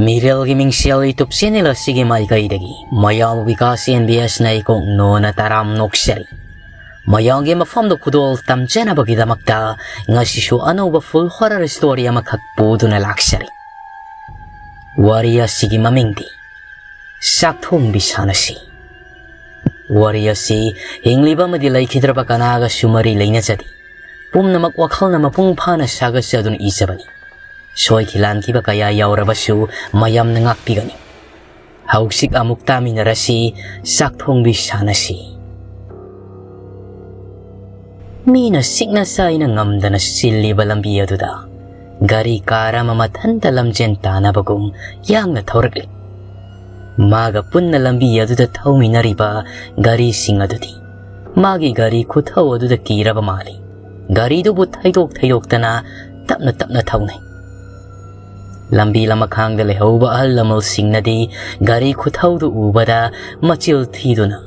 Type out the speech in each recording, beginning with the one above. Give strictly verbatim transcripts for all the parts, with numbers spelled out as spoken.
ꯃꯤꯔꯦꯜꯒꯤ ꯃꯤꯡꯁꯦꯜ YouTube channel ꯑꯁꯤꯒꯤ ꯃꯥꯏꯀꯩꯗꯒꯤ ꯃꯌꯥꯝ ꯕꯤꯀꯥꯁ NBS ꯅ ꯏꯀꯣꯛ ꯅꯣꯟꯅ ꯇꯔꯥꯝ ꯅꯣꯛꯆꯔꯤ꯫ ꯃꯌꯥꯝꯒꯤ ꯃꯐꯝꯗ ꯈꯨꯗꯣꯜ ꯇꯝꯖꯅꯕꯒꯤꯗꯃꯛꯇ ꯉꯁꯤꯁꯨ ꯑꯅꯧꯕ full horror story ꯑꯃꯈꯛ ꯄꯨꯗꯨꯅ ꯂꯥꯛꯆꯔꯤ꯫ ꯋꯥꯔꯤ ꯑꯁꯤꯒꯤ ꯃꯃꯤꯡꯗꯤ ꯆꯥꯛꯊꯣꯡꯕꯤ ꯁꯥꯟꯅꯁꯤ꯫ ꯋꯥꯔꯤ ꯑꯁꯤ ꯍꯤꯡꯂꯤꯕ ꯑꯃꯗꯤ ꯂꯩꯈꯤꯗ꯭ꯔꯕ ꯀꯅꯥꯒꯁꯨ ꯃꯔꯤ ꯂꯩꯅꯖꯗꯦ꯫ ꯄꯨꯝꯅꯃꯛ ꯋꯥꯈꯜꯅ ꯃꯄꯨꯡ ꯐꯥꯅ ꯁꯥꯒꯠꯆꯗꯨꯅ ꯏꯖꯕꯅꯤ꯫ ꯁꯣꯏꯈꯤ ꯂꯥꯟꯈꯤꯕ ꯀꯌꯥ ꯌꯥꯎꯔꯕꯁꯨ ꯃꯌꯥꯝꯅ ꯉꯥꯛꯄꯤꯒꯅꯤ꯫ ꯍꯧꯖꯤꯛ ꯑꯃꯨꯛ ꯇꯥꯃꯤꯟꯅꯔꯁꯤ, ꯆꯥꯛꯊꯣꯡꯕꯤ ꯁꯥꯟꯅꯁꯤ꯫ ꯃꯤꯅ ꯁꯤꯛꯅ ꯆꯥꯏꯅ ꯉꯝꯗꯅ ꯆꯤꯜꯂꯤꯕ ꯂꯝꯕꯤ ꯑꯗꯨꯗ ꯒꯥꯔꯤ ꯀꯥꯔ ꯑꯃ ꯃꯊꯟꯇ ꯂꯝꯖꯦꯟ ꯇꯥꯅꯕꯒꯨꯝ ꯌꯥꯡꯅ ꯊꯧꯔꯛꯂꯤ꯫ ꯃꯥꯒ ꯄꯨꯟꯅ ꯂꯝꯕꯤ ꯑꯗꯨꯗ ꯊꯧꯃꯤꯟꯅꯔꯤꯕ ꯒꯥꯔꯤꯁꯤꯡ ꯑꯗꯨꯗꯤ ꯃꯥꯒꯤ ꯒꯥꯔꯤ ꯈꯨꯊꯧ ꯑꯗꯨꯗ ꯀꯤꯔꯕ ꯃꯥꯜꯂꯤ꯫ ꯒꯥꯔꯤꯗꯨꯕꯨ ꯊꯩꯗꯣꯛ ꯊꯩꯗꯣꯛꯇꯅ ꯇꯞꯅ ꯇꯞꯅ ꯊꯧꯅꯩ꯫ ꯂꯝꯕꯤ ꯂꯃꯈꯥꯡꯗ ꯂꯩꯍꯧꯕ ꯑꯍꯜ ꯂꯃꯟꯁꯤꯡꯅꯗꯤ ꯒꯥꯔꯤ ꯈꯨꯊꯧꯗꯨ ꯎꯕꯗ ꯃꯆꯤꯜ ꯊꯤꯗꯨꯅ,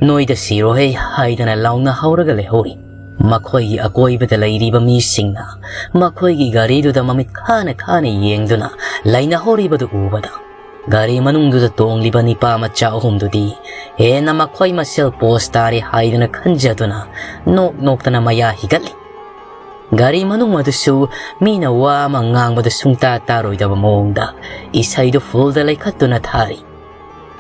"ꯅꯣꯏꯗ ꯁꯤꯔꯣꯍꯦ" ꯍꯥꯏꯗꯅ ꯂꯥꯎꯅ ꯍꯧꯔꯒ ꯂꯩꯍꯧꯔꯤ꯫ ꯃꯈꯣꯏꯒꯤ ꯑꯀꯣꯏꯕꯗ ꯂꯩꯔꯤꯕ ꯃꯤꯁꯤꯡꯅ ꯃꯈꯣꯏꯒꯤ ꯒꯥꯔꯤꯗꯨꯗ ꯃꯃꯤꯠ ꯈꯥꯅ ꯈꯥꯅ ꯌꯦꯡꯗꯨꯅ ꯂꯩꯅꯍꯧꯔꯤꯕꯗꯨ ꯎꯕꯗ, ꯒꯥꯔꯤ ꯃꯅꯨꯡꯗꯨꯗ ꯇꯣꯡꯂꯤꯕ ꯅꯤꯄꯥ ꯃꯆꯥ ꯑꯍꯨꯝꯗꯨꯗꯤ ꯍꯦꯟꯅ ꯃꯈꯣꯏ ꯃꯁꯦꯜ ꯄꯣꯁ ꯇꯥꯔꯦ ꯍꯥꯏꯗꯨꯅ ꯈꯟꯖꯗꯨꯅ ꯅꯣꯛ ꯅꯣꯛꯇꯅ ꯃꯌꯥ ꯍꯤꯒꯠꯂꯤ꯫ ꯒꯥꯔꯤ ꯃꯅꯨꯡ ꯑꯗꯨꯁꯨ ꯃꯤꯅ ꯋꯥ ꯑꯃ ꯉꯥꯡꯕꯗ ꯁꯨꯡꯇꯥ ꯇꯥꯔꯣꯏꯗꯕ ꯃꯑꯣꯡꯗ ꯏꯁꯩꯗꯨ ꯐꯨꯜꯗ ꯂꯩꯈꯠꯇꯨꯅ ꯊꯥꯔꯤ꯫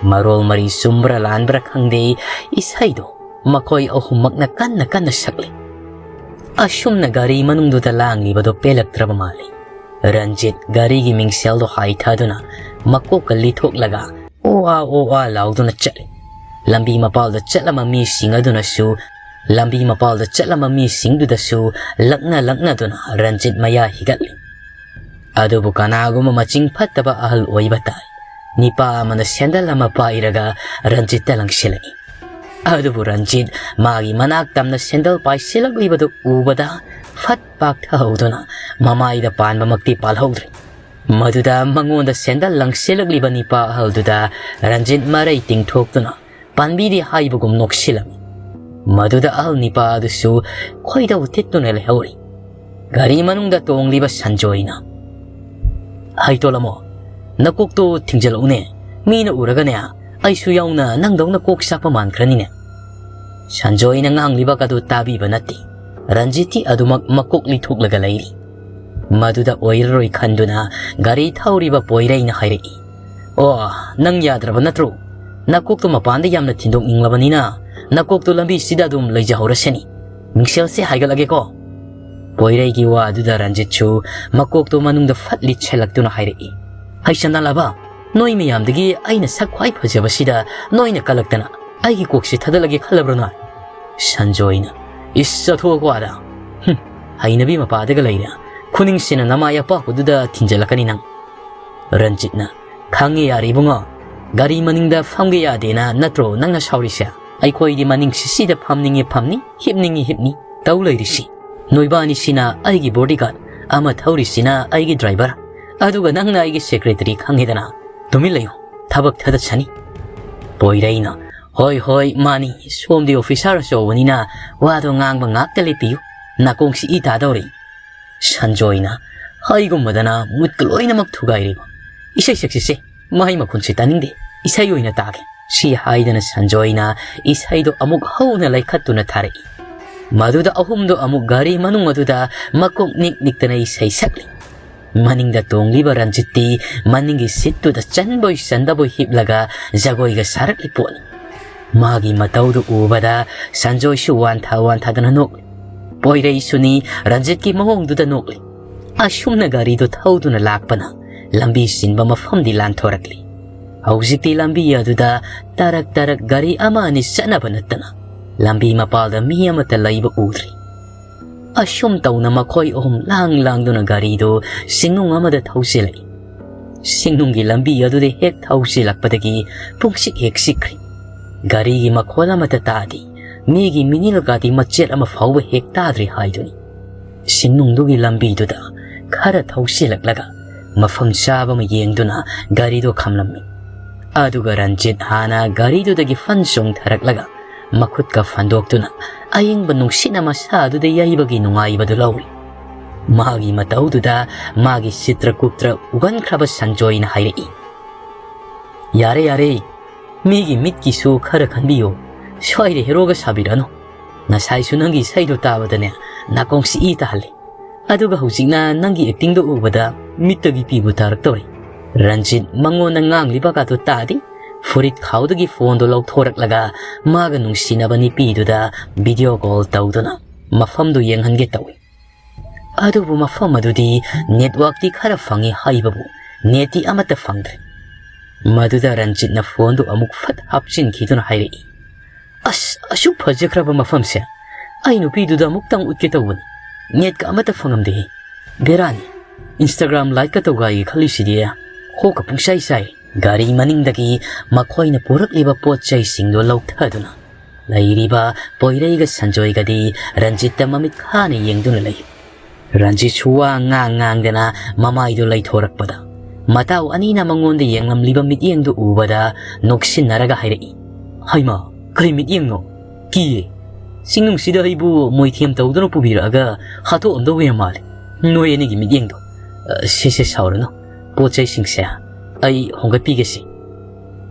ꯃꯔꯣꯜ ꯃꯔꯤ ꯆꯨꯝꯕ꯭ꯔꯥ ꯂꯥꯟꯕ꯭ꯔꯥ ꯈꯪꯗꯦ, ꯏꯁꯩꯗꯨ ꯃꯈꯣꯏ ꯑꯍꯨꯝꯃꯛꯅ ꯀꯟꯅ ꯀꯟꯅ ꯁꯛꯂꯤ꯫ ꯑꯁꯨꯝꯅ ꯒꯥꯔꯤ ꯃꯅꯨꯡꯗꯨꯗ ꯂꯥꯡꯂꯤꯕꯗꯨ ꯄꯦꯜꯂꯛꯇ꯭ꯔꯕ ꯃꯥꯜꯂꯤ꯫ ꯔꯟꯖꯤꯠ ꯒꯥꯔꯤꯒꯤ ꯃꯤꯡꯁꯦꯜꯗꯨ ꯍꯥꯏꯊꯗꯨꯅ ꯃꯀꯣꯛꯀ ꯂꯤꯊꯣꯛꯂꯒ ꯑꯣ ꯑꯥ ꯑꯣ ꯑꯥ ꯂꯥꯎꯗꯨꯅ ꯆꯠꯂꯤ꯫ ꯂꯝꯕꯤ ꯃꯄꯥꯜꯗ ꯆꯠꯂꯝꯕ ꯃꯤꯁꯤꯡ ꯑꯗꯨꯅꯁꯨ, ꯂꯝꯕꯤ ꯃꯄꯥꯜꯗ ꯆꯠꯂꯝꯕ ꯃꯤꯁꯤꯡꯗꯨꯗꯁꯨ ꯂꯛꯅ ꯂꯛꯅꯗꯨꯅ ꯔꯟꯖꯤꯠ ꯃꯌꯥ ꯍꯤꯒꯠꯂꯤ꯫ ꯑꯗꯨꯕꯨ ꯀꯅꯥꯒꯨꯝꯕ ꯃꯆꯤꯡ ꯐꯠꯇꯕ ꯑꯍꯜ ꯑꯣꯏꯕ ꯇꯥꯏ꯫ ꯅꯤꯄꯥ ꯑꯃꯅ ꯁꯦꯟꯗꯜ ꯑꯃ ꯄꯥꯏꯔꯒ ꯔꯟꯖꯤꯠꯇ ꯂꯪꯁꯤꯜꯂꯛꯏ꯫ ꯑꯗꯨꯕꯨ ꯔꯟꯖꯤꯠ ꯃꯥꯒꯤ ꯃꯅꯥꯛ ꯇꯝꯅ ꯁꯦꯟꯗꯜ ꯄꯥꯏꯁꯤꯜꯂꯛꯂꯤꯕꯗꯨ ꯎꯕꯗ ꯐꯠ ꯄꯥꯛꯊꯍꯧꯗꯨꯅ ꯃꯃꯥꯏꯗ ꯄꯥꯟꯕꯃꯛꯇꯤ ꯄꯥꯜꯍꯧꯗ꯭ꯔꯦ꯫ ꯃꯗꯨꯗ ꯃꯉꯣꯟꯗ ꯁꯦꯟꯗꯜ ꯂꯪꯁꯤꯜꯂꯛꯂꯤꯕ ꯅꯤꯄꯥ ꯑꯍꯜꯗꯨꯗ ꯔꯟꯖꯤꯠ ꯃꯔꯩ ꯇꯤꯡꯊꯣꯛꯇꯨꯅ ꯄꯥꯟꯕꯤꯗꯦ ꯍꯥꯏꯕꯒꯨꯝ ꯅꯣꯛꯁꯤꯜꯂꯝꯃꯤ꯫ ꯃꯗꯨꯗ ꯑꯍꯜ ꯅꯤꯄꯥ ꯑꯗꯨꯁꯨ ꯈꯣꯏꯗꯧ ꯊꯤꯠꯇꯨꯅ ꯂꯩꯍꯧꯔꯤ꯫ ꯒꯥꯔꯤ ꯃꯅꯨꯡꯗ ꯇꯣꯡꯂꯤꯕ ꯁꯟꯖꯣꯏꯅ, "ꯍꯩꯇꯣꯂꯝꯃꯣ, "ꯅꯀꯣꯛꯇꯣ ꯊꯤꯡꯖꯤꯜꯂꯛꯎꯅꯦ, ꯃꯤꯅ ꯎꯔꯒꯅꯦ ꯑꯩꯁꯨ ꯌꯥꯎꯅ ꯅꯪꯗꯧꯅ ꯀꯣꯛ ꯆꯥꯛꯄ ꯃꯥꯟꯈ꯭ꯔꯅꯤꯅꯦ"꯫ ꯁꯟꯖꯣꯏꯅ ꯉꯥꯡꯂꯤꯕ ꯑꯗꯨ ꯇꯥꯕꯤꯕ ꯅꯠꯇꯦ꯫ ꯔꯟꯖꯤꯠꯇꯤ ꯑꯗꯨꯃꯛ ꯃꯀꯣꯛ ꯂꯤꯊꯣꯛꯂꯒ ꯂꯩꯔꯤ꯫ ꯃꯗꯨꯗ ꯑꯣꯏꯔꯔꯣꯏ ꯈꯟꯗꯨꯅ ꯒꯥꯔꯤ ꯊꯧꯔꯤꯕ ꯄꯣꯏꯔꯩꯅ ꯍꯥꯏꯔꯛꯏ, "ꯑꯣ, ꯅꯪ ꯌꯥꯗ꯭ꯔꯕ ꯅꯠꯇ꯭ꯔꯣ? ꯅꯀꯣꯛꯇꯣ ꯃꯄꯥꯟꯗ ꯌꯥꯝꯅ ꯊꯤꯟꯗꯣꯛꯅꯤꯡꯂꯕꯅꯤꯅ ꯅꯀꯣꯛꯇꯣ ꯂꯝꯕꯤꯁꯤꯗ ꯑꯗꯨꯝ ꯂꯩꯖꯍꯧꯔꯁꯅꯤ꯫ ꯃꯤꯡꯁꯦꯜꯁꯦ ꯍꯥꯏꯒꯠꯂꯒꯦꯀꯣ"꯫ ꯄꯣꯏꯔꯩꯒꯤ ꯋꯥ ꯑꯗꯨꯗ ꯔꯟꯖꯤꯠꯁꯨ ꯃꯀꯣꯛꯇꯣ ꯃꯅꯨꯡꯗ ꯐꯠ ꯂꯤꯠꯁꯤꯜꯂꯛꯇꯨꯅ ꯍꯥꯏꯔꯛꯏ, "ꯍꯩ ꯁꯟꯗꯥꯟꯂꯥꯕ, ꯅꯣꯏ ꯃꯌꯥꯝꯗꯒꯤ ꯑꯩꯅ ꯁꯛ ꯈ꯭ꯋꯥꯏ ꯐꯖꯕꯁꯤꯗ ꯅꯣꯏꯅ ꯀꯜꯂꯛꯇꯅ ꯑꯩꯒꯤ ꯀꯣꯛꯁꯤ ꯊꯥꯗꯠꯂꯒꯦ ꯈꯜꯂꯕ꯭ꯔꯣ ꯅꯣꯏ?" ꯁꯟꯖꯣꯏꯅ, "ꯏꯁ, ꯆꯠꯊꯣꯛꯑꯀꯣ ꯑꯥꯗ꯫ ꯍꯨꯝ, ꯍꯩꯅꯕꯤ ꯃꯄꯥꯗꯒ ꯂꯩꯔꯦ꯫ ꯈꯨꯅꯤꯡꯁꯤꯅ ꯅꯃꯥꯏ ꯑꯄꯥꯛꯄꯗꯨꯗ ꯊꯤꯟꯖꯜꯂꯛꯀꯅꯤ ꯅꯪ"꯫ ꯔꯟꯖꯤꯠꯅ, "ꯈꯪꯉꯦ ꯌꯥꯔꯦ ꯏꯕꯨꯡꯉꯣ, ꯒꯥꯔꯤ ꯃꯅꯤꯡꯗ ꯐꯝꯒꯦ ꯌꯥꯗꯦꯅ ꯅꯠꯇ꯭ꯔꯣ ꯅꯪꯅ ꯁꯥꯎꯔꯤꯁꯦ? ꯑꯩꯈꯣꯏꯗꯤ ꯃꯅꯤꯡ ꯁꯤꯁꯤꯗ ꯐꯝꯅꯤꯡꯉꯦ ꯐꯝꯅꯤ, ꯍꯤꯞꯅꯤꯡꯉꯦ ꯍꯤꯞꯅꯤ ꯇꯧ ꯂꯩꯔꯤꯁꯤ꯫ ꯅꯣꯏꯕꯥꯅꯤꯁꯤꯅ ꯑꯩꯒꯤ bodyguard, ꯑꯃ ꯊꯧꯔꯤꯁꯤꯅ ꯑꯩꯒꯤ driver, ꯑꯗꯨꯒ ꯅꯪꯅ ꯑꯩꯒꯤ secretary ꯈꯪꯉꯦꯗꯅ꯫ ꯇꯨꯃꯤꯟ ꯂꯩꯌꯨ, ꯊꯕꯛ ꯊꯥꯗꯠꯁꯅꯤ"꯫ ꯄꯣꯏꯔꯩꯅ, "ꯍꯣꯏ, ꯍꯣꯏ, ꯃꯥꯅꯤ, ꯁꯣꯝꯗꯤ officer ꯑꯆꯧꯕꯅꯤꯅ ꯋꯥꯗꯣ ꯉꯥꯡꯕ ꯉꯥꯛꯇ ꯂꯦꯞꯄꯤꯌꯨ, ꯅꯥꯀꯣꯡꯁꯤ ꯏ ꯇꯥꯗꯧꯔꯤ"꯫ ꯁꯟꯖꯣꯏꯅ, "ꯍꯥꯏꯒꯨꯝꯕꯗꯅ ꯃꯨꯠꯀ ꯂꯣꯏꯅꯃꯛ ꯊꯨꯒꯥꯏꯔꯤꯕ꯫ ꯏꯁꯩ ꯁꯛꯁꯤꯁꯦ, ꯃꯍꯩ ꯃꯈꯣꯟꯁꯤ ꯇꯥꯅꯤꯡꯗꯦ, ꯏꯁꯩ ꯑꯣꯏꯅ ꯇꯥꯒꯦ"꯫ ꯁꯤ ꯍꯥꯏꯗꯅ ꯁꯟꯖꯣꯏꯅ ꯏꯁꯩꯗꯣ ꯑꯃꯨꯛ ꯍꯧꯅ ꯂꯩꯈꯠꯇꯨꯅ ꯊꯥꯔꯛꯏ꯫ ꯃꯗꯨꯗ ꯑꯍꯨꯝꯗꯣ ꯑꯃꯨꯛ ꯒꯥꯔꯤ ꯃꯅꯨꯡ ꯑꯗꯨꯗ ꯃꯀꯣꯛ ꯅꯤꯛ ꯅꯤꯛꯇꯅ ꯏꯁꯩ ꯁꯛꯂꯤ꯫ ꯃꯅꯤꯡꯗ ꯇꯣꯡꯂꯤꯕ ꯔꯟꯖꯤꯠꯇꯤ ꯃꯅꯤꯡꯒꯤ seatꯇꯨꯗ ꯆꯟꯕꯣꯏ ꯆꯟꯗꯕꯣꯏ ꯍꯤꯞꯂꯒ ꯖꯒꯣꯏꯒ ꯁꯥꯔꯛꯂꯤ ꯄꯣꯠꯅꯤ꯫ ꯃꯥꯒꯤ ꯃꯇꯧꯗꯨ ꯎꯕꯗ ꯁꯟꯖꯣꯏꯁꯨ ꯋꯥꯟꯊ ꯋꯥꯟꯊꯗꯅ ꯅꯣꯛꯂꯤ꯫ ꯄꯣꯏꯔꯩꯁꯨꯅꯤ, ꯔꯟꯖꯤꯠꯀꯤ ꯃꯑꯣꯡꯗꯨꯗ ꯅꯣꯛꯂꯤ꯫ ꯑꯁꯨꯝꯅ ꯒꯥꯔꯤꯗꯨ ꯊꯧꯗꯨꯅ ꯂꯥꯛꯄꯅ ꯂꯝꯕꯤ ꯆꯤꯟꯕ ꯃꯐꯝꯗꯤ ꯂꯥꯟꯊꯣꯔꯛꯂꯤ꯫ ꯍꯧꯖꯤꯛꯇꯤ ꯂꯝꯕꯤ ꯑꯗꯨꯗ ꯇꯔꯛ ꯇꯔꯛ ꯒꯥꯔꯤ ꯑꯃ ꯑꯅꯤ ꯆꯠꯅꯕ ꯅꯠꯇꯅ ꯂꯝꯕꯤ ꯃꯄꯥꯜꯗ ꯃꯤ ꯑꯃꯠꯇ ꯂꯩꯕ ꯎꯗ꯭ꯔꯤ꯫ ꯑꯁꯨꯝ ꯇꯧꯅ ꯃꯈꯣꯏ ꯑꯍꯨꯝ ꯂꯥꯡ ꯂꯥꯡꯗꯨꯅ ꯒꯥꯔꯤꯗꯨ ꯁꯤꯡꯅꯨꯡ ꯑꯃꯗ ꯊꯧꯖꯤꯜꯂꯛꯏ꯫ ꯁꯤꯡꯅꯨꯡꯒꯤ ꯂꯝꯕꯤ ꯑꯗꯨꯗ ꯍꯦꯛ ꯊꯧꯖꯤꯜꯂꯛꯄꯗꯒꯤ ꯄꯨꯡꯆꯤꯛ ꯍꯦꯛ ꯆꯤꯛꯈ꯭ꯔꯤ꯫ ꯒꯥꯔꯤꯒꯤ ꯃꯈꯣꯜ ꯑꯃꯠꯇ ꯇꯥꯗꯦ, ꯃꯤꯒꯤ ꯃꯤꯅꯤꯜꯒꯗꯤ ꯃꯆꯦꯠ ꯑꯃ ꯐꯥꯎꯕ ꯍꯦꯛ ꯇꯥꯗ꯭ꯔꯤ ꯍꯥꯏꯗꯨꯅꯤ꯫ ꯁꯤꯡꯅꯨꯡꯗꯨꯒꯤ ꯂꯝꯕꯤꯗꯨꯗ ꯈꯔ ꯊꯧꯖꯤꯜꯂꯛꯂꯒ ꯃꯐꯝ ꯆꯥꯕ ꯑꯃ ꯌꯦꯡꯗꯨꯅ ꯒꯥꯔꯤꯗꯨ ꯈꯥꯝꯂꯝꯃꯤ꯫ ꯑꯗꯨꯒ ꯔꯟꯖꯤꯠ ꯍꯥꯟꯅ ꯒꯥꯔꯤꯗꯨꯗꯒꯤ ꯐꯟ ꯆꯣꯡꯊꯔꯛꯂꯒ ꯃꯈꯨꯠꯀ ꯐꯟꯗꯣꯛꯇꯨꯅ ꯑꯏꯪꯕ ꯅꯨꯡꯁꯤꯠꯅ ꯃꯁꯥ ꯑꯗꯨꯗ ꯌꯩꯕꯒꯤ ꯅꯨꯡꯉꯥꯏꯕꯗꯨ ꯂꯧꯔꯤ꯫ ꯃꯥꯒꯤ ꯃꯇꯧꯗꯨꯗ ꯃꯥꯒꯤ ꯆꯤꯇ꯭ꯔꯒꯨꯞꯇ ꯎꯒꯟꯈ꯭ꯔꯕ ꯁꯟꯖꯣꯏꯅ ꯍꯥꯏꯔꯛꯏ, "ꯌꯥꯔꯦ, ꯌꯥꯔꯦ, ꯃꯤꯒꯤ ꯃꯤꯠꯀꯤꯁꯨ ꯈꯔ ꯈꯟꯕꯤꯌꯨ꯫ ꯁ꯭ꯋꯥꯏꯗ ꯍꯦꯔꯣꯒ ꯁꯥꯕꯤꯔꯛꯑꯅꯨ꯫ ꯉꯁꯥꯏꯁꯨ ꯅꯪꯒꯤ ꯏꯁꯩꯗꯣ ꯇꯥꯕꯗꯅꯦ, ꯅꯥꯀꯣꯡꯁꯤ ꯏ ꯇꯥꯍꯜꯂꯤ꯫ ꯑꯗꯨꯒ ꯍꯧꯖꯤꯛꯅ ꯅꯪꯒꯤ ꯑꯦꯛꯇꯤꯡꯗꯣ ꯎꯕꯗ ꯃꯤꯠꯇꯒꯤ ꯄꯤꯕꯨ ꯇꯥꯔꯛꯇꯧꯔꯦ꯫" ꯔꯟꯖꯤꯠ ꯃꯉꯣꯟꯗ ꯉꯥꯡꯂꯤꯕꯒꯗꯨ ꯇꯥꯗꯦ꯫ ꯐꯨꯔꯤꯠ ꯈꯥꯎꯗꯒꯤ ꯐꯣꯟꯗꯨ ꯂꯧꯊꯣꯔꯛꯂꯒ ꯃꯥꯒ ꯅꯨꯡꯁꯤꯅꯕ ꯅꯨꯄꯤꯗꯨꯗ ꯚꯤꯗꯤꯑꯣ ꯀꯣꯜ ꯇꯧꯗꯨꯅ ꯃꯐꯝꯗꯨ ꯌꯦꯡꯍꯟꯒꯦ ꯇꯧꯏ꯫ ꯑꯗꯨꯕꯨ ꯃꯐꯝ ꯑꯗꯨꯗꯤ ꯅꯦꯠꯋꯥꯛꯇꯤ ꯈꯔ ꯐꯪꯏ ꯍꯥꯏꯕꯕꯨ ꯅꯦꯠꯇꯤ ꯑꯃꯠꯇ ꯐꯪꯗ꯭ꯔꯦ꯫ ꯃꯗꯨꯗ ꯔꯟꯖꯤꯠꯅ ꯐꯣꯟꯗꯨ ꯑꯃꯨꯛ ꯐꯠ ꯍꯥꯞꯆꯤꯟꯈꯤꯗꯨꯅ ꯍꯥꯏꯔꯛꯏ, "ꯑꯁ, ꯑꯁꯨꯛ ꯐꯖꯈ꯭ꯔꯕ ꯃꯐꯝꯁꯦ ꯑꯩ ꯅꯨꯄꯤꯗꯨꯗ ꯑꯃꯨꯛꯇꯪ ꯎꯠꯀꯦ ꯇꯧꯕꯅꯤ꯫ ꯅꯦꯠꯀ ꯑꯃꯠꯇ ꯐꯪꯉꯝꯗꯦ꯫ ꯕꯦꯔꯥꯅꯤ꯫ ꯏꯟꯁꯇꯥꯒ꯭ꯔꯥꯝ ꯂꯥꯏꯠꯀ ꯇꯧꯒꯥꯏꯒꯦ ꯈꯜꯂꯤꯁꯤꯗꯤ ꯍꯣꯛꯀ ꯄꯨꯡꯁꯥꯏ ꯁꯥꯏ꯫" ꯒꯥꯔꯤ ꯃꯅꯤꯡꯗꯒꯤ ꯃꯈꯣꯏꯅ ꯄꯨꯔꯛꯂꯤꯕ ꯄꯣꯠ ꯆꯩꯁꯤꯡꯗꯨ ꯂꯧꯊꯗꯨꯅ ꯂꯩꯔꯤꯕ ꯄꯣꯏꯔꯩꯒ ꯁꯟꯖꯣꯏꯒꯗꯤ ꯔꯟꯖꯤꯠꯇ ꯃꯃꯤꯠ ꯈꯥꯅ ꯌꯦꯡꯗꯨꯅ ꯂꯩ꯫ ꯔꯟꯖꯤꯠꯁꯨ ꯋꯥ ꯉꯥꯡ ꯉꯥꯡꯗꯅ ꯃꯃꯥꯏꯗꯨ ꯂꯩꯊꯣꯔꯛꯄꯗ, ꯃꯇꯥꯎ ꯑꯅꯤꯅ ꯃꯉꯣꯟꯗ ꯌꯦꯡꯂꯝꯂꯤꯕ ꯃꯤꯠꯌꯦꯡꯗꯨ ꯎꯕꯗ ꯅꯣꯛꯁꯤꯟꯅꯔꯒ ꯍꯥꯏꯔꯛꯏ, "ꯍꯩꯃꯥ, ꯀꯔꯤ ꯃꯤꯠꯌꯦꯡꯅꯣ? ꯀꯤꯌꯦ꯫ ꯆꯤꯡꯅꯨꯡꯁꯤꯗ ꯑꯩꯕꯨ ꯃꯣꯏꯊꯦꯝ ꯇꯧꯗꯨꯅ ꯄꯨꯕꯤꯔꯛꯑꯒ ꯍꯥꯠꯇꯣꯛꯑꯝꯗꯧꯕ ꯌꯥꯝ ꯃꯥꯜꯂꯦ ꯅꯣꯏ ꯑꯅꯤꯒꯤ ꯃꯤꯠꯌꯦꯡꯗꯣ꯫ ꯑ, ꯁꯦ, ꯁꯦ, ꯁꯥꯎꯔꯅꯨ꯫ ꯄꯣꯠ ꯆꯩꯁꯤꯡꯁꯦ ꯑꯩ ꯍꯣꯡꯒꯠꯄꯤꯒꯦꯁꯦ꯫"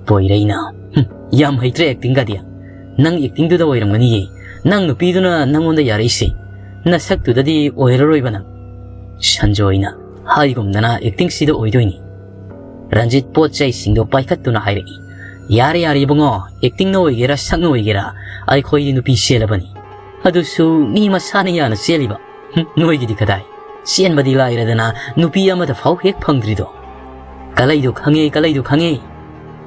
ꯄꯣꯏꯔꯩꯅ, "ꯍꯨꯝ, ꯌꯥꯝ ꯍꯩꯇ꯭ꯔꯦ ꯑꯦꯛꯇꯤꯡꯒꯗꯤ꯫ ꯅꯪ ꯑꯦꯛꯇꯤꯡꯗꯨꯗ ꯑꯣꯏꯔꯝꯒꯅꯤꯌꯦ ꯅꯪ ꯅꯨꯄꯤꯗꯨꯅ ꯅꯪꯉꯣꯟꯗ ꯌꯥꯔꯛꯏꯁꯦ꯫ ꯅꯁꯛꯇꯨꯗꯗꯤ ꯑꯣꯏꯔꯔꯣꯏꯕ ꯅꯪ꯫" ꯁꯟꯖꯣꯏꯅ, "ꯍꯥꯏꯒꯨꯝꯗꯅ ꯑꯦꯛꯇꯤꯡꯁꯤꯗ ꯑꯣꯏꯗꯣꯏꯅꯤ꯫" ꯔꯟꯖꯤꯠ ꯄꯣꯠ ꯆꯩꯁꯤꯡꯗꯣ ꯄꯥꯏꯈꯠꯇꯨꯅ ꯍꯥꯏꯔꯛꯏ, "ꯌꯥꯔꯦ, ꯌꯥꯔꯦ ꯏꯕꯨꯡꯉꯣ, ꯑꯦꯛꯇꯤꯡꯅ ꯑꯣꯏꯒꯦꯔꯥ ꯁꯛꯅ ꯑꯣꯏꯒꯦꯔꯥ, ꯑꯩꯈꯣꯏꯗꯤ ꯅꯨꯄꯤ ꯆꯦꯜꯂꯕꯅꯤ꯫ ꯑꯗꯨꯁꯨ ꯃꯤ ꯃꯁꯥꯅ ꯌꯥꯅ ꯆꯦꯜꯂꯤꯕ꯫ ꯍꯨꯝ, ꯅꯣꯏꯒꯤꯗꯤ ꯀꯗꯥꯏ? ꯆꯦꯟꯕꯗꯤ ꯂꯥꯏꯔꯗꯅ ꯅꯨꯄꯤ ꯑꯃꯗ ꯐꯥꯎ ꯍꯦꯛ ꯐꯪꯗ꯭ꯔꯤꯗꯣ꯫ ꯀꯂꯩꯗꯣ ꯈꯪꯉꯦ, ꯀꯂꯩꯗꯣ ꯈꯪꯉꯦ꯫"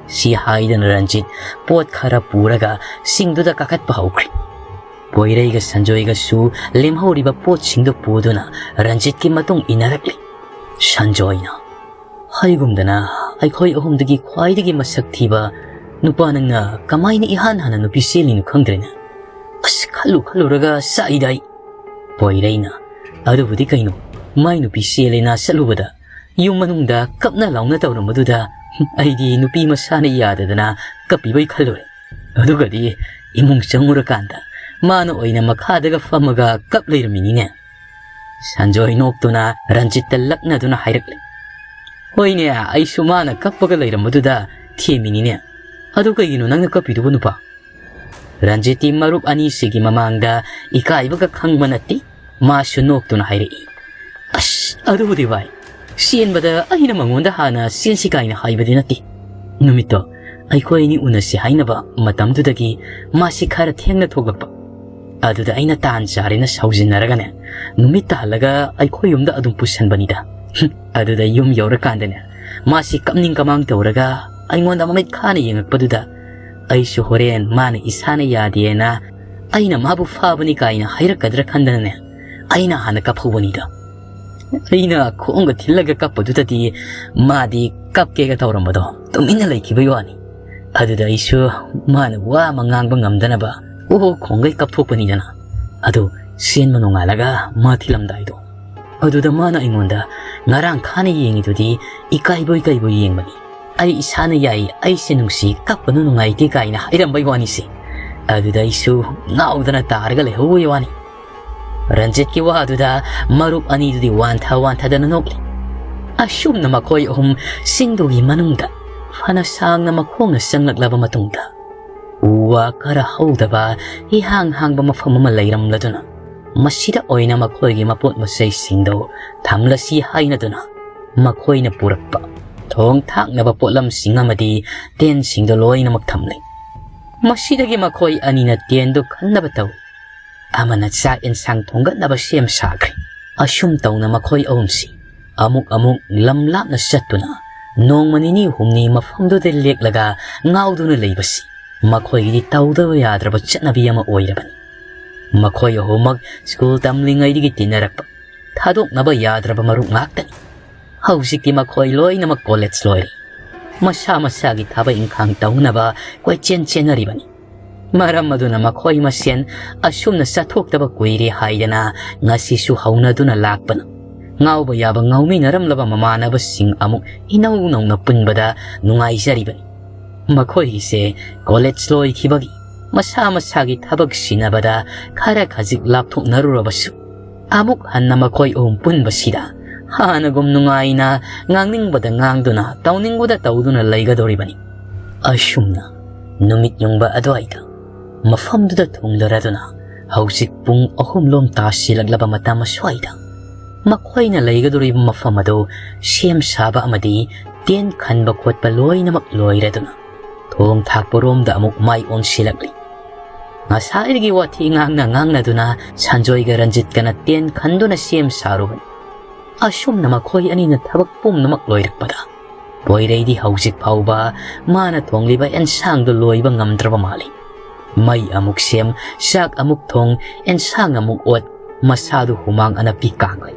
ꯁꯤ ꯍꯥꯏꯗꯨꯅ ꯔꯟꯖꯤꯠ ꯄꯣꯠ ꯈꯔ ꯄꯨꯔꯒ ꯆꯤꯡꯗꯨꯗ ꯀꯥꯈꯠꯄ ꯍꯧꯈ꯭ꯔꯦ꯫ ꯄꯣꯏꯔꯩꯒ ꯁꯟꯖꯣꯏꯒꯁꯨ ꯂꯦꯝꯍꯧꯔꯤꯕ ꯄꯣꯠꯁꯤꯡꯗꯨ ꯄꯨꯗꯨꯅ ꯔꯟꯖꯤꯠꯀꯤ ꯃꯇꯨꯡ ꯏꯟꯅꯔꯛꯂꯤ꯫ ꯁꯟꯖꯣꯏꯅ, "ꯍꯥꯏꯒꯨꯝꯗꯅ ꯑꯩꯈꯣꯏ ꯑꯍꯨꯝꯗꯒꯤ ꯈ꯭ꯋꯥꯏꯗꯒꯤ ꯃꯁꯛ ꯊꯤꯕ ꯅꯨꯄꯥ ꯅꯪꯅ ꯀꯃꯥꯏꯅ ꯏꯍꯥꯟ ꯍꯥꯟꯅ ꯅꯨꯄꯤ ꯆꯦꯜꯂꯤꯅꯣ ꯈꯪꯗ꯭ꯔꯦꯅꯦ꯫ ꯑꯁ, ꯈꯜꯂꯨ ꯈꯜꯂꯨꯔꯒ ꯆꯥꯛꯏꯗ ꯑꯩ꯫" ꯄꯣꯏꯔꯩꯅ, "ꯑꯗꯨꯕꯨꯗꯤ ꯀꯩꯅꯣ, ꯃꯥꯏ ꯅꯨꯄꯤ ꯆꯦꯜꯂꯦꯅ ꯆꯠꯂꯨꯕꯗ ꯌꯨꯝ ꯃꯅꯨꯡꯗ ꯀꯞꯅ ꯂꯥꯎꯅ ꯇꯧꯔꯝꯕꯗꯨꯗ ꯑꯩꯗꯤ ꯅꯨꯄꯤ ꯃꯁꯥꯅ ꯌꯥꯗꯗꯅ ꯀꯞꯄꯤꯕꯩ ꯈꯜꯂꯨꯔꯦ꯫ ꯑꯗꯨꯒꯗꯤ ꯏꯃꯨꯡ ꯆꯪꯉꯨꯔꯀꯥꯟꯗ ꯃꯥꯅ ꯑꯣꯏꯅ ꯃꯈꯥꯗꯒ ꯐꯝꯃꯒ ꯀꯞ ꯂꯩꯔꯝꯃꯤꯅꯤꯅꯦ꯫" ꯁꯟꯖꯣꯏ ꯅꯣꯛꯇꯨꯅ ꯔꯟꯖꯤꯠꯇ ꯂꯛꯅꯗꯨꯅ ꯍꯥꯏꯔꯛꯂꯦ꯫ "ꯍꯣꯏꯅꯦ, ꯑꯩꯁꯨ ꯃꯥꯅ ꯀꯞꯄꯒ ꯂꯩꯔꯝꯕꯗꯨꯗ ꯊꯦꯝꯃꯤꯅꯤꯅꯦ꯫ ꯑꯗꯨ ꯀꯩꯒꯤꯅꯣ ꯅꯪꯅ ꯀꯞꯄꯤꯗꯨꯕꯨ, ꯅꯨꯄꯥ?" ꯔꯟꯖꯤꯠꯇꯤ ꯃꯔꯨꯞ ꯑꯅꯤꯁꯤꯒꯤ ꯃꯃꯥꯡꯗ ꯏꯀꯥꯏꯕꯒ ꯈꯪꯕ ꯅꯠꯇꯦ꯫ ꯃꯥꯁꯨ ꯅꯣꯛꯇꯨꯅ ꯍꯥꯏꯔꯛꯏ, "ꯑꯁ, ꯑꯗꯨꯕꯨꯗꯤ ꯚꯥꯏ, ꯆꯦꯟꯕꯗ ꯑꯩꯅ ꯃꯉꯣꯟꯗ ꯍꯥꯟꯅ ꯆꯦꯟꯁꯤ ꯀꯥꯏꯅ ꯍꯥꯏꯕꯗꯤ ꯅꯠꯇꯦ꯫ ꯅꯨꯃꯤꯠꯇꯣ ꯑꯩꯈꯣꯏ ꯑꯅꯤ ꯎꯅꯁꯤ ꯍꯥꯏꯅꯕ ꯃꯇꯝꯗꯨꯗꯒꯤ ꯃꯥꯁꯤ ꯈꯔ ꯊꯦꯡꯅ ꯊꯣꯛꯂꯛꯄ꯫ ꯑꯗꯨꯗ ꯑꯩꯅ ꯇꯥꯟ ꯆꯥꯔꯦꯅ ꯁꯥꯎꯖꯤꯟꯅꯔꯒꯅꯦ, ꯅꯨꯃꯤꯠ ꯇꯥꯍꯜꯂꯒ ꯑꯩꯈꯣꯏ ꯌꯨꯝꯗ ꯑꯗꯨꯝ ꯄꯨꯁꯟꯕꯅꯤꯗ꯫ ꯑꯗꯨꯗ ꯌꯨꯝ ꯌꯧꯔꯀꯥꯟꯗꯅꯦ, ꯃꯥꯁꯤ ꯀꯞꯅꯤꯡ ꯀꯃꯥꯡ ꯇꯧꯔꯒ ꯑꯩꯉꯣꯟꯗ ꯃꯃꯤꯠ ꯈꯥꯅ ꯌꯦꯡꯉꯛꯄꯗꯨꯗ ꯑꯩꯁꯨ ꯍꯣꯔꯦꯟ ꯃꯥꯅ ꯏꯁꯥꯅ ꯌꯥꯗꯦꯅ ꯑꯩꯅ ꯃꯥꯕꯨ ꯐꯥꯕꯅꯤ ꯀꯥꯏꯅ ꯍꯥꯏꯔꯛꯀꯗ꯭ꯔꯥ ꯈꯟꯗꯅꯅꯦ, ꯑꯩꯅ ꯍꯥꯟꯅ ꯀꯞꯍꯧꯕꯅꯤꯗ꯫ ꯑꯩꯅ ꯈꯣꯡꯒ ꯊꯤꯜꯂꯒ ꯀꯞꯄꯗꯨꯗꯗꯤ ꯃꯥꯗꯤ ꯀꯞꯀꯦꯒ ꯇꯧꯔꯝꯕꯗꯣ ꯇꯨꯃꯤꯟꯅ ꯂꯩꯈꯤꯕꯩ ꯋꯥꯅꯤ꯫ ꯑꯗꯨꯗ ꯑꯩꯁꯨ ꯃꯥꯅ ꯋꯥ ꯑꯃ ꯉꯥꯡꯕ ꯉꯝꯗꯅꯕ ꯑꯣ ꯈꯣꯡꯒꯩ ꯀꯞꯊꯣꯛꯄꯅꯤꯗꯅ꯫ ꯑꯗꯨ ꯆꯦꯟꯕ ꯅꯣꯡꯉꯥꯜꯂꯒ ꯃꯥ ꯊꯤꯜꯂꯝꯗꯥꯏꯗꯣ, ꯑꯗꯨꯗ ꯃꯥꯅ ꯑꯩꯉꯣꯟꯗ ꯉꯔꯥꯡ ꯈꯥꯅ ꯌꯦꯡꯉꯤꯗꯨꯗꯤ ꯏꯀꯥꯏꯕꯣꯏ ꯀꯩꯕꯣꯏ ꯌꯦꯡꯕꯅꯤ꯫ ꯑꯩ ꯏꯁꯥꯅ ꯌꯥꯏ, ꯑꯩꯁꯦ ꯅꯨꯡꯁꯤ, ꯀꯞꯀꯅꯨ, ꯅꯨꯡꯉꯥꯏꯇꯦ ꯀꯥꯏꯅ ꯍꯥꯏꯔꯝꯕꯩ ꯋꯥꯅꯤꯁꯦ꯫ ꯑꯗꯨꯗ ꯑꯩꯁꯨ ꯉꯥꯎꯗꯅ ꯇꯥꯔꯒ ꯂꯩꯍꯧꯕꯩ ꯋꯥꯅꯤ꯫ ꯔꯟꯖꯤꯠꯀꯤ ꯋꯥꯗꯨꯗ ꯃꯔꯨꯞ ꯑꯅꯤꯗꯨꯗꯤ ꯋꯥꯟꯊ ꯋꯥꯟꯊꯗꯅ ꯅꯣꯛꯂꯤ꯫ ꯑꯁꯨꯝꯅ ꯃꯈꯣꯏ ꯑꯍꯨꯝ ꯆꯤꯡꯗꯨꯒꯤ ꯃꯅꯨꯡꯗ ꯐꯅ ꯁꯥꯡꯅ ꯃꯈꯣꯡꯅ ꯆꯪꯂꯛꯂꯕ ꯃꯇꯨꯡꯗ, ꯎ ꯋꯥ ꯈꯔ ꯍꯧꯗꯕ ꯏꯍꯥꯡ ꯍꯥꯡꯕ ꯃꯐꯝ ꯑꯃ ꯂꯩꯔꯝꯂꯗꯨꯅ, ꯃꯁꯤꯗ ꯑꯣꯏꯅ ꯃꯈꯣꯏꯒꯤ ꯃꯄꯣꯠ ꯃꯆꯩꯁꯤꯡꯗꯨ ꯊꯝꯂꯁꯤ ꯍꯥꯏꯅꯗꯨꯅ ꯃꯈꯣꯏꯅ ꯄꯨꯔꯛꯄ ꯊꯣꯡ ꯊꯥꯛꯅꯕ ꯄꯣꯠꯂꯝꯁꯤꯡ ꯑꯃꯗꯤ ꯇꯦꯟꯁꯤꯡꯗꯨ ꯂꯣꯏꯅꯃꯛ ꯊꯝꯂꯦ꯫ ꯃꯁꯤꯗꯒꯤ ꯃꯈꯣꯏ ꯑꯅꯤꯅ ꯇꯦꯟꯗꯨ ꯈꯟꯅꯕ ꯇꯧꯏ꯫ ꯑꯃꯅ ꯆꯥꯛ ꯏꯟꯁꯥꯡ ꯊꯣꯡꯒꯠꯅꯕ ꯁꯦꯝ ꯁꯥꯈ꯭ꯔꯦ꯫ ꯑꯁꯨꯝ ꯇꯧꯅ ꯃꯈꯣꯏ ꯑꯍꯨꯝꯁꯤ ꯑꯃꯨꯛ ꯑꯃꯨꯛ ꯂꯝ ꯂꯥꯞꯅ ꯆꯠꯇꯨꯅ ꯅꯣꯡꯃ ꯅꯤꯅꯤ ꯍꯨꯝꯅꯤ ꯃꯐꯝꯗꯨꯗ ꯂꯦꯛꯂꯒ ꯉꯥꯎꯗꯨꯅ ꯂꯩꯕꯁꯤ ꯃꯈꯣꯏꯒꯤꯗꯤ ꯇꯧꯗꯕ ꯌꯥꯗ꯭ꯔꯕ ꯆꯠꯅꯕꯤ ꯑꯃ ꯑꯣꯏꯔꯕꯅꯤ꯫ ꯃꯈꯣꯏ ꯑꯍꯨꯝꯃꯛ ꯁ꯭ꯀꯨꯜ ꯇꯝꯂꯤꯉꯩꯗꯒꯤ ꯇꯤꯟꯅꯔꯛꯄ, ꯊꯥꯗꯣꯛꯅꯕ ꯌꯥꯗ꯭ꯔꯕ ꯃꯔꯨꯞ ꯉꯥꯛꯇꯅꯤ꯫ ꯍꯧꯖꯤꯛꯇꯤ ꯃꯈꯣꯏ ꯂꯣꯏꯅꯃꯛ ꯀꯣꯂꯦꯖ ꯂꯣꯏꯔꯦ꯫ ꯃꯁꯥ ꯃꯁꯥꯒꯤ ꯊꯕꯛ ꯏꯪꯈꯥꯡ ꯇꯧꯅꯕ ꯀꯣꯏꯆꯦꯟ ꯆꯦꯟꯅꯔꯤꯕꯅꯤ꯫ ꯃꯔꯝ ꯑꯗꯨꯅ ꯃꯈꯣꯏ ꯃꯁꯦꯟ ꯑꯁꯨꯝꯅ ꯆꯠꯊꯣꯛꯇꯕ ꯀꯨꯏꯔꯦ ꯍꯥꯏꯗꯅ ꯉꯁꯤꯁꯨ ꯍꯧꯅꯗꯨꯅ ꯂꯥꯛꯄꯅ, ꯉꯥꯎꯕ ꯌꯥꯕ ꯉꯥꯎꯃꯤꯟꯅꯔꯝꯂꯕ ꯃꯃꯥꯟꯅꯕꯁꯤꯡ ꯑꯃꯨꯛ ꯏꯅꯧ ꯅꯧꯅ ꯄꯨꯟꯕꯗ ꯅꯨꯡꯉꯥꯏꯖꯔꯤꯕꯅꯤ꯫ ꯃꯈꯣꯏꯒꯤꯁꯦ ꯀꯣꯂꯦꯖ ꯂꯣꯏꯈꯤꯕꯒꯤ ꯃꯁꯥ ꯃꯁꯥꯒꯤ ꯊꯕꯛ ꯁꯤꯟꯅꯕꯗ ꯈꯔ ꯈꯖꯤꯛ ꯂꯥꯞꯊꯣꯛꯅꯔꯨꯔꯕꯁꯨ, ꯑꯃꯨꯛ ꯍꯟꯅ ꯃꯈꯣꯏ ꯑꯍꯨꯝ ꯄꯨꯟꯕꯁꯤꯗ ꯍꯥꯟꯅꯒꯨꯝ ꯅꯨꯡꯉꯥꯏꯅ ꯉꯥꯡꯅꯤꯡꯕꯗ ꯉꯥꯡꯗꯨꯅ, ꯇꯧꯅꯤꯡꯕꯗ ꯇꯧꯗꯨꯅ ꯂꯩꯒꯗꯧꯔꯤꯕꯅꯤ꯫ ꯑꯁꯨꯝꯅ ꯅꯨꯃꯤꯠ ꯌꯨꯡꯕ ꯑꯗꯨꯋꯥꯏꯗ ꯃꯐꯝꯗꯨꯗ ꯊꯨꯡꯂꯔꯗꯨꯅ, ꯍꯧꯖꯤꯛ ꯄꯨꯡ ꯑꯍꯨꯝ ꯂꯣꯝ ꯇꯥꯁꯤꯜꯂꯛꯂꯕ ꯃꯇꯝ ꯑꯁ꯭ꯋꯥꯏꯗ ꯃꯈꯣꯏꯅ ꯂꯩꯒꯗꯧꯔꯤꯕ ꯃꯐꯝ ꯑꯗꯨ ꯁꯦꯝ ꯁꯥꯕ ꯑꯃꯗꯤ ꯇꯦꯟ ꯈꯟꯕ ꯈꯣꯠꯄ ꯂꯣꯏꯅꯃꯛ ꯂꯣꯏꯔꯗꯨꯅ ꯊꯣꯡ ꯊꯥꯛꯄꯔꯣꯝꯗ ꯑꯃꯨꯛ ꯃꯥꯏ ꯑꯣꯟꯁꯤꯜꯂꯛꯂꯤ꯫ ꯉꯁꯥꯏꯗꯒꯤ ꯋꯥꯊꯤ ꯉꯥꯡꯅ ꯉꯥꯡꯅꯗꯨꯅ ꯁꯟꯖꯣꯏꯒ ꯔꯟꯖꯤꯠꯀꯅ ꯇꯦꯟ ꯈꯟꯗꯨꯅ ꯁꯦꯝ ꯁꯥꯔꯨꯕꯅꯤ꯫ ꯑꯁꯨꯝꯅ ꯃꯈꯣꯏ ꯑꯅꯤꯅ ꯊꯕꯛ ꯄꯨꯝꯅꯃꯛ ꯂꯣꯏꯔꯛꯄꯗ, ꯄꯣꯏꯔꯩꯗꯤ ꯍꯧꯖꯤꯛ ꯐꯥꯎꯕ ꯃꯥꯅ ꯊꯣꯡꯂꯤꯕ ꯑꯦꯟꯁꯥꯡꯗꯨ ꯂꯣꯏꯕ ꯉꯝꯗ꯭ꯔꯕ ꯃꯥꯜꯂꯤ꯫ ꯃꯩ ꯑꯃꯨꯛ ꯁꯦꯝ, ꯆꯥꯛ ꯑꯃꯨꯛ ꯊꯣꯡ, ꯑꯦꯟꯁꯥꯡ ꯑꯃꯨꯛ ꯑꯣꯠ, ꯃꯁꯥꯗꯨ ꯍꯨꯃꯥꯡ ꯑꯅꯞꯄꯤ ꯀꯥꯡꯂꯤ꯫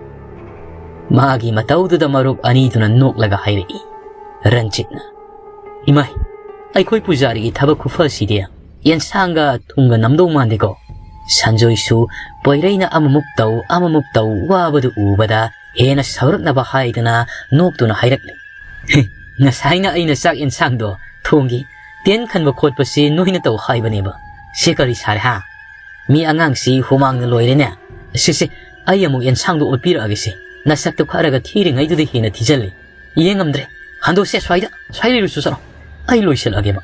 ꯃꯥꯒꯤ ꯃꯇꯧꯗꯨꯗ ꯃꯔꯨꯞ ꯑꯅꯤꯗꯨꯅ ꯅꯣꯛꯂꯒ ꯍꯥꯏꯔꯛꯏ꯫ ꯔꯟꯖꯤꯠꯅ, "ꯏꯃꯥꯏ, ꯑꯩꯈꯣꯏ ꯄꯨꯖꯥꯔꯤꯒꯤ ꯊꯕꯛ ꯈꯨꯐꯁꯤꯗꯤ ꯌꯦꯟꯁꯥꯡꯒ ꯊꯨꯝꯒ ꯅꯝꯗꯧ ꯃꯥꯟꯗꯦꯀꯣ?" ꯁꯟꯖꯣꯏꯁꯨ ꯄꯣꯏꯔꯩꯅ ꯑꯃꯃꯨꯛ ꯇꯧ, ꯑꯃꯃꯨꯛ ꯇꯧ ꯋꯥꯕꯗꯨ ꯎꯕꯗ ꯍꯦꯟꯅ ꯁꯥꯎꯔꯛꯅꯕ ꯍꯥꯏꯗꯅ ꯅꯣꯛꯇꯨꯅ ꯍꯥꯏꯔꯛꯂꯤ꯫ "ꯉꯁꯥꯏꯅ ꯑꯩꯅ ꯆꯥꯛ ꯌꯦꯟꯁꯥꯡꯗꯣ ꯊꯣꯡꯈꯤ, ꯇꯦꯟ ꯈꯟꯕ ꯈꯣꯠꯄꯁꯤ ꯅꯣꯏꯅ ꯇꯧ ꯍꯥꯏꯕꯅꯦꯕ꯫ ꯁꯤ ꯀꯔꯤ ꯁꯥꯔꯦ ꯍꯥ? ꯃꯤ ꯑꯉꯥꯡꯁꯤ ꯍꯨꯃꯥꯡꯅ ꯂꯣꯏꯔꯦꯅꯦ꯫ ꯁꯦ ꯁꯦ, ꯑꯩ ꯑꯃꯨꯛ ꯌꯦꯟꯁꯥꯡꯗꯣ ꯑꯣꯠꯄꯤꯔꯛꯑꯒꯦ ꯁꯦ꯫ ꯅꯁꯛꯇꯣ ꯈꯔꯒ ꯊꯤꯔꯤꯉꯩꯗꯨꯗ ꯍꯦꯟꯅ ꯊꯤꯖꯜꯂꯤ꯫ ꯌꯦꯡꯉꯝꯗ꯭ꯔꯦ꯫ ꯍꯟꯗꯣꯛꯁꯦ ꯁ꯭ꯋꯥꯏꯗ, ꯁ꯭ꯋꯥꯏ ꯂꯩꯔꯨꯁꯨ ꯆꯠꯂꯣ꯫ ꯑꯩ ꯂꯣꯏꯁꯤꯜꯂꯛꯑꯒꯦꯕ"꯫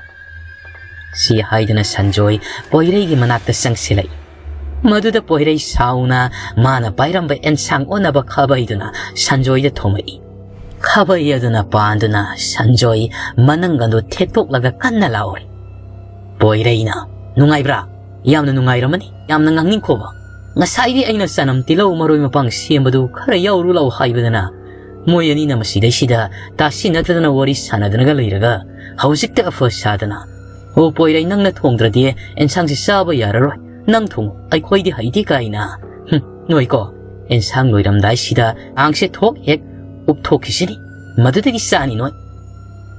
ꯁꯤ ꯍꯥꯏꯗꯨꯅ ꯁꯟꯖꯣꯏ ꯄꯣꯏꯔꯩꯒꯤ ꯃꯅꯥꯛꯇ ꯆꯪꯁꯤꯜꯂꯛꯏ꯫ ꯃꯗꯨꯗ ꯄꯣꯏꯔꯩ ꯁꯥꯎꯅ ꯃꯥꯅ ꯄꯥꯏꯔꯝꯕ ꯑꯦꯟꯁꯥꯡ ꯑꯣꯟꯅꯕ ꯈꯥꯕꯩꯗꯨꯅ ꯁꯟꯖꯣꯏꯗ ꯊꯣꯝꯃꯛꯏ꯫ ꯈꯥꯕꯩ ꯑꯗꯨꯅ ꯄꯥꯟꯗꯨꯅ ꯁꯟꯖꯣꯏ ꯃꯅꯪꯒꯟꯗꯨ ꯊꯦꯠꯇꯣꯛꯂꯒ ꯀꯟꯅ ꯂꯥꯎꯔꯤ꯫ ꯄꯣꯏꯔꯩꯅ, "ꯅꯨꯡꯉꯥꯏꯕ꯭ꯔꯥ? ꯌꯥꯝꯅ ꯅꯨꯡꯉꯥꯏꯔꯝꯃꯅꯤ꯫ ꯌꯥꯝꯅ ꯉꯥꯡꯅꯤꯡꯈꯣꯕ꯫ ꯉꯁꯥꯏꯗꯤ ꯑꯩꯅ ꯆꯅꯝ ꯇꯤꯜꯍꯧ ꯃꯔꯣꯏ ꯃꯄꯥꯡ ꯁꯦꯝꯕꯗꯨ ꯈꯔ ꯌꯥꯎꯔꯨ ꯂꯥꯎ ꯍꯥꯏꯕꯗꯅ ꯃꯣꯏ ꯑꯅꯤꯅ ꯃꯁꯤꯗꯩꯁꯤꯗ ꯇꯥꯁꯤꯟꯅꯗꯗꯅ ꯋꯥꯔꯤ ꯁꯥꯟꯅꯗꯅꯒ ꯂꯩꯔꯒ ꯍꯧꯖꯤꯛꯇ ꯑꯐ ꯁꯥꯗꯅ, 'ꯑꯣ ꯄꯣꯏꯔꯩ, ꯅꯪꯅ ꯊꯣꯡꯗ꯭ꯔꯗꯤ ꯑꯦꯟꯁꯥꯡꯁꯤ ꯆꯥꯕ ꯌꯥꯔꯔꯣꯏ꯫ ꯅꯪ ꯊꯣꯡꯉꯨ, ꯑꯩꯈꯣꯏꯗꯤ ꯍꯩꯇꯦ' ꯀꯥꯏꯅ꯫ ꯍꯨꯝ, ꯅꯣꯏꯀꯣ, ꯑꯦꯟꯁꯥꯡ ꯂꯣꯏꯔꯝꯗꯥꯏꯁꯤꯗ ꯑꯉꯥꯡꯁꯦ ꯊꯣꯛ ꯍꯦꯛ ꯎꯞꯊꯣꯛꯈꯤꯁꯤꯅꯤ꯫ ꯃꯗꯨꯗꯒꯤ ꯆꯥꯅꯤ ꯅꯣꯏ"꯫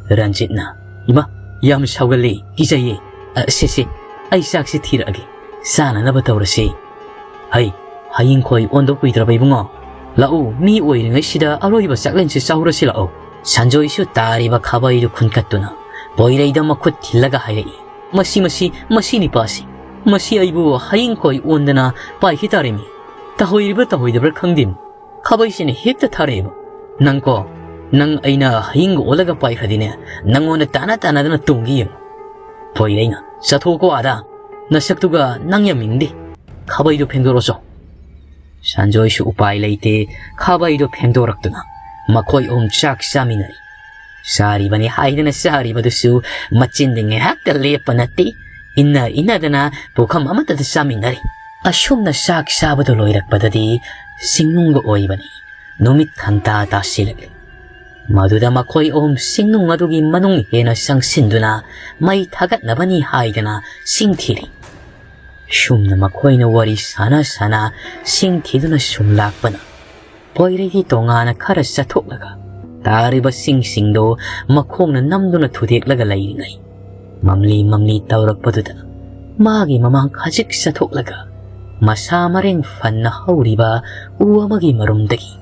ꯔꯟꯖꯤꯠꯅ, "ꯏꯃꯥ, ꯌꯥꯝ ꯁꯥꯎꯒꯜꯂꯤ, ꯀꯤꯖꯩꯌꯦ꯫ ꯑ, ꯁꯦ, ꯁꯦ, ꯑꯩ ꯆꯥꯛꯁꯤ ꯊꯤꯔꯛꯑꯒꯦ꯫ ꯆꯥꯅꯅꯕ ꯇꯧꯔꯁꯤ꯫ ꯍꯩ, ꯍꯌꯤꯡꯈꯣꯏ ꯑꯣꯟꯗꯧ ꯀꯨꯏꯗ꯭ꯔꯕ ꯏꯕꯨꯡꯉꯣ꯫ ꯂꯥꯛꯎ, ꯃꯤ ꯑꯣꯏꯔꯤꯉꯩꯁꯤꯗ ꯑꯔꯣꯏꯕ ꯆꯥꯛꯂꯦꯟꯁꯤ ꯆꯥꯍꯧꯔꯁꯤ ꯂꯥꯛꯑꯣ"꯫ ꯁꯟꯖꯣꯏꯁꯨ ꯇꯥꯔꯤꯕ ꯈꯥꯕꯩꯗꯨ ꯈꯨꯟꯀꯠꯇꯨꯅ ꯄꯣꯏꯔꯩꯗ ꯃꯈꯨꯠ ꯊꯤꯜꯂꯒ ꯍꯥꯏꯔꯛꯏ꯫ "ꯃꯁꯤ, ꯃꯁꯤ, ꯃꯁꯤ ꯅꯤꯄꯥꯁꯤ꯫ ꯃꯁꯤ ꯑꯩꯕꯨ ꯍꯌꯤꯡꯈꯣꯏ ꯑꯣꯟꯗꯅ ꯄꯥꯏꯈꯤ ꯇꯥꯔꯦꯃꯤ꯫ ꯇꯧꯍꯣꯏꯔꯤꯕ꯭ꯔꯥ ꯇꯧꯍꯣꯏꯗꯕ꯭ꯔꯥ ꯈꯪꯗꯦ꯫ ꯈꯥꯕꯩꯁꯤꯅ ꯍꯦꯛꯇ ꯊꯥꯔꯛꯑꯦꯕ꯫ "ꯅꯪꯀꯣ, ꯅꯪ ꯑꯩꯅ ꯍꯌꯤꯡꯒ ꯑꯣꯜꯂꯒ ꯄꯥꯏꯈ꯭ꯔꯗꯤꯅꯦ, ꯅꯪꯉꯣꯟꯗ ꯇꯥꯅ ꯇꯥꯅꯗꯅ ꯇꯣꯡꯒꯦ ꯌꯦꯡꯉꯨ꯫" ꯄꯣꯏꯔꯩꯅ, "ꯆꯠꯊꯣꯛꯀꯣ ꯑꯥꯗ, ꯅꯁꯛꯇꯨꯒ ꯅꯪ ꯌꯥꯝ ꯌꯦꯡꯅꯤꯡꯗꯦ꯫ ꯈꯥꯕꯩꯗꯣ ꯐꯦꯡꯗꯣꯔꯛꯑꯣ ꯆꯣ꯫" ꯁꯟꯖꯣꯏꯁꯨ ꯎꯄꯥꯏ ꯂꯩꯇꯦ, ꯈꯥꯕꯩꯗꯣ ꯐꯦꯡꯗꯣꯔꯛꯇꯨꯅ ꯃꯈꯣꯏ ꯑꯍꯨꯝ ꯆꯥꯛ ꯆꯥꯃꯤꯟꯅꯔꯤ꯫ ꯆꯥꯔꯤꯕꯅꯤ ꯍꯥꯏꯗꯅ ꯆꯥꯔꯤꯕꯗꯨꯁꯨ ꯃꯆꯤꯟꯗꯤ ꯉꯥꯏꯍꯥꯛꯇ ꯂꯦꯞꯄ ꯅꯠꯇꯦ, ꯏꯟꯅ ꯏꯟꯅꯗꯅ ꯄꯨꯈꯝ ꯑꯃꯠꯇꯗ ꯆꯥꯃꯤꯟꯅꯔꯤ꯫ ꯑꯁꯨꯝꯅ ꯆꯥꯛ ꯆꯥꯕꯗꯨ ꯂꯣꯏꯔꯛꯄꯗꯗꯤ ꯆꯤꯡꯅꯨꯡꯒ ꯑꯣꯏꯕꯅꯤ꯫ ꯅꯨꯃꯤꯠ ꯈꯟꯇꯥ ꯇꯥꯁꯤꯜꯂꯛꯂꯤ꯫ ꯃꯗꯨꯗ ꯃꯈꯣꯏ ꯑꯍꯨꯝ ꯆꯤꯡꯅꯨꯡ ꯑꯗꯨꯒꯤ ꯃꯅꯨꯡ ꯍꯦꯟꯅ ꯆꯪꯁꯤꯟꯗꯨꯅ ꯃꯩ ꯊꯥꯒꯠꯅꯕꯅꯤ ꯍꯥꯏꯗꯅ ꯁꯤꯡ ꯊꯤꯔꯤ꯫ ꯁꯨꯝꯅ ꯃꯈꯣꯏꯅ ꯋꯥꯔꯤ ꯁꯥꯟꯅ ꯁꯥꯟꯅ ꯁꯤꯡ ꯊꯤꯗꯨꯅ ꯁꯨꯝ ꯂꯥꯛꯄꯅ, ꯄꯣꯏꯔꯩꯗꯤ ꯇꯣꯉꯥꯟꯅ ꯈꯔ ꯆꯠꯊꯣꯛꯂꯒ ꯇꯥꯔꯤꯕ ꯁꯤꯡꯁꯤꯡꯗꯨ ꯃꯈꯣꯡꯅ ꯅꯝꯗꯨꯅ ꯊꯨꯗꯦꯛꯂꯒ ꯂꯩꯔꯤꯉꯩ, ꯃꯝꯂꯤ ꯃꯝꯂꯤ ꯇꯧꯔꯛꯄꯗꯨꯗ ꯃꯥꯒꯤ ꯃꯃꯥꯡ ꯈꯖꯤꯛ ꯆꯠꯊꯣꯛꯂꯒ ꯃꯁꯥ ꯃꯔꯦꯡ ꯐꯟꯅ ꯍꯧꯔꯤꯕ ꯎ ꯑꯃꯒꯤ ꯃꯔꯨꯝꯗꯒꯤ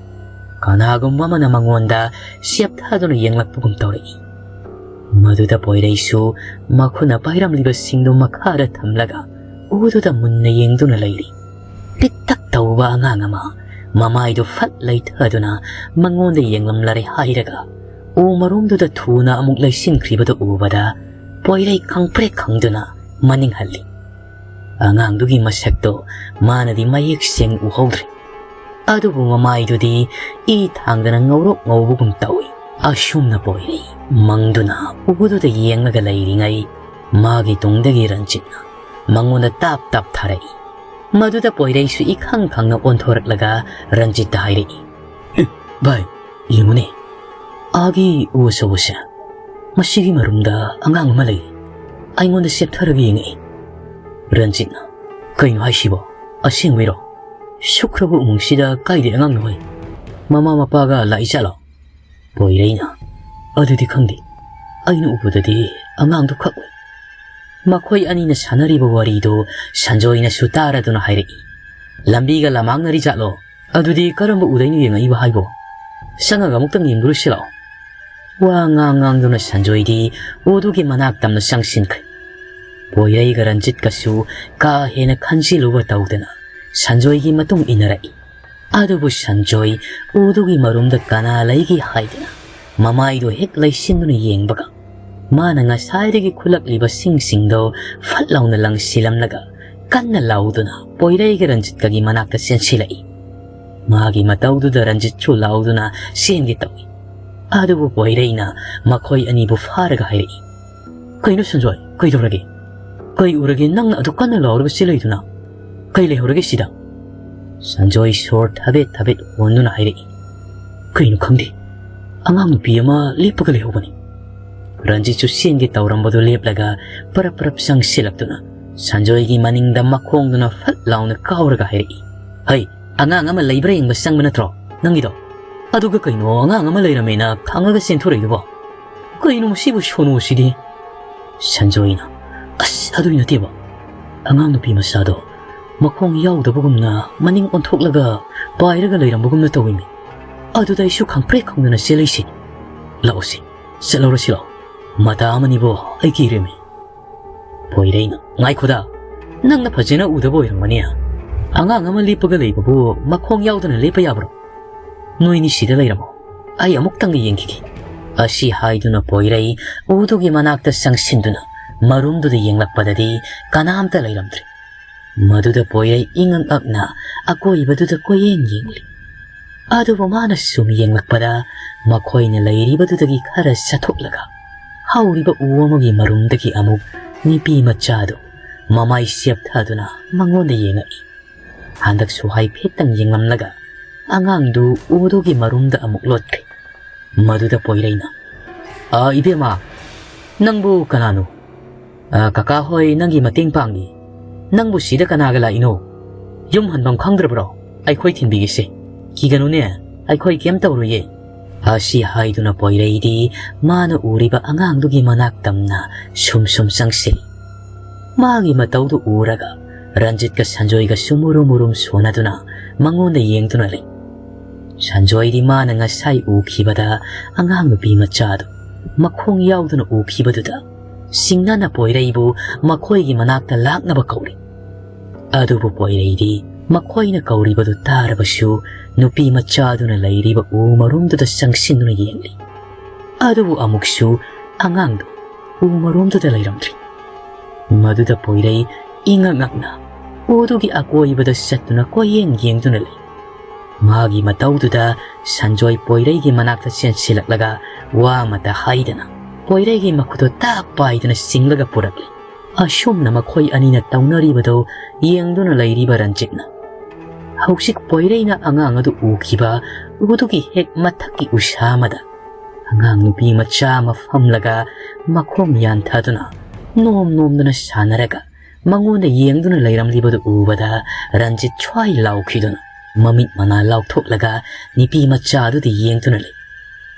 ꯀꯅꯥꯒꯨꯝꯕ ꯑꯃꯅ ꯃꯉꯣꯟꯗ ꯆꯦꯞꯊꯗꯨꯅ ꯌꯦꯡꯂꯛꯄꯒꯨꯝ ꯇꯧꯔꯛꯏ꯫ ꯃꯗꯨꯗ ꯄꯣꯏꯔꯩꯁꯨ ꯃꯈꯨꯠꯅ ꯄꯥꯏꯔꯝꯂꯤꯕꯁꯤꯡꯗꯨ ꯃꯈꯥꯗ ꯊꯝꯂꯒ ꯎꯗꯨꯗ ꯃꯨꯟꯅ ꯌꯦꯡꯗꯨꯅ ꯂꯩꯔꯤ꯫ ꯄꯤꯛꯇꯛ ꯇꯧꯕ ꯑꯉꯥꯡ ꯑꯃ ꯃꯃꯥꯏꯗꯨ ꯐꯠ ꯂꯩꯊꯗꯨꯅ ꯃꯉꯣꯟꯗ ꯌꯦꯡꯂꯝꯂꯔꯦ ꯍꯥꯏꯔꯒ ꯎ ꯃꯔꯨꯝꯗꯨꯗ ꯊꯨꯅ ꯑꯃꯨꯛ ꯂꯩꯁꯤꯟꯈ꯭ꯔꯤꯕꯗꯨ ꯎꯕꯗ ꯄꯣꯏꯔꯩ ꯈꯪꯄ꯭ꯔꯦꯛ ꯈꯪꯗꯨꯅ ꯃꯅꯤꯡ ꯍꯜꯂꯤ꯫ ꯑꯉꯥꯡꯗꯨꯒꯤ ꯃꯁꯛꯇꯣ ꯃꯥꯅꯗꯤ ꯃꯌꯦꯛ ꯁꯦꯡ ꯎꯍꯧꯗ꯭ꯔꯦ꯫ ꯑꯗꯨꯕꯨ ꯃꯃꯥꯏꯗꯨꯗꯤ ꯏ ꯊꯥꯡꯗꯅ ꯉꯧꯔꯣꯛ ꯉꯧꯕꯒꯨꯝ ꯇꯧꯏ꯫ ꯑꯁꯨꯝꯅ ꯄꯣꯏꯔꯩ ꯃꯪꯗꯨꯅ ꯎꯗꯨꯗ ꯌꯦꯡꯂꯒ ꯂꯩꯔꯤꯉꯩ, ꯃꯥꯒꯤ ꯇꯨꯡꯗꯒꯤ ꯔꯟꯖꯤꯠꯅ ꯃꯉꯣꯟꯗ ꯇꯥꯞ ꯇꯥꯞ ꯊꯥꯔꯛꯏ꯫ ꯃꯗꯨꯗ ꯄꯣꯏꯔꯩꯁꯨ ꯏꯈꯪ ꯈꯪꯅ ꯑꯣꯟꯊꯣꯔꯛꯂꯒ ꯔꯟꯖꯤꯠꯇ ꯍꯥꯏꯔꯛꯏ, "ꯑꯦ, ꯚꯥꯏ, ꯌꯦꯡꯉꯨꯅꯦ, ꯑꯥꯒꯤ ꯎ ꯑꯆꯧꯕꯁꯦ, ꯃꯁꯤꯒꯤ ꯃꯔꯨꯝꯗ ꯑꯉꯥꯡ ꯑꯃ ꯂꯩ꯫ ꯑꯩꯉꯣꯟꯗ ꯆꯦꯞꯊꯔꯒ ꯌꯦꯡꯉꯛꯏ꯫" ꯔꯟꯖꯤꯠꯅ, "ꯀꯩꯅꯣ ꯍꯥꯏꯁꯤꯕꯣ? ꯑꯁꯦꯡꯕꯩꯔꯣ? ꯁꯨꯛꯈ꯭ꯔꯕ ꯎꯃꯪꯁꯤꯗ ꯀꯥꯏꯗꯩ ꯑꯉꯥꯡꯅꯣ ꯍꯣꯏ? ꯃꯃꯥ ꯃꯄꯥꯒ ꯂꯥꯛꯏ ꯖꯥꯠꯂꯣ?" ꯄꯣꯏꯔꯩꯅ, "ꯑꯗꯨꯗꯤ ꯈꯪꯗꯦ꯫ ꯑꯩꯅ ꯎꯕꯗꯗꯤ ꯑꯉꯥꯡꯗꯨ ꯈꯛ ꯎꯏ꯫" ꯃꯈꯣꯏ ꯑꯅꯤꯅ ꯁꯥꯟꯅꯔꯤꯕ ꯋꯥꯔꯤꯗꯨ ꯁꯟꯖꯣꯏꯅꯁꯨ ꯇꯥꯔꯗꯨꯅ ꯍꯥꯏꯔꯛꯏ, "ꯂꯝꯕꯤꯒ ꯂꯃꯥꯡꯅꯔꯤ ꯖꯥꯠꯂꯣ? ꯑꯗꯨꯗꯤ ꯀꯔꯝꯕ ꯎꯗꯩꯅꯣ ꯌꯦꯡꯉꯛꯏꯕ ꯍꯥꯏꯕꯣ? ꯆꯪꯉꯒ ꯑꯃꯨꯛꯇꯪ ꯌꯦꯡꯂꯨꯔꯁꯤ ꯂꯥꯛꯑꯣ꯫" ꯋꯥ ꯉꯥꯡ ꯉꯥꯡꯗꯨꯅ ꯁꯟꯖꯣꯏꯗꯤ ꯎꯗꯨꯒꯤ ꯃꯅꯥꯛ ꯇꯝꯅ ꯆꯪꯁꯤꯟꯈ꯭ꯔꯦ꯫ ꯄꯣꯏꯔꯩꯒ ꯔꯟꯖꯤꯠꯀꯁꯨ ꯀꯥ ꯍꯦꯟꯅ ꯈꯟꯖꯤꯜꯂꯨꯕ ꯇꯧꯗꯅ ꯁꯟꯖꯣꯏꯒꯤ ꯃꯇꯨꯡ ꯏꯟꯅꯔꯛꯏ꯫ ꯑꯗꯨꯕꯨ ꯁꯟꯖꯣꯏ ꯎꯗꯨꯒꯤ ꯃꯔꯨꯝꯗ ꯀꯅꯥ ꯂꯩꯒꯦ ꯍꯥꯏꯗꯅ ꯃꯃꯥꯏꯗꯨ ꯍꯦꯛ ꯂꯩꯁꯤꯟꯗꯨꯅ ꯌꯦꯡꯕꯒ, ꯃꯥꯅ ꯉꯁꯥꯏꯗꯒꯤ ꯈꯨꯜꯂꯛꯂꯤꯕ ꯁꯤꯡꯁꯤꯡꯗꯣ ꯐꯠ ꯂꯥꯎꯅ ꯂꯪꯁꯤꯜꯂꯝꯂꯒ ꯀꯟꯅ ꯂꯥꯎꯗꯨꯅ ꯄꯣꯏꯔꯩꯒ ꯔꯟꯖꯤꯠꯀꯒꯤ ꯃꯅꯥꯛꯇ ꯆꯦꯟꯁꯤꯜꯂꯛꯏ꯫ ꯃꯥꯒꯤ ꯃꯇꯧꯗꯨꯗ ꯔꯟꯖꯤꯠꯁꯨ ꯂꯥꯎꯗꯨꯅ ꯆꯦꯟꯒꯦ ꯇꯧꯏ꯫ ꯑꯗꯨꯕꯨ ꯄꯣꯏꯔꯩꯅ ꯃꯈꯣꯏ ꯑꯅꯤꯕꯨ ꯐꯥꯔꯒ ꯍꯥꯏꯔꯛꯏ, "ꯀꯩꯅꯣ ꯁꯟꯖꯣꯏ, ꯀꯩꯗꯧꯔꯒꯦ? ꯀꯩ ꯎꯔꯒꯦ ꯅꯪꯅ ꯑꯗꯨ ꯀꯟꯅ ꯂꯥꯎꯔꯒ ꯆꯦꯜꯂꯛꯏꯗꯨꯅ? ꯀꯩ ꯂꯩꯍꯧꯔꯒꯦ ꯁꯤꯗ?" ꯁꯟꯖꯣꯏ ꯁꯣꯔ ꯊꯕꯦꯠ ꯊꯕꯦꯠ ꯍꯣꯟꯗꯨꯅ ꯍꯥꯏꯔꯛꯏ, "ꯀꯩꯅꯣ ꯈꯪꯗꯦ, ꯑꯉꯥꯡ ꯅꯨꯄꯤ ꯑꯃ ꯂꯦꯞꯄꯒ ꯂꯩꯍꯧꯕꯅꯤ꯫" ꯔꯟꯖꯤꯠꯁꯨ ꯆꯦꯟꯒꯦ ꯇꯧꯔꯝꯕꯗꯨ ꯂꯦꯞꯂꯒ ꯄꯔꯞ ꯄꯔꯞ ꯆꯪꯁꯤꯜꯂꯛꯇꯨꯅ ꯁꯟꯖꯣꯏꯒꯤ ꯃꯅꯤꯡꯗ ꯃꯈꯣꯡꯗꯨꯅ ꯐꯠ ꯂꯥꯎꯅ ꯀꯥꯎꯔꯒ ꯍꯥꯏꯔꯛꯏ, "ꯍꯩ, ꯑꯉꯥꯡ ꯑꯃ ꯂꯩꯕ꯭ꯔꯥ ꯌꯦꯡꯕ ꯆꯪꯕ ꯅꯠꯇ꯭ꯔꯣ ꯅꯪꯒꯤꯗꯣ? ꯑꯗꯨꯒ ꯀꯩꯅꯣ ꯑꯉꯥꯡ ꯑꯃ ꯂꯩꯔꯝꯃꯦꯅ ꯈꯪꯉꯒ ꯆꯦꯟꯊꯣꯔꯛꯏꯗꯨꯕꯣ? ꯀꯩꯅꯣ ꯃꯁꯤꯕꯨ ꯁꯣꯅꯣꯁꯤꯗꯤ?" ꯁꯟꯖꯣꯏꯅ, "ꯑꯁ, ꯑꯗꯨꯏ ꯅꯠꯇꯦꯕ꯫ ꯑꯉꯥꯡ ꯅꯨꯄꯤ ꯃꯆꯥꯗꯣ ꯃꯈꯣꯡ ꯌꯥꯎꯗꯕꯒꯨꯝꯅ ꯃꯅꯤꯡ ꯑꯣꯟꯊꯣꯛꯂꯒ ꯄꯥꯏꯔꯒ ꯂꯩꯔꯝꯕꯒꯨꯝꯅ ꯇꯧꯏꯃꯤ꯫ ꯑꯗꯨꯗ ꯑꯩꯁꯨ ꯈꯪꯄ꯭ꯔꯦꯛ ꯈꯪꯗꯅ ꯆꯦꯜꯂꯛꯏꯁꯤꯅꯤ꯫ ꯂꯥꯛꯑꯣꯁꯤ, ꯆꯠꯍꯧꯔꯁꯤ ꯂꯥꯛꯑꯣ꯫ ꯃꯇꯥ ꯑꯃꯅꯤꯕꯣ ꯑꯩ ꯀꯤꯔꯦꯃꯤ꯫" ꯄꯣꯏꯔꯩꯅ, "ꯉꯥꯏꯈꯣꯗ, ꯅꯪꯅ ꯐꯖꯅ ꯎꯗꯕ ꯑꯣꯏꯔꯝꯒꯅꯤ꯫ ꯑꯉꯥꯡ ꯑꯃ ꯂꯦꯞꯄꯒ ꯂꯩꯕꯕꯨ ꯃꯈꯣꯡ ꯌꯥꯎꯗꯅ ꯂꯦꯞꯄ ꯌꯥꯕ꯭ꯔꯣ? ꯅꯣꯏꯅꯤ ꯁꯤꯗ ꯂꯩꯔꯝꯃꯣ, ꯑꯩ ꯑꯃꯨꯛꯇꯪꯒ ꯌꯦꯡꯈꯤꯒꯦ꯫" ꯑꯁꯤ ꯍꯥꯏꯗꯨꯅ ꯄꯣꯏꯔꯩ ꯎꯗꯨꯒꯤ ꯃꯅꯥꯛꯇ ꯆꯪꯁꯤꯟꯗꯨꯅ ꯃꯔꯨꯝꯗꯨꯗ ꯌꯦꯡꯂꯛꯄꯗꯗꯤ ꯀꯅꯥꯝꯇ ꯂꯩꯔꯝꯗ꯭ꯔꯦ꯫ ꯃꯗꯨꯗ ꯄꯣꯏꯔꯩ ꯏꯉꯛ ꯉꯛꯅ ꯑꯀꯣꯏꯕꯗꯨꯗ ꯀꯣꯏꯌꯦꯡ ꯌꯦꯡꯂꯤ꯫ ꯑꯗꯨꯕꯨ ꯃꯥꯅ ꯁꯨꯝ ꯌꯦꯡꯂꯛꯄꯗ ꯃꯈꯣꯏꯅ ꯂꯩꯔꯤꯕꯗꯨꯗꯒꯤ ꯈꯔ ꯆꯠꯊꯣꯛꯂꯒ ꯍꯧꯔꯤꯕ ꯎ ꯑꯃꯒꯤ ꯃꯔꯨꯝꯗꯒꯤ ꯑꯃꯨꯛ ꯅꯨꯄꯤ ꯃꯆꯥꯗꯨ ꯃꯃꯥꯏ ꯆꯦꯞꯊꯗꯨꯅ ꯃꯉꯣꯟꯗ ꯌꯦꯡꯉꯛꯏ꯫ ꯍꯟꯗꯛꯁꯨ ꯍꯥꯏꯐꯦꯠꯇꯪ ꯌꯦꯡꯂꯝꯂꯒ ꯑꯉꯥꯡꯗꯨ ꯎꯗꯨꯒꯤ ꯃꯔꯨꯝꯗ ꯑꯃꯨꯛ ꯂꯣꯠꯈ꯭ꯔꯦ꯫ ꯃꯗꯨꯗ ꯄꯣꯏꯔꯩꯅ, "ꯑ, ꯏꯕꯦꯝꯃ, ꯅꯪꯕꯨ ꯀꯅꯥꯅꯣ? ꯑ, ꯀꯀꯥ ꯍꯣꯏ ꯅꯪꯒꯤ ꯃꯇꯦꯡ ꯄꯥꯡꯉꯤ꯫ ꯅꯪꯕꯨ ꯁꯤꯗ ꯀꯅꯥꯒ ꯂꯥꯛꯏꯅꯣ? ꯌꯨꯝ ꯍꯟꯐꯝ ꯈꯪꯗ꯭ꯔꯕ꯭ꯔꯣ? ꯑꯩꯈꯣꯏ ꯊꯤꯟꯕꯤꯒꯦꯁꯦ꯫ ꯀꯤꯒꯅꯨꯅꯦ, ꯑꯩꯈꯣꯏ ꯀꯩꯝ ꯇꯧꯔꯣꯏꯌꯦ꯫" ꯑꯁꯤ ꯍꯥꯏꯗꯨꯅ ꯄꯣꯏꯔꯩꯗꯤ ꯃꯥꯅ ꯎꯔꯤꯕ ꯑꯉꯥꯡꯗꯨꯒꯤ ꯃꯅꯥꯛ ꯇꯝꯅ ꯁꯨꯝ ꯁꯨꯝ ꯆꯪꯁꯤꯜꯂꯤ꯫ ꯃꯥꯒꯤ ꯃꯇꯧꯗꯨ ꯎꯔꯒ ꯔꯟꯖꯤꯠꯀ ꯁꯟꯖꯣꯏꯒꯁꯨ ꯃꯨꯔꯨꯝ ꯃꯨꯔꯨꯝ ꯁꯣꯟꯅꯗꯨꯅ ꯃꯉꯣꯟꯗ ꯌꯦꯡꯗꯨꯅ ꯂꯩ꯫ ꯁꯟꯖꯣꯏꯗꯤ ꯃꯥꯅ ꯉꯁꯥꯏ ꯎꯈꯤꯕꯗ ꯑꯉꯥꯡ ꯅꯨꯄꯤ ꯃꯆꯥꯗꯨ ꯃꯈꯣꯡ ꯌꯥꯎꯗꯨꯅ ꯎꯈꯤꯕꯗꯨꯗ ꯁꯤꯡꯅꯅ ꯄꯣꯏꯔꯩꯕꯨ ꯃꯈꯣꯏꯒꯤ ꯃꯅꯥꯛꯇ ꯂꯥꯛꯅꯕ ꯀꯧꯔꯤ꯫ ꯑꯗꯨꯕꯨ ꯄꯣꯏꯔꯩꯗꯤ ꯃꯈꯣꯏꯅ ꯀꯧꯔꯤꯕꯗꯨ ꯇꯥꯔꯕꯁꯨ ꯅꯨꯄꯤ ꯃꯆꯥꯗꯨꯅ ꯂꯩꯔꯤꯕ ꯎ ꯃꯔꯨꯝꯗꯨꯗ ꯆꯪꯁꯤꯟꯗꯨꯅ ꯌꯦꯡꯂꯤ꯫ ꯑꯗꯨꯕꯨ ꯑꯃꯨꯛꯁꯨ ꯑꯉꯥꯡꯗꯨ ꯎ ꯃꯔꯨꯝꯗꯨꯗ ꯂꯩꯔꯝꯗ꯭ꯔꯤ꯫ ꯃꯗꯨꯗ ꯄꯣꯏꯔꯩ ꯏꯉꯛ ꯉꯛꯅ ꯎꯗꯨꯒꯤ ꯑꯀꯣꯏꯕꯗ ꯆꯠꯇꯨꯅ ꯀꯣꯏꯌꯦꯡ ꯌꯦꯡꯗꯨꯅ ꯂꯩ꯫ ꯃꯥꯒꯤ ꯃꯇꯧꯗꯨꯗ ꯁꯟꯖꯣꯏ ꯄꯣꯏꯔꯩꯒꯤ ꯃꯅꯥꯛꯇ ꯆꯦꯟꯁꯤꯜꯂꯛꯂꯒ ꯋꯥ ꯑꯃꯇ ꯍꯥꯏꯗꯅ ꯄꯣꯏꯔꯩꯒꯤ ꯃꯈꯨꯠꯇꯨ ꯇꯥꯛ ꯄꯥꯏꯗꯨꯅ ꯆꯤꯡꯂꯒ ꯄꯨꯔꯛꯂꯤ꯫ ꯑꯁꯨꯝꯅ ꯃꯈꯣꯏ ꯑꯅꯤꯅ ꯇꯧꯅꯔꯤꯕꯗꯨ ꯌꯦꯡꯗꯨꯅ ꯂꯩꯔꯤꯕ ꯔꯟꯖꯤꯠꯅ ꯍꯧꯖꯤꯛ ꯄꯣꯏꯔꯩꯅ ꯑꯉꯥꯡ ꯑꯗꯨ ꯎꯈꯤꯕ ꯎꯗꯨꯒꯤ ꯍꯦꯛ ꯃꯊꯛꯀꯤ ꯎꯁꯥ ꯑꯃꯗ ꯑꯉꯥꯡ ꯅꯨꯄꯤ ꯃꯆꯥ ꯑꯃ ꯐꯝꯂꯒ ꯃꯈꯣꯡ ꯌꯥꯟꯊꯗꯨꯅ ꯅꯣꯝ ꯅꯣꯝꯗꯨꯅ ꯁꯥꯟꯅꯔꯒ ꯃꯉꯣꯟꯗ ꯌꯦꯡꯗꯨꯅ ꯂꯩꯔꯝꯂꯤꯕꯗꯨ ꯎꯕꯗ ꯔꯟꯖꯤꯠ ꯁ꯭ꯋꯥꯏ ꯂꯥꯎꯈꯤꯗꯨꯅ ꯃꯃꯤꯠ ꯃꯅꯥ ꯂꯥꯎꯊꯣꯛꯂꯒ ꯅꯨꯄꯤ ꯃꯆꯥ ꯑꯗꯨꯗ ꯌꯦꯡꯗꯨꯅ ꯂꯩ꯫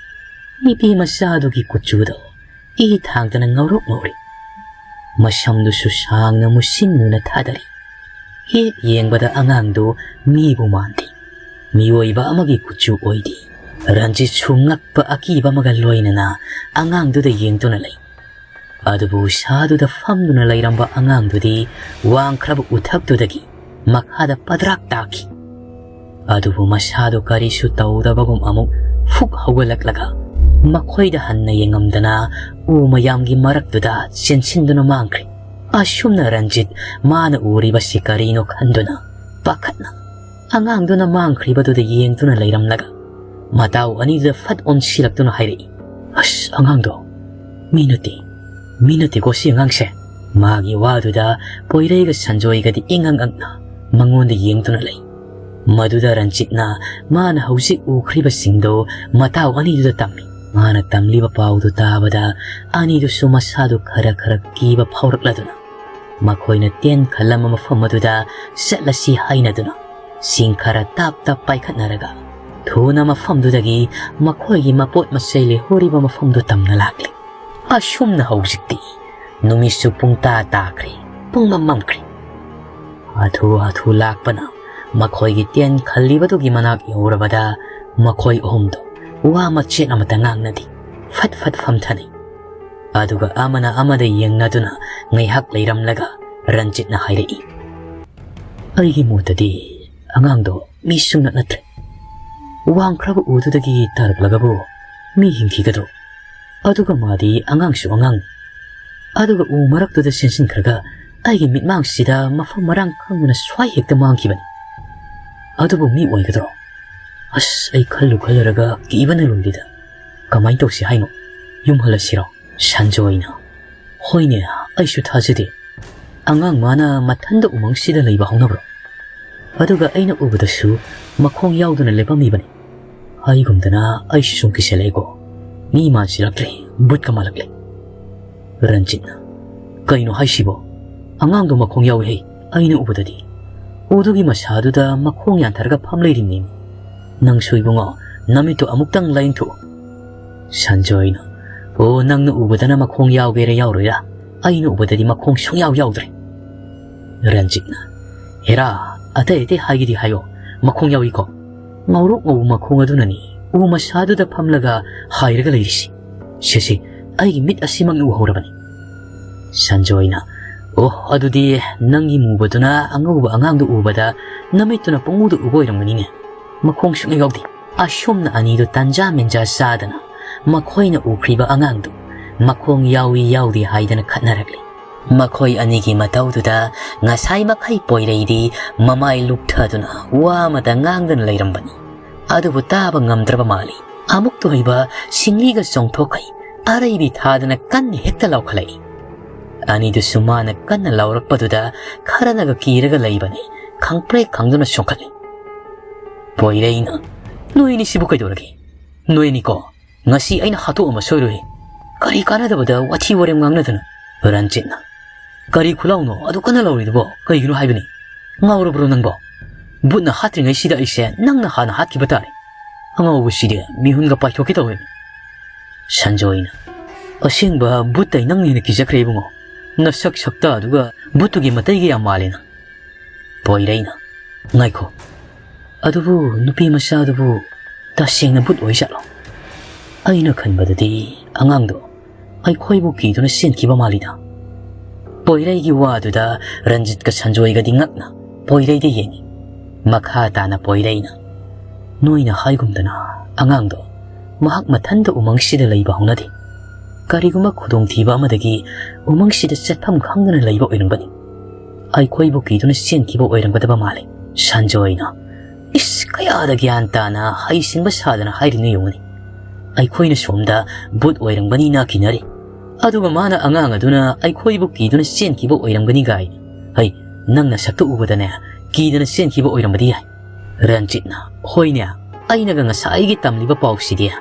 ꯅꯨꯄꯤ ꯃꯆꯥ ꯑꯗꯨꯒꯤ ꯀꯨꯆꯨꯗꯣ ꯏ ꯊꯥꯡꯗꯅ ꯉꯧꯔꯣꯛ ꯉꯧꯔꯤ꯫ ꯃꯁꯝꯗꯨꯁꯨ ꯁꯥꯡꯅ ꯃꯨꯁꯤꯟ ꯃꯨꯅ ꯊꯥꯗꯔꯤ꯫ ꯍꯦꯛ ꯌꯦꯡꯕꯗ ꯑꯉꯥꯡꯗꯨ ꯃꯤꯕꯨ ꯃꯥꯟꯗꯦ꯫ ꯃꯤꯑꯣꯏꯕ ꯑꯃꯒꯤ ꯀꯨꯆꯨ ꯑꯣꯏꯗꯦ꯫ ꯔꯟꯖꯤꯠꯁꯨ ꯉꯛꯄ ꯑꯀꯤꯕ ꯑꯃꯒ ꯂꯣꯏꯅꯅ ꯑꯉꯥꯡꯗꯨꯗ ꯌꯦꯡꯗꯨꯅ ꯂꯩ꯫ ꯑꯗꯨꯕꯨ ꯎꯁꯥꯗꯨꯗ ꯐꯝꯗꯨꯅ ꯂꯩꯔꯝꯕ ꯑꯉꯥꯡꯗꯨꯗꯤ ꯋꯥꯡꯈ꯭ꯔꯕ ꯎꯊꯛꯇꯨꯗꯒꯤ ꯃꯈꯥꯗ ꯄꯗ꯭ꯔꯥꯛ ꯇꯥꯈꯤ꯫ ꯑꯗꯨꯕꯨ ꯃꯁꯥꯗꯨ ꯀꯔꯤꯁꯨ ꯇꯧꯗꯕꯒꯨꯝ ꯑꯃꯨꯛ ꯐꯨꯛ ꯍꯧꯒꯠꯂꯛꯂꯒ ꯃꯈꯣꯏꯗ ꯍꯟꯅ ꯌꯦꯡꯉꯝꯗꯅ ꯎ ꯃꯌꯥꯝꯒꯤ ꯃꯔꯛꯇꯨꯗ ꯆꯦꯟꯁꯤꯟꯗꯨꯅ ꯃꯥꯡꯈ꯭ꯔꯦ꯫ ꯑꯁꯨꯝꯅ ꯔꯟꯖꯤꯠ ꯃꯥꯅ ꯎꯔꯤꯕꯁꯤ ꯀꯔꯤꯅꯣ ꯈꯟꯗꯨꯅ ꯄꯥꯈꯠꯅ ꯑꯉꯥꯡꯗꯨꯅ ꯃꯥꯡꯈ꯭ꯔꯤꯕꯗꯨꯗ ꯌꯦꯡꯗꯨꯅ ꯂꯩꯔꯝꯂꯒ ꯃꯇꯥꯎ ꯑꯅꯤꯗꯨꯗ ꯐꯠ ꯑꯣꯟꯁꯤꯜꯂꯛꯇꯨꯅ ꯍꯥꯏꯔꯛꯏ, "ꯑꯁ, ꯑꯉꯥꯡꯗꯣ ꯃꯤ ꯅꯠꯇꯦ, ꯃꯤ ꯅꯠꯇꯦꯀꯣ ꯁꯤ ꯑꯉꯥꯡꯁꯦ"꯫ ꯃꯥꯒꯤ ꯋꯥꯗꯨꯗ ꯄꯣꯏꯔꯩꯒ ꯁꯟꯖꯣꯏꯒꯗꯤ ꯏꯉꯛ ꯉꯛꯅ ꯃꯉꯣꯟꯗ ꯌꯦꯡꯗꯨꯅ ꯂꯩ꯫ ꯃꯗꯨꯗ ꯔꯟꯖꯤꯠꯅ ꯃꯥꯅ ꯍꯧꯖꯤꯛ ꯎꯈ꯭ꯔꯤꯕꯁꯤꯡꯗꯣ ꯃꯇꯥꯎ ꯑꯅꯤꯗꯨꯗ ꯇꯝꯃꯤ꯫ ꯃꯥꯅ ꯇꯝꯂꯤꯕ ꯄꯥꯎꯗꯨ ꯇꯥꯕꯗ ꯑꯅꯤꯗꯨꯁꯨ ꯃꯁꯥꯗꯨ ꯈꯔ ꯈꯔ ꯀꯤꯕ ꯐꯥꯎꯔꯛꯂꯗꯨꯅ ꯃꯈꯣꯏꯅ ꯇꯦꯟ ꯈꯜꯂꯝꯕ ꯃꯐꯝ ꯑꯗꯨꯗ ꯆꯠꯂꯁꯤ ꯍꯥꯏꯅꯗꯨꯅ ꯆꯤꯡ ꯈꯔ ꯇꯞ ꯇꯞ ꯄꯥꯏꯈꯠꯅꯔꯒ ꯊꯨꯅ ꯃꯐꯝꯗꯨꯗꯒꯤ ꯃꯈꯣꯏꯒꯤ ꯃꯄꯣꯠ ꯃꯆꯩ ꯂꯩꯍꯧꯔꯤꯕ ꯃꯐꯝꯗꯨ ꯇꯝꯅ ꯂꯥꯛꯂꯤ꯫ ꯑꯁꯨꯝꯅ ꯍꯧꯖꯤꯛꯇꯤ ꯅꯨꯃꯤꯠꯁꯨ ꯄꯨꯡ ꯇꯥ ꯇꯥꯈ꯭ꯔꯦ, ꯄꯨꯡ ꯃꯝ ꯃꯝꯈ꯭ꯔꯦ꯫ ꯍꯥꯊꯨ ꯍꯥꯊꯨ ꯂꯥꯛꯄꯅ ꯃꯈꯣꯏꯒꯤ ꯇꯦꯟ ꯈꯜꯂꯤꯕꯗꯨꯒꯤ ꯃꯅꯥꯛ ꯌꯧꯔꯕꯗ ꯃꯈꯣꯏ ꯑꯍꯨꯝꯗꯨ ꯋꯥ ꯃꯆꯦꯠ ꯑꯃꯠꯇ ꯉꯥꯡꯅꯗꯦ꯫ ꯐꯠ ꯐꯠ ꯐꯝꯊꯅꯩ꯫ ꯑꯗꯨꯒ ꯑꯃꯅ ꯑꯃꯗ ꯌꯦꯡꯅꯗꯨꯅ ꯉꯥꯏꯍꯥꯛ ꯂꯩꯔꯝꯂꯒ ꯔꯟꯖꯤꯠꯅ ꯍꯥꯏꯔꯛꯏ, ꯑꯩꯒꯤ ꯃꯣꯠꯇꯗꯤ ꯑꯉꯥꯡꯗꯣ ꯃꯤ ꯁꯨꯡꯅꯠ ꯅꯠꯇ꯭ꯔꯦ꯫ ꯋꯥꯡꯈ꯭ꯔꯕ ꯎꯗꯨꯗꯒꯤ ꯇꯥꯔꯛꯂꯒꯕꯨ ꯃꯤ ꯍꯤꯡꯈꯤꯒꯗ꯭ꯔꯣ? ꯑꯗꯨꯒ ꯃꯥꯗꯤ ꯑꯉꯥꯡꯁꯨ ꯑꯉꯥꯡꯅꯤ꯫ ꯑꯗꯨꯒ ꯎ ꯃꯔꯛꯇꯨꯗ ꯆꯦꯟꯁꯤꯟꯈ꯭ꯔꯒ ꯑꯩꯒꯤ ꯃꯤꯠꯃꯥꯡꯁꯤꯗ ꯃꯐꯝ ꯃꯔꯥꯡ ꯈꯪꯗꯅ ꯁ꯭ꯋꯥꯏ ꯍꯦꯛꯇ ꯃꯥꯡꯈꯤꯕꯅꯤ꯫ ꯑꯗꯨꯕꯨ ꯃꯤ ꯑꯣꯏꯒꯗ꯭ꯔꯣ? ꯑꯁ, ꯑꯩ ꯈꯜꯂꯨ ꯈꯜꯂꯨꯔꯒ ꯀꯤꯕꯅ ꯂꯣꯏꯔꯦꯗ꯫ ꯀꯃꯥꯏꯅ ꯇꯧꯁꯤ ꯍꯥꯏꯅꯣ? ꯌꯨꯝ ꯍꯜꯂꯁꯤꯔꯣ? ꯁꯟꯖꯣꯏꯅ, ꯍꯣꯏꯅꯦ, ꯑꯩꯁꯨ ꯊꯥꯖꯗꯦ꯫ ꯑꯉꯥꯡ ꯃꯥꯅ ꯃꯊꯟꯗ ꯎꯃꯪꯁꯤꯗ ꯂꯩꯕ ꯍꯧꯅꯕ꯭ꯔꯣ? ꯑꯗꯨꯒ ꯑꯩꯅ ꯎꯕꯗꯁꯨ ꯃꯈꯣꯡ ꯌꯥꯎꯗꯅ ꯂꯦꯞꯄꯝꯃꯤꯕꯅꯤ꯫ ꯍꯥꯏꯒꯨꯝꯗꯅ ꯑꯩꯁꯨ ꯁꯨꯝ ꯀꯤꯁꯜꯂꯛꯑꯦꯀꯣ꯫ ꯃꯤ ꯃꯥꯟꯁꯤꯜꯂꯛꯇ꯭ꯔꯦ, ꯕꯨꯠꯀ ꯃꯥꯜꯂꯛꯂꯦ꯫ ꯔꯟꯖꯤꯠꯅ, ꯀꯩꯅꯣ ꯍꯥꯏꯁꯤꯕꯣ? ꯑꯉꯥꯡꯗꯣ ꯃꯈꯣꯡ ꯌꯥꯎꯏ ꯍꯦ, ꯑꯩꯅ ꯎꯕꯗꯗꯤ꯫ ꯎꯗꯨꯒꯤ ꯃꯁꯥꯗꯨꯗ ꯃꯈꯣꯡ ꯌꯥꯟꯊꯔꯒ ꯐꯝ ꯂꯩꯔꯤꯅꯦꯃꯤ꯫ ꯅꯪꯁꯨ ꯏꯕꯨꯡꯉꯣ, ꯅꯃꯤꯠꯇꯨ ꯑꯃꯨꯛꯇꯪ ꯂꯥꯏꯌꯦꯡꯊꯣꯛꯎ꯫ ꯁꯟꯖꯣꯏꯅ, ꯑꯣ, ꯅꯪꯅ ꯎꯕꯗꯅ ꯃꯈꯣꯡ ꯌꯥꯎꯒꯦꯔꯥ ꯌꯥꯎꯔꯣꯏꯔꯥ? ꯑꯩꯅ ꯎꯕꯗꯗꯤ ꯃꯈꯣꯡ ꯁꯨꯡꯌꯥꯎ ꯌꯥꯎꯗ꯭ꯔꯦ꯫ ꯔꯟꯖꯤꯠꯅ, ꯍꯦꯔꯥ, ꯑꯇꯩ ꯑꯇꯩ ꯍꯥꯏꯒꯦꯗꯤ ꯍꯥꯏꯌꯣ, ꯃꯈꯣꯡ ꯌꯥꯎꯏꯀꯣ꯫ ꯉꯧꯔꯣꯛ ꯉꯧꯕ ꯃꯈꯣꯡ ꯑꯗꯨꯅꯅꯤ ꯎ ꯃꯁꯥꯗꯨꯗ ꯐꯝꯂꯒ ꯍꯥꯏꯔꯒ ꯂꯩꯔꯤꯁꯤ꯫ ꯁꯦ ꯁꯦ, ꯑꯩꯒꯤ ꯃꯤꯠ ꯑꯁꯤꯃꯛꯅ ꯎꯍꯧꯔꯕꯅꯤ꯫ ꯁꯟꯖꯣꯏꯅ, ꯑꯣ, ꯑꯗꯨꯗꯤ ꯅꯪꯒꯤ ꯃꯨꯕꯗꯨꯅ ꯑꯉꯧꯕ ꯑꯉꯥꯡꯗꯨ ꯎꯕꯗ ꯅꯃꯤꯠꯇꯨꯅ ꯄꯪꯎꯗ ꯎꯕ ꯑꯣꯏꯔꯝꯒꯅꯤꯅꯦ꯫ ꯃꯈꯣꯡ ꯁꯨꯡꯌꯥꯎ ꯌꯥꯎꯗꯦ꯫ ꯑꯁꯣꯝꯅ ꯑꯅꯤꯗꯨ ꯇꯟꯖꯥ ꯃꯦꯟꯖꯥ ꯆꯥꯗꯅ ꯃꯈꯣꯏꯅ ꯎꯈ꯭ꯔꯤꯕ ꯑꯉꯥꯡꯗꯨ ꯃꯈꯣꯡ ꯌꯥꯎꯏ ꯌꯥꯎꯗꯦ ꯍꯥꯏꯗꯅ ꯈꯠꯅꯔꯛꯂꯤ꯫ ꯃꯈꯣꯏ ꯑꯅꯤꯒꯤ ꯃꯇꯧꯗꯨꯗ ꯉꯁꯥꯏ ꯃꯈꯩ ꯄꯣꯏꯔꯩꯗꯤ ꯃꯃꯥꯏ ꯂꯨꯞꯊꯗꯨꯅ ꯋꯥ ꯑꯃꯇ ꯉꯥꯡꯗꯅ ꯂꯩꯔꯝꯕꯅꯤ꯫ ꯑꯗꯨꯕꯨ ꯇꯥꯕ ꯉꯝꯗ꯭ꯔꯕ ꯃꯥꯜꯂꯤ꯫ ꯑꯃꯨꯛꯇ ꯑꯣꯏꯕ ꯁꯤꯡꯂꯤꯒ ꯆꯣꯡꯊꯣꯛꯈꯩ ꯑꯔꯩꯕꯤ ꯊꯥꯗꯅ ꯀꯟꯅ ꯍꯦꯛꯇ ꯂꯥꯎꯈꯠꯂꯛꯏ꯫ ꯑꯅꯤꯗꯨꯁꯨ ꯃꯥꯅ ꯀꯟꯅ ꯂꯥꯎꯔꯛꯄꯗꯨꯗ ꯈꯔꯅꯒ ꯀꯤꯔꯒ ꯂꯩꯕꯅꯤ, ꯈꯪꯄ꯭ꯔꯦꯛ ꯈꯪꯗꯨꯅ ꯆꯣꯡꯈꯠꯂꯤ꯫ ꯄꯣꯏꯔꯩꯅ, ꯅꯣꯏ ꯑꯅꯤꯁꯤꯕꯨ ꯀꯩꯗꯧꯔꯒꯦ? ꯅꯣꯏ ꯑꯅꯤꯀꯣ, ꯉꯁꯤ ꯑꯩꯅ ꯍꯥꯠꯇꯣꯛꯑꯝꯃ ꯁꯣꯏꯔꯣꯏ꯫ ꯀꯔꯤ ꯀꯥꯟꯅꯗꯕꯗ ꯋꯥꯊꯤ ꯋꯥꯔꯦꯝ ꯉꯥꯡꯅꯗꯅ? ꯔꯟꯖꯤꯠꯅ, ꯀꯔꯤ ꯈꯨꯂꯥꯎꯅꯣ ꯑꯗꯨ ꯀꯟꯅ ꯂꯥꯎꯔꯤꯗꯨꯕꯣ? ꯀꯩꯒꯤꯅꯣ ꯍꯥꯏꯕꯅꯤ? ꯉꯥꯎꯔꯕ꯭ꯔꯣ ꯅꯪꯕꯣ? ꯕꯨꯠꯅ ꯍꯥꯠꯇ꯭ꯔꯤꯉꯩꯁꯤꯗ ꯑꯩꯁꯦ ꯅꯪꯅ ꯍꯥꯟꯅ ꯍꯥꯠꯈꯤꯕ ꯇꯥꯔꯦ꯫ ꯑꯉꯥꯎꯕꯁꯤꯗꯤ ꯃꯤꯍꯨꯟꯒ ꯄꯥꯏꯊꯣꯛꯀꯦ ꯇꯧꯋꯦ꯫ ꯁꯟꯖꯣꯏꯅ, ꯑꯁꯦꯡꯕ ꯕꯨꯠꯇꯩ ꯅꯪꯅ ꯍꯦꯟꯅ ꯀꯤꯖꯈ꯭ꯔꯦ ꯏꯕꯨꯡꯉꯣ꯫ ꯅꯁꯛ ꯁꯛꯇ ꯑꯗꯨꯒ ꯕꯨꯠꯇꯨꯒꯤ ꯃꯇꯩꯒ ꯌꯥꯝ ꯃꯥꯜꯂꯦ ꯅꯪ꯫ ꯄꯣꯏꯔꯩꯅ, ꯉꯥꯏꯈꯣ, ꯑꯗꯨꯕꯨ ꯅꯨꯄꯤ ꯃꯆꯥꯗꯨꯕꯨ ꯇꯁꯦꯡꯅ ꯕꯨꯠ ꯑꯣꯏꯖꯥꯠꯂꯣ? ꯑꯩꯅ ꯈꯟꯕꯗꯗꯤ ꯑꯉꯥꯡꯗꯣ ꯑꯩꯈꯣꯏꯕꯨ ꯀꯤꯗꯨꯅ ꯆꯦꯟꯈꯤꯕ ꯃꯥꯜꯂꯤꯗ꯫ ꯄꯣꯏꯔꯩꯒꯤ ꯋꯥꯗꯨꯗ ꯔꯟꯖꯤꯠꯀ ꯁꯟꯖꯣꯏꯒꯗꯤ ꯉꯛꯅ ꯄꯣꯏꯔꯩꯗ ꯌꯦꯡꯉꯤ꯫ ꯃꯈꯥ ꯇꯥꯅ ꯄꯣꯏꯔꯩꯅ, "ꯅꯣꯏꯅ ꯍꯥꯏꯒꯨꯝꯗꯅ ꯑꯉꯥꯡꯗꯣ ꯃꯍꯥꯛ ꯃꯊꯟꯇ ꯎꯃꯪꯁꯤꯗ ꯂꯩꯕ ꯍꯧꯅꯗꯦ꯫ ꯀꯔꯤꯒꯨꯝꯕ ꯈꯨꯗꯣꯡꯊꯤꯕ ꯑꯃꯗꯒꯤ ꯎꯃꯪꯁꯤꯗ ꯆꯠꯐꯝ ꯈꯪꯗꯅ ꯂꯩꯕ ꯑꯣꯏꯔꯝꯒꯅꯤ꯫ ꯑꯩꯈꯣꯏꯕꯨ ꯀꯤꯗꯨꯅ ꯆꯦꯟꯈꯤꯕ ꯑꯣꯏꯔꯝꯒꯗꯕ ꯃꯥꯜꯂꯤ꯫" ꯁꯟꯖꯣꯏꯅ, "ꯏꯁ, ꯀꯌꯥꯗ ꯒ꯭ꯌꯥꯟ ꯇꯥꯅ ꯍꯩꯁꯤꯡꯕ ꯁꯥꯗꯅ ꯍꯥꯏꯔꯤꯅꯦ ꯌꯦꯡꯉꯨꯅꯦ꯫ ꯑꯩꯈꯣꯏꯅ ꯁꯣꯝꯗ ꯚꯨꯠ ꯑꯣꯏꯔꯝꯒꯅꯤꯅ ꯀꯤꯅꯔꯤ, ꯑꯗꯨꯒ ꯃꯥꯅ ꯑꯉꯥꯡ ꯑꯗꯨꯅ ꯑꯩꯈꯣꯏꯕꯨ ꯀꯤꯗꯨꯅ ꯆꯦꯟꯈꯤꯕ ꯑꯣꯏꯔꯝꯒꯅꯤ ꯒꯥꯏ꯫ ꯍꯩ, ꯅꯪ ꯅꯁꯛꯇꯨ ꯎꯕꯗꯅꯦ ꯀꯤꯗꯅ ꯆꯦꯟꯈꯤꯕ ꯑꯣꯏꯔꯝꯕꯗꯤ ꯌꯥꯏ꯫" ꯔꯟꯖꯤꯠꯅ, "ꯍꯣꯏꯅꯦ, ꯑꯩꯅꯒ ꯉꯁꯥꯏꯒꯤ ꯇꯝꯂꯤꯕ ꯄꯥꯎꯁꯤꯗꯤ꯫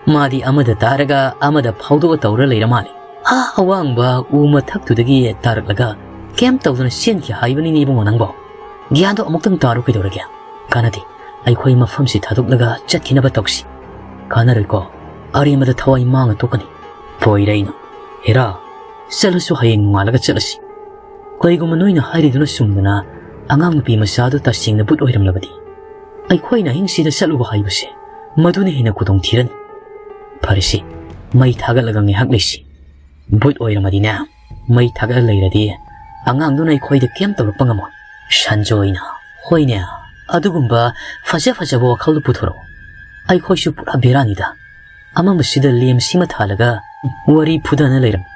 ꯃꯥꯗꯤ ꯑꯃꯗ ꯇꯥꯔꯒ ꯑꯃꯗ ꯐꯥꯎꯗꯣꯛꯑ ꯇꯧꯔ ꯂꯩꯔ ꯃꯥꯜꯂꯦ꯫ ꯑꯥ ꯑꯋꯥꯡꯕ ꯎ ꯃꯊꯛꯇꯨꯗꯒꯤ ꯇꯥꯔꯛꯂꯒ ꯀꯩꯝ ꯇꯧꯗꯅ ꯆꯦꯟꯈꯤ ꯍꯥꯏꯕꯅꯤꯅꯦ ꯏꯕꯨꯡꯉꯣ ꯅꯪꯕꯣ꯫ ꯒ꯭ꯌꯥꯟꯗꯣ ꯑꯃꯨꯛꯇꯪ ꯇꯥꯔꯣ ꯀꯩꯗꯧꯔꯒꯦ? ꯀꯥꯟꯅꯗꯦ, ꯑꯩꯈꯣꯏ ꯃꯐꯝꯁꯤ ꯊꯥꯗꯣꯛꯂꯒ ꯆꯠꯈꯤꯅꯕ ꯇꯧꯁꯤ꯫" "ꯀꯥꯟꯅꯔꯣꯏꯀꯣ, ꯑꯔꯦꯝꯕꯗ ꯊꯋꯥꯏ ꯃꯥꯡꯉ ꯇꯣꯛꯀꯅꯤ꯫" ꯄꯣꯏꯔꯩꯅ, "ꯍꯦꯔꯥ, ꯆꯠꯂꯁꯨ ꯍꯌꯦꯡ ꯅꯣꯡꯉꯥꯜꯂꯒ ꯆꯠꯂꯁꯤ꯫ ꯀꯩꯒꯨꯝꯕ ꯅꯣꯏꯅ ꯍꯥꯏꯔꯤꯗꯨꯅ ꯆꯨꯝꯗꯅ ꯑꯉꯥꯡ ꯅꯨꯄꯤ ꯃꯆꯥꯗꯨ ꯇꯁꯦꯡꯅ ꯚꯨꯠ ꯑꯣꯏꯔꯝꯂꯕꯗꯤ, ꯑꯩꯈꯣꯏꯅ ꯑꯍꯤꯡꯁꯤꯗ ꯆꯠꯂꯨꯕ ꯍꯥꯏꯕꯁꯦ ꯃꯗꯨꯅ ꯍꯦꯟꯅ ꯈꯨꯗꯣꯡ ꯊꯤꯔꯅꯤ꯫ ꯐꯔꯦꯁꯦ, ꯃꯩ ꯊꯥꯒꯠꯂꯒ ꯉꯥꯏꯍꯥꯛ ꯂꯩꯁꯤ꯫ ꯚꯨꯠ ꯑꯣꯏꯔꯝꯃꯗꯤꯅꯦ, ꯃꯩ ꯊꯥꯒꯠꯂ ꯂꯩꯔꯗꯤ ꯑꯉꯥꯡꯗꯨꯅ ꯑꯩꯈꯣꯏꯗ ꯀꯩꯝ ꯇꯧꯔꯛꯄ ꯉꯝꯃꯣꯏ꯫" ꯁꯟꯖꯣꯏꯅ, "ꯍꯣꯏꯅꯦ, ꯑꯗꯨꯒꯨꯝꯕ ꯐꯖ ꯐꯖꯕ ꯋꯥꯈꯜꯗꯨ ꯄꯨꯊꯣꯔꯛꯑꯣ꯫ ꯑꯩꯈꯣꯏꯁꯨ ꯄꯨꯔꯥ ꯕꯦꯔꯥꯅꯤꯗ꯫ ꯑꯃꯝꯕꯁꯤꯗ ꯂꯦꯝꯁꯤꯃ ꯊꯥꯜꯂꯒ ꯋꯥꯔꯤ ꯐꯨꯗꯅ ꯂꯩꯔꯝꯃꯤ꯫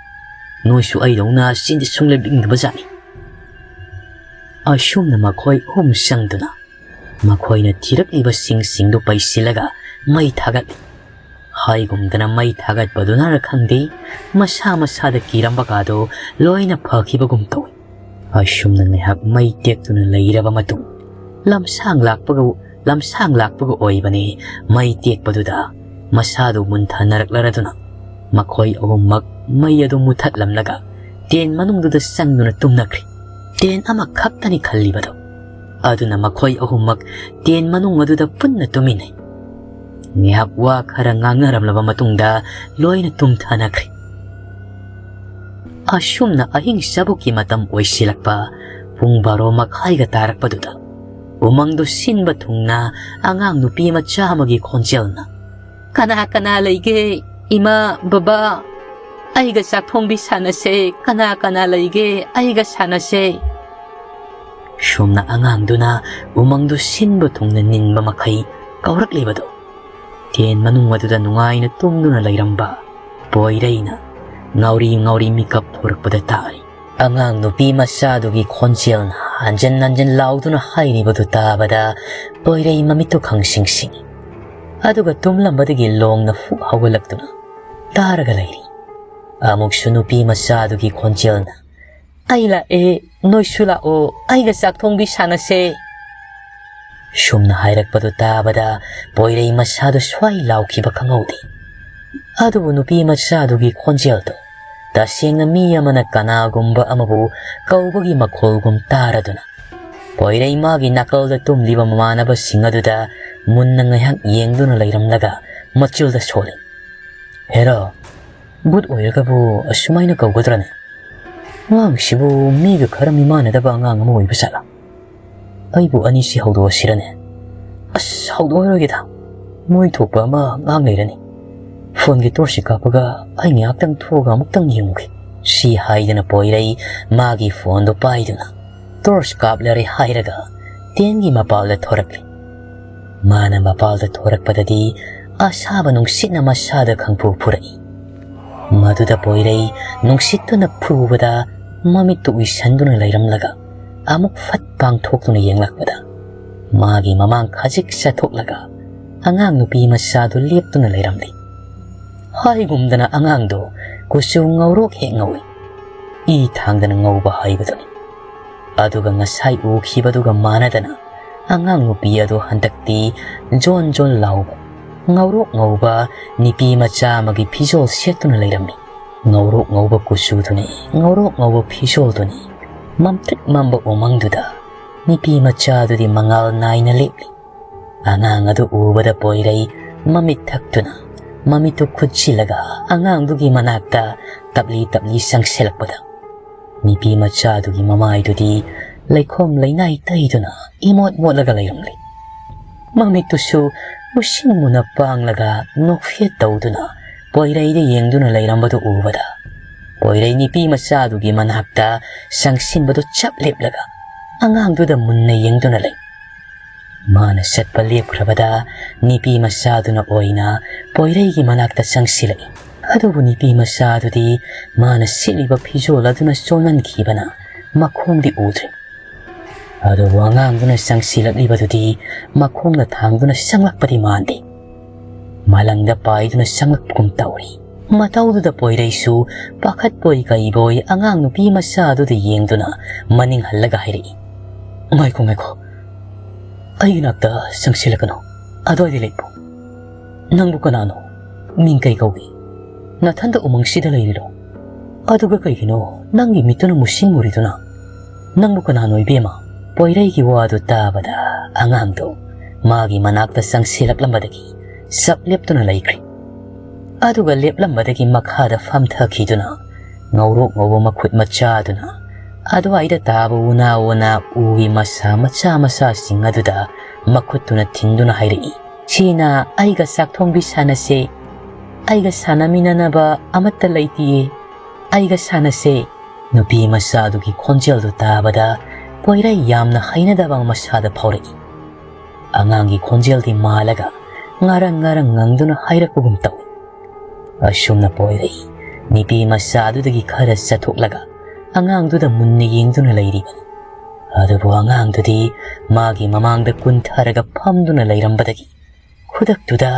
ꯅꯣꯏꯁꯨ ꯑꯩꯗꯧꯅ ꯆꯤꯟꯗꯤ ꯁꯨꯡꯂꯦꯞ ꯂꯤꯡꯗꯕ ꯖꯥꯠꯅꯤ꯫" ꯑꯁꯨꯝꯅ ꯃꯈꯣꯏ ꯑꯍꯨꯝ ꯆꯪꯗꯨꯅ ꯃꯈꯣꯏꯅ ꯊꯤꯔꯛꯂꯤꯕ ꯁꯤꯡꯁꯤꯡꯗꯨ ꯄꯩꯁꯤꯜꯂꯒ ꯃꯩ ꯊꯥꯒꯠꯂꯤ꯫ ꯍꯥꯏꯒꯨꯝꯗꯅ ꯃꯩ ꯊꯥꯒꯠꯄꯗꯨꯅꯔ ꯈꯪꯗꯦ, ꯃꯁꯥ ꯃꯁꯥꯗ ꯀꯤꯔꯝꯕꯒꯗꯣ ꯂꯣꯏꯅ ꯐꯈꯤꯕꯒꯨꯝ ꯇꯧꯏ꯫ ꯑꯁꯨꯝꯅ ꯉꯥꯏꯍꯥꯛ ꯃꯩ ꯇꯦꯛꯇꯨꯅ ꯂꯩꯔꯕ ꯃꯇꯨꯡ, ꯂꯝꯁꯥꯡ ꯂꯥꯛꯄꯒ, ꯂꯝꯁꯥꯡ ꯂꯥꯛꯄꯒ ꯑꯣꯏꯕꯅꯤ꯫ ꯃꯩ ꯇꯦꯛꯄꯗꯨꯗ ꯃꯁꯥꯗꯨ ꯃꯨꯟꯊꯅꯔꯛꯂꯔꯗꯨꯅ ꯃꯈꯣꯏ ꯑꯍꯨꯝꯃꯛ ꯃꯩ ꯑꯗꯨ ꯃꯨꯊꯠꯂꯝꯂꯒ ꯇꯦꯟ ꯃꯅꯨꯡꯗꯨꯗ ꯆꯪꯗꯨꯅ ꯇꯨꯝꯅꯈ꯭ꯔꯦ꯫ ꯇꯦꯟ ꯑꯃꯈꯛꯇꯅꯤ ꯈꯜꯂꯤꯕꯗꯣ꯫ ꯑꯗꯨꯅ ꯃꯈꯣꯏ ꯑꯍꯨꯝꯃꯛ ꯇꯦꯟ ꯃꯅꯨꯡ ꯑꯗꯨꯗ ꯄꯨꯟꯅ ꯇꯨꯝꯃꯤꯟꯅꯩ꯫ ꯉꯥꯏꯍꯥꯛ ꯋꯥ ꯈꯔ ꯉꯥꯡꯅꯔꯝꯂꯕ ꯃꯇꯨꯡꯗ ꯂꯣꯏꯅ ꯇꯨꯝꯊꯅꯈ꯭ꯔꯦ꯫ ꯑꯁꯨꯝꯅ ꯑꯍꯤꯡ ꯆꯥꯕꯨꯛꯀꯤ ꯃꯇꯝ ꯑꯣꯏꯁꯤꯜꯂꯛꯄ, ꯄꯨꯡ ꯕꯥꯔꯣ ꯃꯈꯥꯏꯒ ꯇꯥꯔꯛꯄꯗꯨꯗ ꯎꯃꯪꯗꯨ ꯁꯤꯟꯕ ꯊꯨꯡꯅ ꯑꯉꯥꯡ ꯅꯨꯄꯤ ꯃꯆꯥ ꯑꯃꯒꯤ ꯈꯣꯟꯖꯦꯜꯅ, "ꯀꯅꯥ ꯀꯅꯥ ꯂꯩꯒꯦ? ꯏꯃꯥ, ꯕꯕꯥ, ꯑꯩꯒ ꯆꯥꯛ ꯊꯣꯡꯕꯤ ꯁꯥꯟꯅꯁꯦ꯫ ꯀꯅꯥ ꯀꯅꯥ ꯂꯩꯒꯦ? ꯑꯩꯒ ꯁꯥꯟꯅꯁꯦ꯫" ꯁꯣꯝꯅ ꯑꯉꯥꯡꯗꯨꯅ ꯎꯃꯪꯗꯨ ꯁꯤꯟꯕ ꯊꯨꯡꯅ ꯅꯤꯟꯕ ꯃꯈꯩ ꯀꯧꯔꯛꯂꯤꯕꯗꯨ, ꯇꯦꯟ ꯃꯅꯨꯡ ꯑꯗꯨꯗ ꯅꯨꯡꯉꯥꯏꯅ ꯇꯨꯝꯗꯨꯅ ꯂꯩꯔꯝꯕ ꯄꯣꯏꯔꯩꯅ ꯉꯥꯎꯔꯤ ꯉꯥꯎꯔꯤ ꯃꯤꯀꯞ ꯊꯣꯔꯛꯄꯗ ꯇꯥꯔꯤ꯫ ꯑꯉꯥꯡ ꯅꯨꯄꯤ ꯃꯆꯥꯗꯨꯒꯤ ꯈꯣꯟꯖꯦꯜꯅ ꯍꯟꯖꯤꯟ ꯍꯟꯖꯤꯟ ꯂꯥꯎꯗꯨꯅ ꯍꯥꯏꯔꯤꯕꯗꯨ ꯇꯥꯕꯗ ꯄꯣꯏꯔꯩ ꯃꯃꯤꯠꯇꯨ ꯈꯪꯁꯤꯡ ꯁꯤꯡꯏ꯫ ꯑꯗꯨꯒ ꯇꯨꯝꯂꯝꯕꯗꯒꯤ ꯂꯣꯡꯅ ꯐꯨꯛ ꯍꯧꯒꯠꯂꯛꯇꯨꯅ ꯇꯥꯔꯒ ꯂꯩꯔꯤ꯫ ꯑꯃꯨꯛꯁꯨ ꯅꯨꯄꯤ ꯃꯆꯥꯗꯨꯒꯤ ꯈꯣꯟꯖꯦꯜꯅ, "ꯑꯩ ꯂꯥꯛꯑꯦ, ꯅꯣꯏꯁꯨ ꯂꯥꯛꯑꯣ, ꯑꯩꯒ ꯆꯥꯛ ꯊꯣꯡꯕꯤ ꯁꯥꯟꯅꯁꯦ"꯫ ꯁꯨꯝꯅ ꯍꯥꯏꯔꯛꯄꯗꯨ ꯇꯥꯕꯗ ꯄꯣꯏꯔꯩ ꯃꯁꯥꯗꯨ ꯁ꯭ꯋꯥꯏ ꯂꯥꯎꯈꯤꯕ ꯈꯪꯍꯧꯗꯦ꯫ ꯑꯗꯨꯕꯨ ꯅꯨꯄꯤ ꯃꯆꯥꯗꯨꯒꯤ ꯈꯣꯟꯖꯦꯜꯗꯨ ꯇꯁꯦꯡꯅ ꯃꯤ ꯑꯃꯅ ꯀꯅꯥꯒꯨꯝꯕ ꯑꯃꯕꯨ ꯀꯧꯕꯒꯤ ꯃꯈꯣꯜꯒꯨꯝ ꯇꯥꯔꯗꯨꯅ ꯄꯣꯏꯔꯩ ꯃꯥꯒꯤ ꯅꯥꯀꯜꯗ ꯇꯨꯝꯂꯤꯕ ꯃꯃꯥꯟꯅꯕꯁꯤꯡ ꯑꯗꯨꯗ ꯃꯨꯟꯅ ꯉꯥꯏꯍꯥꯛ ꯌꯦꯡꯗꯨꯅ ꯂꯩꯔꯝꯂꯒ ꯃꯆꯤꯜꯗ ꯁꯣꯜꯂꯤ꯫ "ꯍꯦꯔꯥ, ꯚꯨꯠ ꯑꯣꯏꯔꯒꯕꯨ ꯑꯁꯨꯃꯥꯏꯅ ꯀꯧꯒꯗ꯭ꯔꯅꯦ? ꯑꯉꯥꯡꯁꯤꯕꯨ ꯃꯤꯒ ꯈꯔ ꯃꯤꯃꯥꯟꯅꯗꯕ ꯑꯉꯥꯡ ꯑꯃ ꯑꯣꯏꯕ ꯖꯥꯠꯂꯥ? ꯑꯩꯕꯨ ꯑꯅꯤꯁꯤ ꯍꯧꯗꯣꯛꯑꯁꯤꯔꯅꯦ? ꯑꯁ, ꯍꯧꯗꯣꯛꯑꯔꯣꯏꯒꯦꯗ꯫ ꯃꯣꯏ ꯊꯣꯛꯄ ꯑꯃ ꯉꯥꯡ ꯂꯩꯔꯅꯤ꯫ ꯐꯣꯟꯒꯤ ꯇꯣꯔꯆꯁꯤ ꯀꯥꯞꯄꯒ ꯑꯩ ꯉꯥꯏꯍꯥꯛꯇꯪ ꯊꯣꯛꯑꯒ ꯑꯃꯨꯛꯇꯪ ꯌꯦꯡꯉꯨꯒꯦ"꯫ ꯁꯤ ꯍꯥꯏꯗꯅ ꯄꯣꯏꯔꯩ ꯃꯥꯒꯤ ꯐꯣꯟꯗꯨ ꯄꯥꯏꯗꯨꯅ ꯇꯣꯔꯆ ꯀꯥꯞꯂꯔꯦ ꯍꯥꯏꯔꯒ ꯇꯦꯟꯒꯤ ꯃꯄꯥꯜꯗ ꯊꯣꯔꯛꯂꯤ꯫ ꯃꯥꯅ ꯃꯄꯥꯜꯗ ꯊꯣꯔꯛꯄꯗꯗꯤ ꯑꯁꯥꯕ ꯅꯨꯡꯁꯤꯠꯅ ꯃꯁꯥꯗ ꯈꯪꯐꯨ ꯐꯨꯔꯛꯏ꯫ ꯃꯗꯨꯗ ꯄꯣꯏꯔꯩ ꯅꯨꯡꯁꯤꯠꯇꯨꯅ ꯐꯨꯕꯗ ꯃꯃꯤꯠꯇꯨ ꯎꯏꯁꯟꯗꯨꯅ ꯂꯩꯔꯝꯂꯒ ꯑꯃꯨꯛ ꯐꯠ ꯄꯥꯡꯊꯣꯛꯇꯨꯅ ꯌꯦꯡꯂꯛꯄꯗ ꯃꯥꯒꯤ ꯃꯃꯥꯡ ꯈꯖꯤꯛ ꯆꯠꯊꯣꯛꯂꯒ ꯑꯉꯥꯡ ꯅꯨꯄꯤ ꯃꯆꯥꯗꯨ ꯂꯦꯞꯇꯨꯅ ꯂꯩꯔꯝꯂꯤ꯫ ꯍꯥꯏꯒꯨꯝꯗꯅ ꯑꯉꯥꯡꯗꯨ ꯀꯨꯆꯨ ꯉꯧꯔꯣꯛ ꯍꯦꯛ ꯉꯧꯏ꯫ ꯏ ꯊꯥꯡꯗꯅ ꯉꯧꯕ ꯍꯥꯏꯕꯗꯨꯅꯤ꯫ ꯑꯗꯨꯒ ꯉꯁꯥꯏ ꯎꯈꯤꯕꯗꯨꯒ ꯃꯥꯟꯅꯗꯅ ꯑꯉꯥꯡ ꯅꯨꯄꯤ ꯑꯗꯨ ꯍꯟꯗꯛꯇꯤ ꯖꯣꯟ ꯖꯣꯟ ꯂꯥꯎꯕ, ꯉꯧꯔꯣꯛ ꯉꯧꯕ ꯅꯨꯄꯤ ꯃꯆꯥ ꯑꯃꯒꯤ ꯐꯤꯖꯣꯜ ꯁꯦꯠꯇꯨꯅ ꯂꯩꯔꯝꯃꯤ꯫ ꯉꯧꯔꯣꯛ ꯉꯧꯕ ꯀꯨꯆꯨꯗꯨꯅꯤ, ꯉꯧꯔꯣꯛ ꯉꯧꯕ ꯐꯤꯖꯣꯜꯗꯨꯅꯤ, ꯃꯝꯇ꯭ꯔꯤꯛ ꯃꯝꯕ ꯎꯃꯪꯗꯨꯗ ꯅꯨꯄꯤ ꯃꯆꯥꯗꯨꯗꯤ ꯃꯉꯥꯜ ꯅꯥꯏꯅ ꯂꯦꯞꯂꯤ꯫ ꯑꯉꯥꯡ ꯑꯗꯨ ꯎꯕꯗ ꯄꯣꯏꯔꯩ ꯃꯃꯤꯠ ꯊꯛꯇꯨꯅ ꯃꯃꯤꯠꯇꯨ ꯈꯨꯠꯁꯤꯜꯂꯒ ꯑꯉꯥꯡꯗꯨꯒꯤ ꯃꯅꯥꯛꯇ ꯇꯞꯂꯤ ꯇꯞꯂꯤ ꯆꯪꯁꯤꯜꯂꯛꯄꯗ ꯅꯨꯄꯤ ꯃꯆꯥꯗꯨꯒꯤ ꯃꯃꯥꯏꯗꯨꯗꯤ ꯂꯩꯈꯣꯝ ꯂꯩꯅꯥꯏ ꯇꯩꯗꯨꯅ ꯏꯃꯣꯠ ꯃꯣꯠꯂꯒ ꯂꯩꯔꯝꯂꯤ꯫ ꯃꯃꯤꯠꯇꯨꯁꯨ ꯃꯨꯁꯤꯟ ꯃꯨꯅ ꯄꯥꯡꯂꯒ ꯅꯣꯛꯐꯦꯠ ꯇꯧꯗꯨꯅ ꯄꯣꯏꯔꯩꯗ ꯌꯦꯡꯗꯨꯅ ꯂꯩꯔꯝꯕꯗꯨ ꯎꯕꯗ ꯄꯣꯏꯔꯩ ꯅꯨꯄꯤ ꯃꯆꯥꯗꯨꯒꯤ ꯃꯅꯥꯛꯇ ꯆꯪꯁꯤꯟꯕꯗꯨ ꯆꯞ ꯂꯦꯞꯂꯒ ꯑꯉꯥꯡꯗꯨꯗ ꯃꯨꯟꯅ ꯌꯦꯡꯗꯨꯅ ꯂꯩ꯫ ꯃꯥꯅ ꯆꯠꯄ ꯂꯦꯞꯈ꯭ꯔꯕꯗ ꯅꯨꯄꯤ ꯃꯆꯥꯗꯨꯅ ꯑꯣꯏꯅ ꯄꯣꯏꯔꯩꯒꯤ ꯃꯅꯥꯛꯇ ꯆꯪꯁꯤꯜꯂꯛꯏ꯫ ꯑꯗꯨꯕꯨ ꯅꯨꯄꯤ ꯃꯆꯥꯗꯨꯗꯤ ꯃꯥꯅ ꯁꯦꯠꯂꯤꯕ ꯐꯤꯖꯣꯜ ꯑꯗꯨꯅ ꯆꯣꯟꯍꯟꯈꯤꯕꯅ ꯃꯈꯣꯡꯗꯤ ꯎꯗ꯭ꯔꯦ꯫ ꯑꯗꯨꯕꯨ ꯑꯉꯥꯡꯗꯨꯅ ꯆꯪꯁꯤꯜꯂꯛꯂꯤꯕꯗꯨꯗꯤ ꯃꯈꯣꯡꯅ ꯊꯥꯡꯗꯨꯅ ꯆꯪꯂꯛꯄꯗꯤ ꯃꯥꯟꯗꯦ꯫ ꯃꯂꯪꯗ ꯄꯥꯏꯗꯨꯅ ꯆꯪꯂꯛꯄꯒꯨꯝ ꯇꯧꯔꯤ꯫ ꯃꯇꯧꯗꯨꯗ ꯄꯣꯏꯔꯩꯁꯨ ꯄꯥꯈꯠꯄꯣꯏ ꯀꯩꯕꯣꯏ ꯑꯉꯥꯡ ꯅꯨꯄꯤ ꯃꯆꯥ ꯑꯗꯨꯗ ꯌꯦꯡꯗꯨꯅ ꯃꯅꯤꯡ ꯍꯜꯂꯒ ꯍꯥꯏꯔꯛꯏ, "ꯉꯥꯏꯈꯣ, ꯉꯥꯏꯈꯣ꯫ ꯑꯩꯒꯤ ꯅꯥꯛꯇ ꯆꯪꯁꯤꯜꯂꯛꯀꯅꯨ꯫ ꯑꯗ꯭ꯋꯥꯏꯗ ꯂꯦꯞꯄꯨ꯫ ꯅꯪꯕꯨ ꯀꯅꯥꯅꯣ? ꯃꯤꯡ ꯀꯩ ꯀꯧꯏ? ꯅꯊꯟꯗ ꯎꯃꯪꯁꯤꯗ ꯂꯩꯔꯤꯔꯣ? ꯑꯗꯨꯒ ꯀꯩꯒꯤꯅꯣ ꯅꯪꯒꯤ ꯃꯤꯠꯇꯨꯅ ꯃꯨꯁꯤꯟ ꯃꯨꯔꯤꯗꯨꯅ? ꯅꯪꯕꯨ ꯀꯅꯥꯅꯣ, ꯏꯕꯦꯝꯃ?" ꯄꯣꯏꯔꯩꯒꯤ ꯋꯥꯗꯨ ꯇꯥꯕꯗ ꯑꯉꯥꯡꯗꯨ ꯃꯥꯒꯤ ꯃꯅꯥꯛꯇ ꯆꯪꯁꯤꯜꯂꯛꯂꯝꯕꯗꯒꯤ ꯆꯞ ꯂꯦꯞꯇꯨꯅ ꯂꯩꯈ꯭ꯔꯦ꯫ ꯑꯗꯨꯒ ꯂꯦꯞꯂꯝꯕꯗꯒꯤ ꯃꯈꯥꯗ ꯐꯝꯊꯈꯤꯗꯨꯅ ꯉꯧꯔꯣꯛ ꯉꯧꯕ ꯃꯈꯨꯠ ꯃꯆꯥꯗꯨꯅ ꯑꯗꯨꯋꯥꯏꯗ ꯇꯥꯕ ꯎꯅꯥ ꯋꯥꯅꯥ ꯎꯒꯤ ꯃꯁꯥ ꯃꯆꯥ ꯃꯆꯥꯁꯤꯡ ꯑꯗꯨꯗ ꯃꯈꯨꯠꯇꯨꯅ ꯊꯤꯟꯗꯨꯅ ꯍꯥꯏꯔꯛꯏ, "ꯁꯤꯅ ꯑꯩꯒ ꯆꯥꯛ ꯊꯣꯡꯕꯤ ꯁꯥꯟꯅꯁꯦ꯫ ꯑꯩꯒ ꯁꯥꯟꯅꯃꯤꯟꯅꯅꯕ ꯑꯃꯠꯇ ꯂꯩꯇꯤꯌꯦ꯫ ꯑꯩꯒ ꯁꯥꯟꯅꯁꯦ꯫" ꯅꯨꯄꯤ ꯃꯆꯥꯗꯨꯒꯤ ꯈꯣꯟꯖꯦꯜꯗꯨ ꯇꯥꯕꯗ ꯄꯣꯏꯔꯩ ꯌꯥꯝꯅ ꯍꯩꯅꯗꯕ ꯑꯃ ꯃꯁꯥꯗ ꯐꯥꯎꯔꯛꯏ꯫ ꯑꯉꯥꯡꯒꯤ ꯈꯣꯟꯖꯦꯜꯗꯤ ꯃꯥꯜꯂꯒ ꯉꯔꯪ ꯉꯔꯪ ꯉꯪꯗꯨꯅ ꯍꯥꯏꯔꯛꯄꯒꯨꯝ ꯇꯧꯏ꯫ ꯑꯁꯨꯝꯅ ꯄꯣꯏꯔꯩ ꯅꯨꯄꯤ ꯃꯆꯥꯗꯨꯗꯒꯤ ꯈꯔ ꯆꯠꯊꯣꯛꯂꯒ ꯑꯉꯥꯡꯗꯨꯗ ꯃꯨꯟꯅ ꯌꯦꯡꯗꯨꯅ ꯂꯩꯔꯤꯕꯅꯤ꯫ ꯑꯗꯨꯕꯨ ꯑꯉꯥꯡꯗꯨꯗꯤ ꯃꯥꯒꯤ ꯃꯃꯥꯡꯗ ꯀꯨꯟꯊꯔꯒ ꯐꯝꯗꯨꯅ ꯂꯩꯔꯝꯕꯗꯒꯤ ꯈꯨꯗꯛꯇꯨꯗ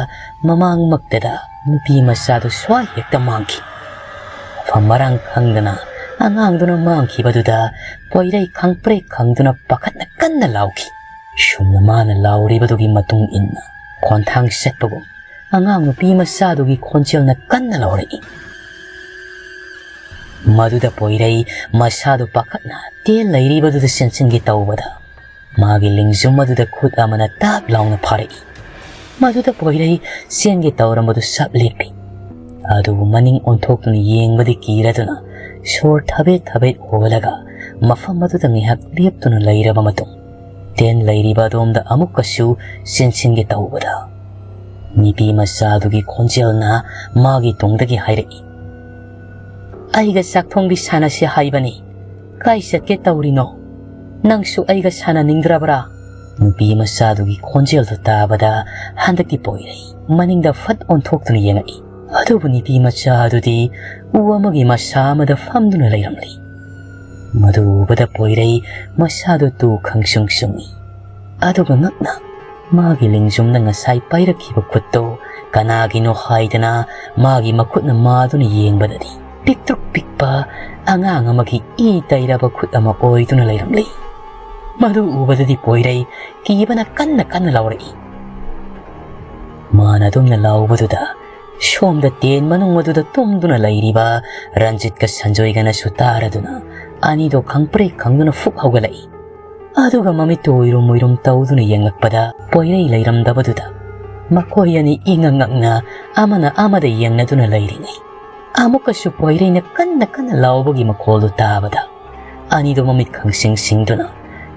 ꯃꯃꯥꯡꯃꯛꯇꯗ ꯅꯨꯄꯤ ꯃꯆꯥꯗꯨ ꯁ꯭ꯋꯥꯏ ꯍꯦꯛꯇ ꯃꯥꯡꯈꯤ꯫ ꯃꯐꯝ ꯃꯔꯥꯡ ꯈꯪꯗꯅ ꯑꯉꯥꯡꯗꯨꯅ ꯃꯥꯡꯈꯤꯕꯗꯨꯗ ꯄꯣꯏꯔꯩ ꯈꯪꯄ꯭ꯔꯦꯛ ꯈꯪꯗꯨꯅ ꯄꯥꯈꯠꯅ ꯀꯟꯅ ꯂꯥꯎꯈꯤ꯫ ꯁꯨꯝꯅ ꯃꯥꯅ ꯂꯥꯎꯔꯤꯕꯗꯨꯒꯤ ꯃꯇꯨꯡ ꯏꯟꯅ ꯈꯣꯟꯊꯥꯡ ꯆꯠꯄꯒꯨꯝ ꯑꯉꯥꯡ ꯅꯨꯄꯤ ꯃꯆꯥꯗꯨꯒꯤ ꯈꯣꯟꯖꯦꯜꯅ ꯀꯟꯅ ꯂꯥꯎꯔꯛꯏ꯫ ꯃꯗꯨꯗ ꯄꯣꯏꯔꯩ ꯃꯁꯥꯗꯨ ꯄꯥꯈꯠꯅ ꯇꯦꯟ ꯂꯩꯔꯤꯕꯗꯨꯗ ꯆꯦꯟꯁꯤꯟꯒꯦ ꯇꯧꯕꯗ ꯃꯥꯒꯤ ꯂꯤꯡꯖꯨꯝ ꯑꯗꯨꯗ ꯈꯨꯠ ꯑꯃꯅ ꯇꯥꯞ ꯂꯥꯎꯅ ꯐꯥꯔꯛꯏ꯫ ꯃꯗꯨꯗ ꯄꯣꯏꯔꯩ ꯆꯦꯟꯒꯦ ꯇꯧꯔꯝꯕꯗꯨ ꯁꯞ ꯂꯦꯞꯄꯤ꯫ ꯑꯗꯨꯕꯨ ꯃꯅꯤꯡ ꯑꯣꯟꯊꯣꯛꯇꯨꯅ ꯌꯦꯡꯕꯗꯤ ꯀꯤꯔꯗꯨꯅ ꯁꯣꯔ ꯊꯕꯦꯠ ꯊꯕꯦꯠ ꯍꯣꯜꯂꯒ ꯃꯐꯝ ꯑꯗꯨꯗ ꯉꯥꯏꯍꯥꯛ ꯂꯦꯞꯇꯨꯅ ꯂꯩꯔꯕ ꯃꯇꯨꯡ ꯇꯦꯟ ꯂꯩꯔꯤꯕ ꯑꯗꯣꯝꯗ ꯑꯃꯨꯛꯀꯁꯨ ꯆꯦꯟꯁꯤꯟꯒꯦ ꯇꯧꯕꯗ ꯅꯨꯄꯤ ꯃꯆꯥꯗꯨꯒꯤ ꯈꯣꯟꯖꯦꯜꯅ ꯃꯥꯒꯤ ꯇꯨꯡꯗꯒꯤ ꯍꯥꯏꯔꯛꯏ, "ꯑꯩꯒ ꯆꯥꯛ ꯊꯣꯡꯕꯤ ꯁꯥꯟꯅꯁꯤ ꯍꯥꯏꯕꯅꯤ꯫ ꯀꯥꯏ ꯆꯠꯀꯦ ꯇꯧꯔꯤꯅꯣ?" "ꯅꯪꯁꯨ ꯑꯩꯒ ꯁꯥꯟꯅꯅꯤꯡꯗ꯭ꯔꯕ꯭ꯔꯥ?" ꯅꯨꯄꯤ ꯃꯆꯥꯗꯨꯒꯤ ꯈꯣꯟꯖꯦꯜꯗꯨ ꯇꯥꯕꯗ ꯍꯟꯗꯛꯇꯤ ꯄꯣꯏꯔꯩ ꯃꯅꯤꯡꯗ ꯐꯠ ꯑꯣꯟꯊꯣꯛꯇꯨꯅ ꯌꯦꯡꯉꯛꯏ꯫ ꯑꯗꯨꯕꯨ ꯅꯨꯄꯤ ꯃꯆꯥ ꯑꯗꯨꯗꯤ ꯎ ꯑꯃꯒꯤ ꯃꯁꯥ ꯑꯃꯗ ꯐꯝꯗꯨꯅ ꯂꯩꯔꯝꯂꯤ꯫ ꯃꯗꯨ ꯎꯕꯗ ꯄꯣꯏꯔꯩ ꯃꯁꯥꯗꯨ ꯇꯨ ꯈꯪꯁꯨꯡ ꯁꯨꯡꯏ꯫ ꯑꯗꯨꯒ ꯉꯛꯅ ꯃꯥꯒꯤ ꯂꯤꯡꯖꯨꯝꯗ ꯉꯁꯥꯏ ꯄꯥꯏꯔꯛꯈꯤꯕ ꯈꯨꯠꯇꯨ ꯀꯅꯥꯒꯤꯅꯣ ꯍꯥꯏꯗꯅ ꯃꯥꯒꯤ ꯃꯈꯨꯠꯅ ꯃꯥꯗꯨꯅ ꯌꯦꯡꯕꯗꯗꯤ ꯄꯤꯛꯇ꯭ꯔꯨꯛ ꯄꯤꯛꯄ ꯑꯉꯥꯡ ꯑꯃꯒꯤ ꯏ ꯇꯩꯔꯕ ꯈꯨꯠ ꯑꯃ ꯑꯣꯏꯗꯨꯅ ꯂꯩꯔꯝꯂꯤ꯫ ꯃꯗꯨ ꯎꯕꯗꯗꯤ ꯄꯣꯏꯔꯩ ꯀꯤꯕꯅ ꯀꯟꯅ ꯀꯟꯅ ꯂꯥꯎꯔꯛꯏ꯫ ꯃꯥꯅ ꯑꯗꯨꯝꯅ ꯂꯥꯎꯕꯗꯨꯗ ꯁꯣꯝꯗ ꯇꯦꯟ ꯃꯅꯨꯡ ꯑꯗꯨꯗ ꯇꯨꯝꯗꯨꯅ ꯂꯩꯔꯤꯕ ꯔꯟꯖꯤꯠꯀ ꯁꯟꯖꯣꯏꯒꯅꯁꯨ ꯇꯥꯔꯗꯨꯅ ꯑꯅꯤꯗꯣ ꯈꯪꯄ꯭ꯔꯦꯛ ꯈꯪꯗꯨꯅ ꯐꯨꯛ ꯍꯧꯒꯠꯂꯛꯏ꯫ ꯑꯗꯨꯒ ꯃꯃꯤꯠꯇꯨ ꯎꯏꯔꯨꯝ ꯎꯏꯔꯨꯝ ꯇꯧꯗꯨꯅ ꯌꯦꯡꯂꯛꯄꯗ ꯄꯣꯏꯔꯩ ꯂꯩꯔꯝꯗꯕꯗꯨꯗ ꯃꯈꯣꯏ ꯑꯅꯤ ꯏꯉꯛ ꯉꯛꯅ ꯑꯃꯅ ꯑꯃꯗ ꯌꯦꯡꯅꯗꯨꯅ ꯂꯩꯔꯤꯉꯩ, ꯑꯃꯨꯛꯀꯁꯨ ꯄꯣꯏꯔꯩꯅ ꯀꯟꯅ ꯀꯟꯅ ꯂꯥꯎꯕꯒꯤ ꯃꯈꯣꯜꯗꯨ ꯇꯥꯕꯗ ꯑꯅꯤꯗꯨ ꯃꯃꯤꯠ ꯈꯪꯁꯤꯡ ꯁꯤꯡꯗꯨꯅ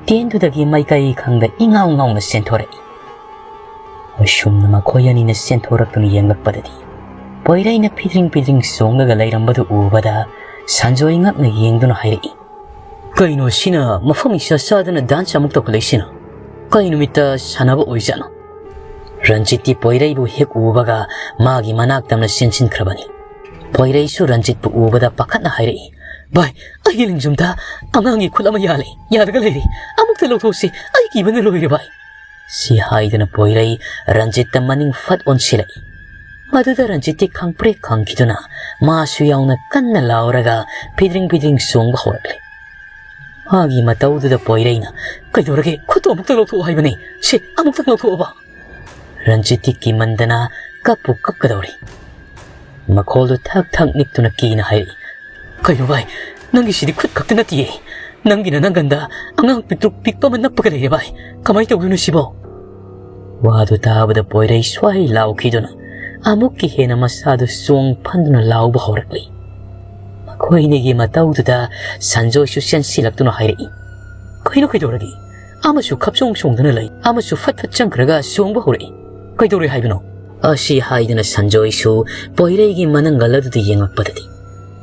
ꯇꯦꯟꯗꯨꯗꯒꯤ ꯃꯥꯏꯀꯩ ꯈꯪꯗ ꯏꯉꯥꯎ ꯉꯥꯎꯅ ꯆꯦꯟꯊꯣꯔꯛꯏ꯫ ꯑꯁꯨꯝꯅ ꯃꯈꯣꯏ ꯑꯅꯤꯅ ꯆꯦꯟꯊꯣꯔꯛꯇꯨꯅ ꯌꯦꯡꯂꯛꯄꯗꯗꯤ ꯄꯣꯏꯔꯩꯅ ꯐꯤꯗ꯭ꯔꯤꯡ ꯐꯤꯗ꯭ꯔꯤꯡ ꯆꯣꯡꯂꯒ ꯂꯩꯔꯝꯕꯗꯨ ꯎꯕꯗ ꯁꯟꯖꯣꯏ ꯉꯛꯅ ꯌꯦꯡꯗꯨꯅ ꯍꯥꯏꯔꯛꯏ, "ꯀꯩꯅꯣ ꯁꯤꯅ ꯃꯐꯝ ꯏꯆꯥ ꯆꯥꯗꯅ ꯗꯥꯟꯁ ꯑꯃꯨꯛ ꯇꯧꯈꯠꯂꯛꯏꯁꯤꯅ? ꯀꯩ ꯅꯨꯃꯤꯠꯇ ꯁꯥꯟꯅꯕ ꯑꯣꯏꯖꯥꯠꯅꯣ?" ꯔꯟꯖꯤꯠꯇꯤ ꯄꯣꯏꯔꯩꯕꯨ ꯍꯦꯛ ꯎꯕꯒ ꯃꯥꯒꯤ ꯃꯅꯥꯛ ꯇꯝꯅ ꯆꯦꯟꯁꯤꯟꯈ꯭ꯔꯕꯅꯤ꯫ ꯄꯣꯏꯔꯩꯁꯨ ꯔꯟꯖꯤꯠꯄꯨ ꯎꯕꯗ ꯄꯥꯈꯠꯅ ꯍꯥꯏꯔꯛꯏ, "ꯚꯥꯏ, ꯑꯩꯒꯤ ꯂꯤꯡꯖꯨꯝꯗ ꯑꯉꯥꯡꯒꯤ ꯈꯨꯠ ꯑꯃ ꯌꯥꯜꯂꯦ, ꯌꯥꯜꯂꯒ ꯂꯩꯔꯦ꯫ ꯑꯃꯨꯛꯇ ꯂꯧꯊꯣꯛꯁꯤ, ꯑꯩ ꯀꯤꯕꯅ ꯂꯣꯏꯔꯦ ꯚꯥꯏ"꯫ ꯁꯤ ꯍꯥꯏꯗꯨꯅ ꯄꯣꯏꯔꯩ ꯔꯟꯖꯤꯠꯇ ꯃꯅꯤꯡ ꯐꯠ ꯑꯣꯟꯁꯤꯜꯂꯛꯏ꯫ ꯃꯗꯨꯗ ꯔꯟꯖꯤꯠꯇꯤ ꯈꯪꯄ꯭ꯔꯦꯛ ꯈꯪꯈꯤꯗꯨꯅ ꯃꯥꯁꯨ ꯌꯥꯎꯅ ꯀꯟꯅ ꯂꯥꯎꯔꯒ ꯐꯤꯗ꯭ꯔꯤꯡ ꯐꯤꯗ꯭ꯔꯤꯡ ꯆꯣꯡꯕ ꯍꯧꯔꯛꯂꯦ꯫ ꯃꯥꯒꯤ ꯃꯇꯧꯗꯨꯗ ꯄꯣꯏꯔꯩꯅ, "ꯀꯩꯗꯧꯔꯒꯦ? ꯈꯨꯠꯇꯣ ꯑꯃꯨꯛꯇ ꯂꯧꯊꯣꯛꯑꯣ ꯍꯥꯏꯕꯅꯦ꯫ ꯁꯦ, ꯑꯃꯨꯛꯇꯪ ꯂꯧꯊꯣꯛꯑꯣꯕ"꯫ ꯔꯟꯖꯤꯠꯇꯤ ꯀꯤꯃꯟꯗꯅ ꯀꯞꯄꯨ ꯀꯞꯀꯗꯧꯔꯦ꯫ ꯃꯈꯣꯜꯗꯨ ꯊꯛ ꯊꯛ ꯅꯤꯛꯇꯨꯅ ꯀꯤꯅ ꯍꯥꯏꯔꯛꯏ, "ꯀꯩꯅꯣ ꯚꯥꯏ, ꯅꯪꯒꯤꯁꯤꯗꯤ ꯈꯨꯠ ꯈꯛꯇ ꯅꯠꯇꯤꯌꯦ, ꯅꯪꯒꯤꯅ ꯅꯪꯒꯟꯗ ꯑꯉꯥꯡ ꯄꯤꯛꯇ꯭ꯔꯨ ꯄꯤꯛꯄ ꯑꯃ ꯅꯞꯄꯒ ꯂꯩꯔꯦ ꯚꯥꯏ, ꯀꯃꯥꯏꯅ ꯇꯧꯗꯣꯏꯅꯣ ꯁꯤꯕꯣ?" ꯋꯥꯗꯨ ꯇꯥꯕꯗ ꯄꯣꯏꯔꯩ ꯁ꯭ꯋꯥꯏ ꯂꯥꯎꯈꯤꯗꯨꯅ ꯑꯃꯨꯛꯀꯤ ꯍꯦꯟꯅ ꯃꯁꯥꯗꯨ ꯆꯣꯡ ꯐꯟꯗꯨꯅ ꯂꯥꯎꯕ ꯍꯧꯔꯛꯂꯤ꯫ ꯃꯈꯣꯏꯅꯤꯒꯤ ꯃꯇꯧꯗꯨꯗ ꯁꯟꯖꯣꯏꯁꯨ ꯆꯦꯟꯁꯤꯜꯂꯛꯇꯨꯅ ꯍꯥꯏꯔꯛꯏ, "ꯀꯩꯅꯣ ꯀꯩꯗꯧꯔꯒꯦ? ꯑꯃꯁꯨ ꯈꯞꯆꯣꯡ ꯆꯣꯡꯗꯨꯅ ꯂꯩ, ꯑꯃꯁꯨ ꯐꯠ ꯐꯠ ꯆꯪꯈ꯭ꯔꯒ ꯆꯣꯡꯕ ꯍꯧꯔꯛꯏ꯫ ꯀꯩꯗꯧꯔꯦ ꯍꯥꯏꯕꯅꯣ?" ꯑꯁꯤ ꯍꯥꯏꯗꯨꯅ ꯁꯟꯖꯣꯏꯁꯨ ꯄꯣꯏꯔꯩꯒꯤ ꯃꯅꯪꯒꯜ ꯑꯗꯨꯗ ꯌꯦꯡꯂꯛꯄꯗꯗꯤ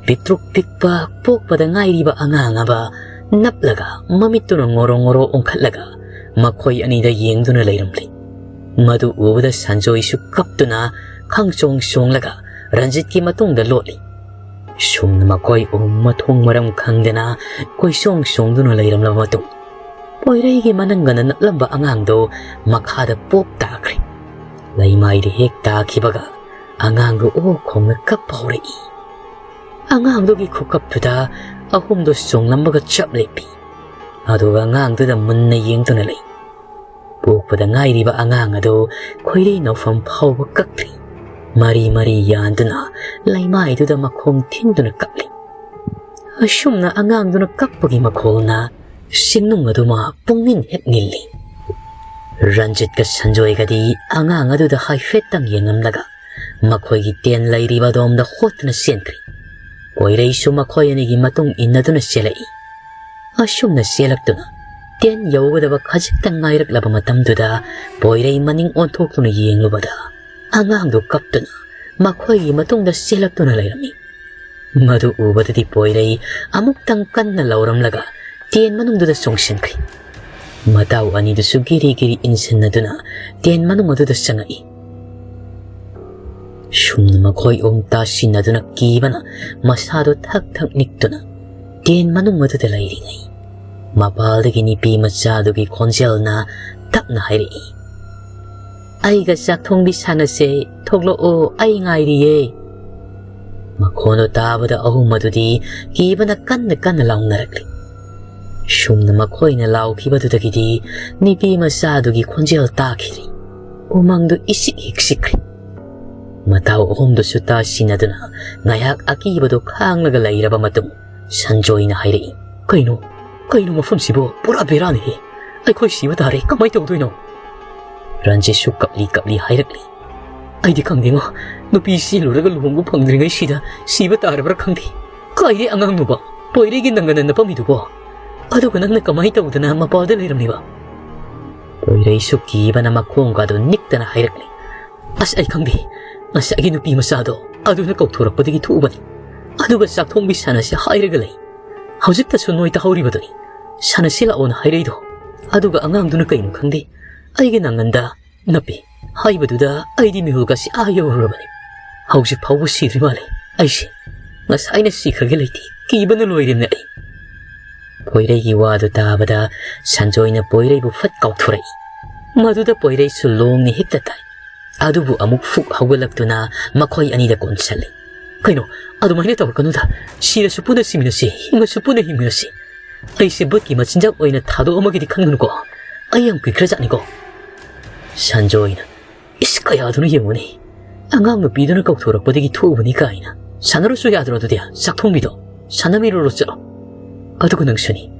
ꯄꯤꯛꯇ꯭ꯔꯨꯛ ꯄꯤꯛꯄ ꯄꯣꯛꯄꯗ ꯉꯥꯏꯔꯤꯕ ꯑꯉꯥꯡ ꯑꯃ ꯅꯞꯂꯒ ꯃꯃꯤꯠꯇꯨꯅ ꯉꯣꯔꯣ ꯉꯣꯔꯣ ꯑꯣꯟꯈꯠꯂꯒ ꯃꯈꯣꯏ ꯑꯅꯤꯗ ꯌꯦꯡꯗꯨꯅ ꯂꯩꯔꯝꯂꯦ꯫ ꯃꯗꯨ ꯎꯕꯗ ꯁꯟꯖꯣꯏꯁꯨ ꯀꯞꯇꯨꯅ ꯈꯪꯆꯣꯡ ꯆꯣꯡꯂꯒ ꯔꯟꯖꯤꯠꯀꯤ ꯃꯇꯨꯡꯗ ꯂꯣꯠꯂꯤ꯫ ꯁꯨꯝꯅ ꯃꯈꯣꯏ ꯑꯍꯨꯝ ꯃꯊꯣꯡ ꯃꯔꯝ ꯈꯪꯗꯅ ꯀꯣꯏꯆꯣꯡ ꯆꯣꯡꯗꯨꯅ ꯂꯩꯔꯝꯂꯕ ꯃꯇꯨꯡ, ꯄꯣꯏꯔꯩꯒꯤ ꯃꯅꯪꯒꯟꯗ ꯅꯞꯂꯝꯕ ꯑꯉꯥꯡꯗꯨ ꯃꯈꯥꯗ ꯄꯣꯞ ꯇꯥꯈ꯭ꯔꯦ꯫ ꯂꯩꯃꯥꯏꯗ ꯍꯦꯛ ꯇꯥꯈꯤꯕꯒ ꯑꯉꯥꯡꯗꯨ ꯑꯣ ꯈꯣꯡꯅ ꯀꯞꯄ ꯍꯧꯔꯛꯏ꯫ ꯑꯉꯥꯡꯗꯨꯒꯤ ꯈꯨꯀꯞꯇꯨꯗ ꯑꯍꯨꯝꯗꯨ ꯆꯣꯡꯂꯝꯕꯒ ꯆꯞ ꯂꯦꯞꯄꯤ꯫ ꯑꯗꯨꯒ ꯑꯉꯥꯡꯗꯨꯗ ꯃꯨꯟꯅ ꯌꯦꯡꯗꯨꯅ ꯂꯩ꯫ ꯄꯣꯛꯄꯗ ꯉꯥꯏꯔꯤꯕ ꯑꯉꯥꯡ ꯑꯗꯨ ꯈꯣꯏꯔꯤ ꯅꯧꯐꯝ ꯐꯥꯎꯕ ꯀꯛꯇ꯭ꯔꯤ꯫ ꯃꯔꯤ ꯃꯔꯤ ꯌꯥꯟꯗꯨꯅ ꯂꯩꯃꯥꯏꯗꯨꯗ ꯃꯈꯣꯡ ꯊꯤꯟꯗꯨꯅ ꯀꯞꯂꯤ꯫ ꯑꯁꯨꯝꯅ ꯑꯉꯥꯡꯗꯨꯅ ꯀꯞꯄꯒꯤ ꯃꯈꯣꯜꯅ ꯁꯤꯡꯅꯨꯡ ꯑꯗꯨꯃ ꯄꯨꯡꯅꯤꯟ ꯍꯦꯛ ꯅꯤꯜꯂꯤ꯫ ꯔꯟꯖꯤꯠꯀ ꯁꯟꯖꯣꯏꯒꯗꯤ ꯑꯉꯥꯡ ꯑꯗꯨꯗ ꯍꯥꯏꯐꯦꯠꯇꯪ ꯌꯦꯡꯉꯝꯂꯒ ꯃꯈꯣꯏꯒꯤ ꯇꯦꯟ ꯂꯩꯔꯤꯕ ꯑꯗꯣꯝꯗ ꯍꯣꯠꯇꯨꯅ ꯆꯦꯟꯈ꯭ꯔꯤ꯫ ꯀꯣꯏꯔꯩꯁꯨ ꯃꯈꯣꯏ ꯑꯅꯤꯒꯤ ꯃꯇꯨꯡ ꯏꯟꯅꯗꯨꯅ ꯆꯦꯜꯂꯛꯏ꯫ ꯑꯁꯨꯝꯅ ꯆꯦꯜꯂꯛꯇꯨꯅ ꯇꯦꯟ ꯌꯧꯒꯗꯕ ꯈꯖꯤꯛꯇꯪ ꯉꯥꯏꯔꯛꯂꯕ ꯃꯇꯝꯗꯨꯗ ꯄꯣꯏꯔꯩ ꯃꯅꯤꯡ ꯑꯣꯟꯊꯣꯛꯇꯨꯅ ꯌꯦꯡꯂꯨꯕꯗ ꯑꯉꯥꯡꯗꯨ ꯀꯞꯇꯨꯅ ꯃꯈꯣꯏꯒꯤ ꯃꯇꯨꯡꯗ ꯆꯦꯜꯂꯛꯇꯨꯅ ꯂꯩꯔꯝꯃꯤ꯫ ꯃꯗꯨ ꯎꯕꯗꯗꯤ ꯄꯣꯏꯔꯩ ꯑꯃꯨꯛꯇꯪ ꯀꯟꯅ ꯂꯥꯎꯔꯝꯂꯒ ꯇꯦꯟ ꯃꯅꯨꯡꯗꯨꯗ ꯆꯣꯡꯁꯤꯟꯈ꯭ꯔꯤ꯫ ꯃꯇꯥꯎ ꯑꯅꯤꯗꯨꯁꯨ ꯒꯤꯔꯤ ꯒꯤꯔꯤ ꯏꯟꯁꯤꯟꯅꯗꯨꯅ ꯇꯦꯟ ꯃꯅꯨꯡ ꯑꯗꯨꯗ ꯆꯪꯉꯛꯏ꯫ ꯁꯨꯝꯅ ꯃꯈꯣꯏ ꯑꯍꯨꯝ ꯇꯥꯁꯤꯟꯅꯗꯨꯅ ꯀꯤꯕꯅ ꯃꯁꯥꯗꯣ ꯊꯛ ꯊꯛ ꯅꯤꯛꯇꯨꯅ ꯇꯦꯟ ꯃꯅꯨꯡ ꯑꯗꯨꯗ ꯂꯩꯔꯤꯉꯩ, ꯃꯄꯥꯜꯗꯒꯤ ꯅꯨꯄꯤ ꯃꯆꯥꯗꯨꯒꯤ ꯈꯣꯟꯖꯦꯜꯅ ꯇꯞꯅ ꯍꯥꯏꯔꯛꯏ, "ꯑꯩꯒ ꯆꯥꯛ ꯊꯣꯡꯕꯤ ꯁꯥꯟꯅꯁꯦ, ꯊꯣꯛꯂꯛꯑꯣ, ꯑꯩ ꯉꯥꯏꯔꯤꯌꯦ"꯫ ꯃꯈꯣꯟꯗꯣ ꯇꯥꯕꯗ ꯑꯍꯨꯝ ꯑꯗꯨꯗꯤ ꯀꯤꯕꯅ ꯀꯟꯅ ꯀꯟꯅ ꯂꯥꯎꯅꯔꯛꯂꯤ꯫ ꯁꯨꯝꯅ ꯃꯈꯣꯏꯅ ꯂꯥꯎꯈꯤꯕꯗꯨꯗꯒꯤꯗꯤ ꯅꯨꯄꯤ ꯃꯆꯥꯗꯨꯒꯤ ꯈꯣꯟꯖꯦꯜ ꯇꯥꯈꯤꯗ꯭ꯔꯤ꯫ ꯎꯃꯪꯗꯨ ꯏꯁꯤꯛ ꯍꯤꯛꯁꯤꯛꯈ꯭ꯔꯦ꯫ ꯃꯇꯥꯎ ꯑꯍꯨꯝꯗꯨꯁꯨ ꯇꯥꯁꯤꯟꯅꯗꯨꯅ ꯉꯥꯏꯍꯥꯛ ꯑꯀꯤꯕꯗꯨ ꯈꯥꯡꯂꯒ ꯂꯩꯔꯕ ꯃꯇꯨꯡ, ꯁꯟꯖꯣꯏꯅ ꯍꯥꯏꯔꯛꯏ, "ꯀꯩꯅꯣ? ꯀꯩꯅꯣ ꯃꯐꯝꯁꯤꯕꯨ? ꯄꯨꯔꯥ ꯕꯦꯔꯥꯅꯤꯍꯦ! ꯑꯩꯈꯣꯏ ꯁꯤꯕ ꯇꯥꯔꯦ, ꯀꯃꯥꯏ ꯇꯧꯗꯣꯏꯅꯣ?" ꯔꯟꯖꯤꯠꯁꯨ ꯀꯞꯂꯤ ꯀꯞꯂꯤ ꯍꯥꯏꯔꯛꯂꯤ, "ꯑꯩꯗꯤ ꯈꯪꯗꯦꯉꯣ, ꯅꯨꯄꯤ ꯆꯦꯜꯂꯨꯔꯒ ꯂꯨꯍꯣꯡꯕ ꯐꯪꯗ꯭ꯔꯤꯉꯩꯁꯤꯗ ꯁꯤꯕ ꯇꯥꯔꯕ꯭ꯔꯥ ꯈꯪꯗꯦ꯫ ꯀꯥꯏꯗꯩ ꯑꯉꯥꯡꯅꯣꯕ? ꯄꯣꯏꯔꯩꯒꯤ ꯅꯪꯒꯟꯗ ꯅꯞꯄꯝꯃꯤꯗꯨꯕꯣ? ꯑꯗꯨꯒ ꯅꯪꯅ ꯀꯃꯥꯏ ꯇꯧꯗꯅ ꯃꯄꯥꯜꯗ ꯂꯩꯔꯝꯂꯤꯕ?" ꯄꯣꯏꯔꯩꯁꯨ ꯀꯤꯕꯅ ꯃꯈꯣꯡꯒꯗꯨ ꯅꯤꯛꯇꯅ ꯍꯥꯏꯔꯛꯂꯤ, "ꯑꯁ, ꯑꯩ ꯈꯪꯗꯦ꯫ ꯉꯁꯥꯏꯒꯤ ꯅꯨꯄꯤ ꯃꯆꯥꯗꯣ ꯑꯗꯨꯅ ꯀꯧꯊꯣꯔꯛꯄꯗꯒꯤ ꯊꯣꯛꯎꯕꯅꯤ꯫ ꯑꯗꯨꯒ ꯆꯥꯛ ꯊꯣꯡꯕꯤ ꯁꯥꯟꯅꯁꯦ ꯍꯥꯏꯔꯒ ꯂꯩ꯫ ꯍꯧꯖꯤꯛꯇꯁꯨ ꯅꯣꯏ ꯇꯥꯍꯧꯔꯤꯕꯗꯨꯅꯤ ꯁꯥꯟꯅꯁꯤ ꯂꯥꯛꯑꯣꯅ ꯍꯥꯏꯔꯛꯏꯗꯣ꯫ ꯑꯗꯨꯒ ꯑꯉꯥꯡꯗꯨꯅ ꯀꯩꯅꯣ ꯈꯪꯗꯦ, ꯑꯩꯒꯤ ꯅꯥꯉꯟꯗ ꯅꯞꯄꯤ ꯍꯥꯏꯕꯗꯨꯗ ꯑꯩꯗꯤ ꯃꯤꯍꯨꯜꯒꯁꯤ ꯑꯥ ꯌꯧꯔꯨꯔꯕꯅꯤ꯫ ꯍꯧꯖꯤꯛ ꯐꯥꯎꯕ ꯁꯤꯗ꯭ꯔꯤ ꯃꯥꯜꯂꯦ꯫ ꯑꯩꯁꯦ ꯉꯁꯥꯏꯅ ꯁꯤꯈ꯭ꯔꯒꯦ ꯂꯩꯇꯦ, ꯀꯤꯕꯅ ꯂꯣꯏꯔꯦꯅꯦ ꯑꯩ꯫ ꯄꯣꯏꯔꯩꯒꯤ ꯋꯥꯗꯨ ꯇꯥꯕꯗ ꯁꯟꯖꯣꯏꯅ ꯄꯣꯏꯔꯩꯕꯨ ꯐꯠ ꯀꯥꯎꯊꯣꯔꯛꯏ꯫ ꯃꯗꯨꯗ ꯄꯣꯏꯔꯩꯁꯨ ꯂꯣꯡꯅ ꯍꯦꯛꯇ ꯇꯥꯏ꯫ ꯑꯗꯨꯕꯨ ꯑꯃꯨꯛ ꯐꯨꯛ ꯍꯧꯒꯠꯂꯛꯇꯨꯅ ꯃꯈꯣꯏ ꯑꯅꯤꯗ ꯀꯣꯟꯁꯤꯜꯂꯤ꯫ "ꯀꯩꯅꯣ, ꯑꯗꯨꯃꯥꯏꯅ ꯇꯧꯔꯛꯀꯅꯨꯗ꯫ ꯁꯤꯔꯁꯨ ꯄꯨꯟꯅ ꯁꯤꯃꯤꯟꯅꯁꯤ, ꯍꯤꯡꯉꯁꯨ ꯄꯨꯟꯅ ꯍꯤꯡꯃꯤꯟꯅꯁꯤ꯫ ꯑꯩꯁꯦ ꯚꯨꯠꯀꯤ ꯃꯆꯤꯟꯖꯥꯛ ꯑꯣꯏꯅ ꯊꯥꯗꯣꯛꯑꯝꯃꯒꯦꯗꯤ ꯈꯟꯒꯅꯨꯀꯣ꯫ ꯑꯩ ꯌꯥꯝ ꯀꯨꯏꯈ꯭ꯔꯖꯥꯠꯅꯤꯀꯣ꯫" ꯁꯟꯖꯣꯏꯅ, "ꯏꯁ, ꯀꯌꯥꯗꯨꯅ ꯌꯦꯡꯉꯨꯅꯦ꯫ ꯑꯉꯥꯡ ꯅꯨꯄꯤꯗꯨꯅ ꯀꯧꯊꯣꯔꯛꯄꯗꯒꯤ ꯊꯣꯛꯎꯕꯅꯤ ꯀꯥꯏꯅ꯫ ꯁꯥꯟꯅꯔꯨꯁꯨ ꯌꯥꯗ꯭ꯔꯣ ꯑꯗꯨꯗꯤ? ꯆꯥꯛꯊꯣꯡꯕꯤꯗꯣ ꯁꯥꯟꯅꯃꯤꯔꯨꯔꯣ ꯆꯠꯂꯣ꯫ ꯑꯗꯨꯒ ꯅꯪꯁꯨꯅꯤ,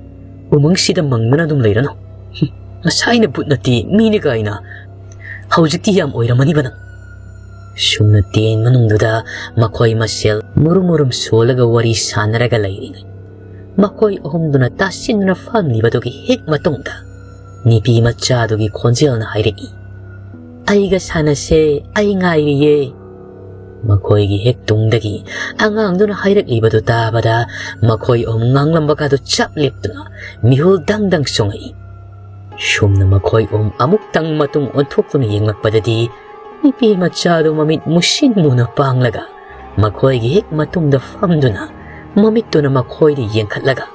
ꯎꯃꯪꯁꯤꯗ ꯃꯪꯗꯨꯅ ꯑꯗꯨꯝ ꯂꯩꯔꯅꯨ꯫ ꯍꯨꯝ, ꯃꯁꯥꯏꯅ ꯚꯨꯠ ꯅꯠꯇꯦ, ꯃꯤꯅꯤ ꯀꯥꯏꯅ꯫ ꯍꯧꯖꯤꯛꯇꯤ ꯌꯥꯝ ꯑꯣꯏꯔꯝꯃꯅꯤꯕ ꯅꯪ꯫" ꯁꯨꯝꯅ ꯇꯦꯟ ꯃꯅꯨꯡꯗꯨꯗ ꯃꯈꯣꯏ ꯃꯁꯦꯜ ꯃꯨꯔꯨꯝ ꯃꯨꯔꯨꯝ ꯁꯣꯜꯂꯒ ꯋꯥꯔꯤ ꯁꯥꯟꯅꯔꯒ ꯂꯩꯔꯤꯉꯩ, ꯃꯈꯣꯏ ꯑꯍꯨꯝꯗꯨꯅ ꯇꯥꯁꯤꯟꯗꯨꯅ ꯐꯝꯂꯤꯕꯗꯨꯒꯤ ꯍꯦꯛ ꯃꯇꯨꯡꯗ ꯅꯨꯄꯤ ꯃꯆꯥꯗꯨꯒꯤ ꯈꯣꯟꯖꯦꯜꯅ ꯍꯥꯏꯔꯛꯏ, "ꯑꯩꯒ ꯁꯥꯟꯅꯁꯦ, ꯑꯩ ꯉꯥꯏꯔꯤꯌꯦ꯫" ꯃꯈꯣꯏꯒꯤ ꯍꯦꯛ ꯇꯨꯡꯗꯒꯤ ꯑꯉꯥꯡꯗꯨꯅ ꯍꯥꯏꯔꯛꯂꯤꯕꯗꯨ ꯇꯥꯕꯗ ꯃꯈꯣꯏ ꯑꯍꯨꯝ ꯉꯥꯡꯂꯝꯕꯒꯗꯨ ꯆꯞ ꯂꯦꯞꯇꯨꯅ ꯃꯤꯍꯨꯜ ꯗꯪ ꯗꯪ ꯆꯣꯡꯉꯛꯏ꯫ ꯁꯨꯝꯅ ꯃꯈꯣꯏ ꯑꯍꯨꯝ ꯑꯃꯨꯛꯇꯪ ꯃꯇꯨꯡ ꯑꯣꯟꯊꯣꯛꯇꯨꯅ ꯌꯦꯡꯂꯛꯄꯗꯗꯤ ꯅꯨꯄꯤ ꯃꯆꯥꯗꯨ ꯃꯃꯤꯠ ꯃꯨꯁꯤꯟ ꯃꯨꯅ ꯄꯥꯡꯂꯒ ꯃꯈꯣꯏꯒꯤ ꯍꯦꯛ ꯃꯇꯨꯡꯗ ꯐꯝꯗꯨꯅ ꯃꯃꯤꯠꯇꯨꯅ ꯃꯈꯣꯏꯗ ꯌꯦꯡꯈꯠꯂꯒ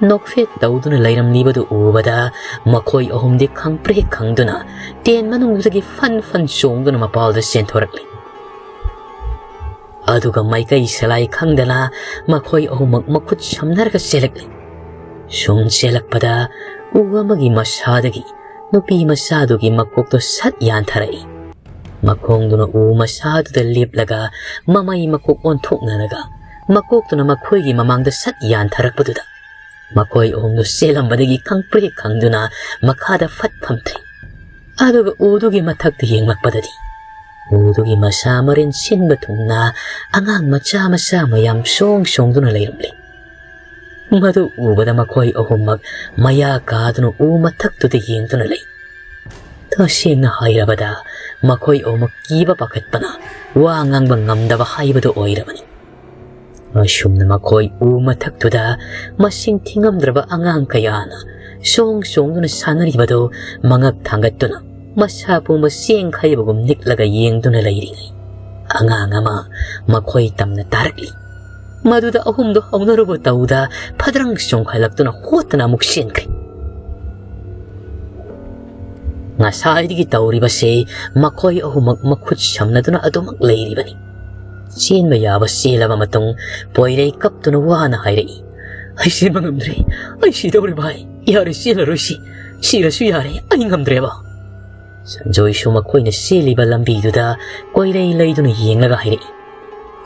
ꯅꯣꯛꯐꯦꯠ ꯇꯧꯗꯨꯅ ꯂꯩꯔꯝꯂꯤꯕꯗꯨ ꯎꯕꯗ ꯃꯈꯣꯏ ꯑꯍꯨꯝꯗꯤ ꯈꯪꯄ꯭ꯔꯦꯛ ꯈꯪꯗꯨꯅ ꯇꯦꯟ ꯃꯅꯨꯡꯗꯨꯗꯒꯤ ꯐꯟ ꯐꯟ ꯆꯣꯡꯗꯨꯅ ꯃꯄꯥꯜꯗ ꯆꯦꯟꯊꯣꯔꯛꯂꯤ꯫ ꯑꯗꯨꯒ ꯃꯥꯏꯀꯩ ꯁꯂꯥꯏ ꯈꯪꯗꯅ ꯃꯈꯣꯏ ꯑꯍꯨꯝꯃꯛ ꯃꯈꯨꯠ ꯁꯝꯅꯔꯒ ꯆꯦꯜꯂꯛꯂꯤ꯫ ꯁꯨꯝ ꯆꯦꯜꯂꯛꯄꯗ ꯎ ꯑꯃꯒꯤ ꯃꯁꯥꯗꯒꯤ ꯅꯨꯄꯤ ꯃꯆꯥꯗꯨꯒꯤ ꯃꯀꯣꯛꯇꯣ ꯁꯠ ꯌꯥꯟꯊꯔꯛꯏ꯫ ꯃꯈꯣꯡꯗꯨꯅ ꯎ ꯃꯁꯥꯗꯨꯗ ꯂꯦꯞꯂꯒ ꯃꯃꯩ ꯃꯀꯣꯛ ꯑꯣꯟꯊꯣꯛꯅꯔꯒ ꯃꯀꯣꯛꯇꯨꯅ ꯃꯈꯣꯏꯒꯤ ꯃꯃꯥꯡꯗ ꯁꯠ ꯌꯥꯟꯊꯔꯛꯄꯗꯨꯗ ꯃꯈꯣꯏ ꯑꯍꯨꯝꯗꯨ ꯆꯦꯜꯂꯝꯕꯗꯒꯤ ꯈꯪꯄ꯭ꯔꯦꯛ ꯈꯪꯗꯨꯅ ꯃꯈꯥꯗ ꯐꯠ ꯐꯝꯊꯩ꯫ ꯑꯗꯨꯒ ꯎꯗꯨꯒꯤ ꯃꯊꯛꯇ ꯌꯦꯡꯂꯛꯄꯗꯗꯤ ꯎꯗꯨꯒꯤ ꯃꯁꯥ ꯃꯔꯤꯟ ꯁꯤꯟꯕ ꯊꯨꯡꯅ ꯑꯉꯥꯡ ꯃꯆꯥ ꯃꯆꯥ ꯃꯌꯥꯝ ꯁꯣꯡ ꯁꯣꯡꯗꯨꯅ ꯂꯩꯔꯝꯂꯤ꯫ ꯃꯗꯨ ꯎꯕꯗ ꯃꯈꯣꯏ ꯑꯍꯨꯝꯃꯛ ꯃꯌꯥ ꯀꯥꯗꯨꯅ ꯎ ꯃꯊꯛꯇꯨꯗ ꯌꯦꯡꯗꯨꯅ ꯂꯩ꯫ ꯇꯁꯦꯡꯅ ꯍꯥꯏꯔꯕꯗ ꯃꯈꯣꯏ ꯑꯍꯨꯝꯃꯛ ꯀꯤꯕ ꯄꯥꯈꯠꯄꯅ ꯋꯥ ꯉꯥꯡꯕ ꯉꯝꯗꯕ ꯍꯥꯏꯕꯗꯨ ꯑꯣꯏꯔꯕꯅꯤ꯫ ꯑꯁꯨꯝꯅ ꯃꯈꯣꯏ ꯎ ꯃꯊꯛꯇꯨꯗ ꯃꯁꯤꯡ ꯊꯤꯉꯝꯗ꯭ꯔꯕ ꯑꯉꯥꯡ ꯀꯌꯥꯅ ꯆꯣꯡ ꯆꯣꯡꯗꯨꯅ ꯁꯥꯟꯅꯔꯤꯕꯗꯨ ꯃꯉꯛ ꯊꯥꯡꯒꯠꯇꯨꯅ ꯃꯁꯥ ꯄꯨꯝꯕ ꯆꯦꯡꯈꯥꯏꯕꯒꯨꯝ ꯅꯤꯛꯂꯒ ꯌꯦꯡꯗꯨꯅ ꯂꯩꯔꯤꯉꯩ, ꯑꯉꯥꯡ ꯑꯃ ꯃꯈꯣꯏ ꯇꯝꯅ ꯇꯥꯔꯛꯂꯤ꯫ ꯃꯗꯨꯗ ꯑꯍꯨꯝꯗꯨ ꯍꯧꯅꯔꯨꯕ ꯇꯧꯗ ꯐꯗ꯭ꯔꯪ ꯆꯣꯡꯈꯠꯂꯛꯇꯨꯅ ꯍꯣꯠꯇꯅ ꯑꯃꯨꯛ ꯆꯦꯟꯈ꯭ꯔꯦ꯫ ꯉꯁꯥꯏꯗꯒꯤ ꯇꯧꯔꯤꯕꯁꯤ ꯃꯈꯣꯏ ꯑꯍꯨꯝꯃꯛ ꯃꯈꯨꯠ ꯁꯝꯅꯗꯨꯅ ꯑꯗꯨꯃꯛ ꯂꯩꯔꯤꯕꯅꯤ꯫ ꯆꯦꯟꯕ ꯌꯥꯕ ꯆꯦꯜꯂꯕ ꯃꯇꯨꯡ, ꯄꯣꯏꯔꯩ ꯀꯞꯇꯨꯅ ꯋꯥꯅ ꯍꯥꯏꯔꯛꯏ, "ꯑꯩ ꯆꯦꯟꯕ ꯉꯝꯗ꯭ꯔꯦ, ꯑꯩ ꯁꯤꯗꯧꯔꯦ ꯚꯥꯏ, ꯌꯥꯔꯦ ꯆꯦꯜꯂꯔꯣꯏꯁꯤ, ꯁꯤꯔꯁꯨ ꯌꯥꯔꯦ, ꯑꯩ ꯉꯝꯗ꯭ꯔꯦꯕ"꯫ ꯁꯟꯖꯣꯏꯁꯨ ꯃꯈꯣꯏꯅ ꯆꯦꯜꯂꯤꯕ ꯂꯝꯕꯤꯗꯨꯗ ꯀꯣꯏꯔꯩ ꯂꯩꯗꯨꯅ ꯌꯦꯡꯂꯒ ꯍꯥꯏꯔꯛꯏ,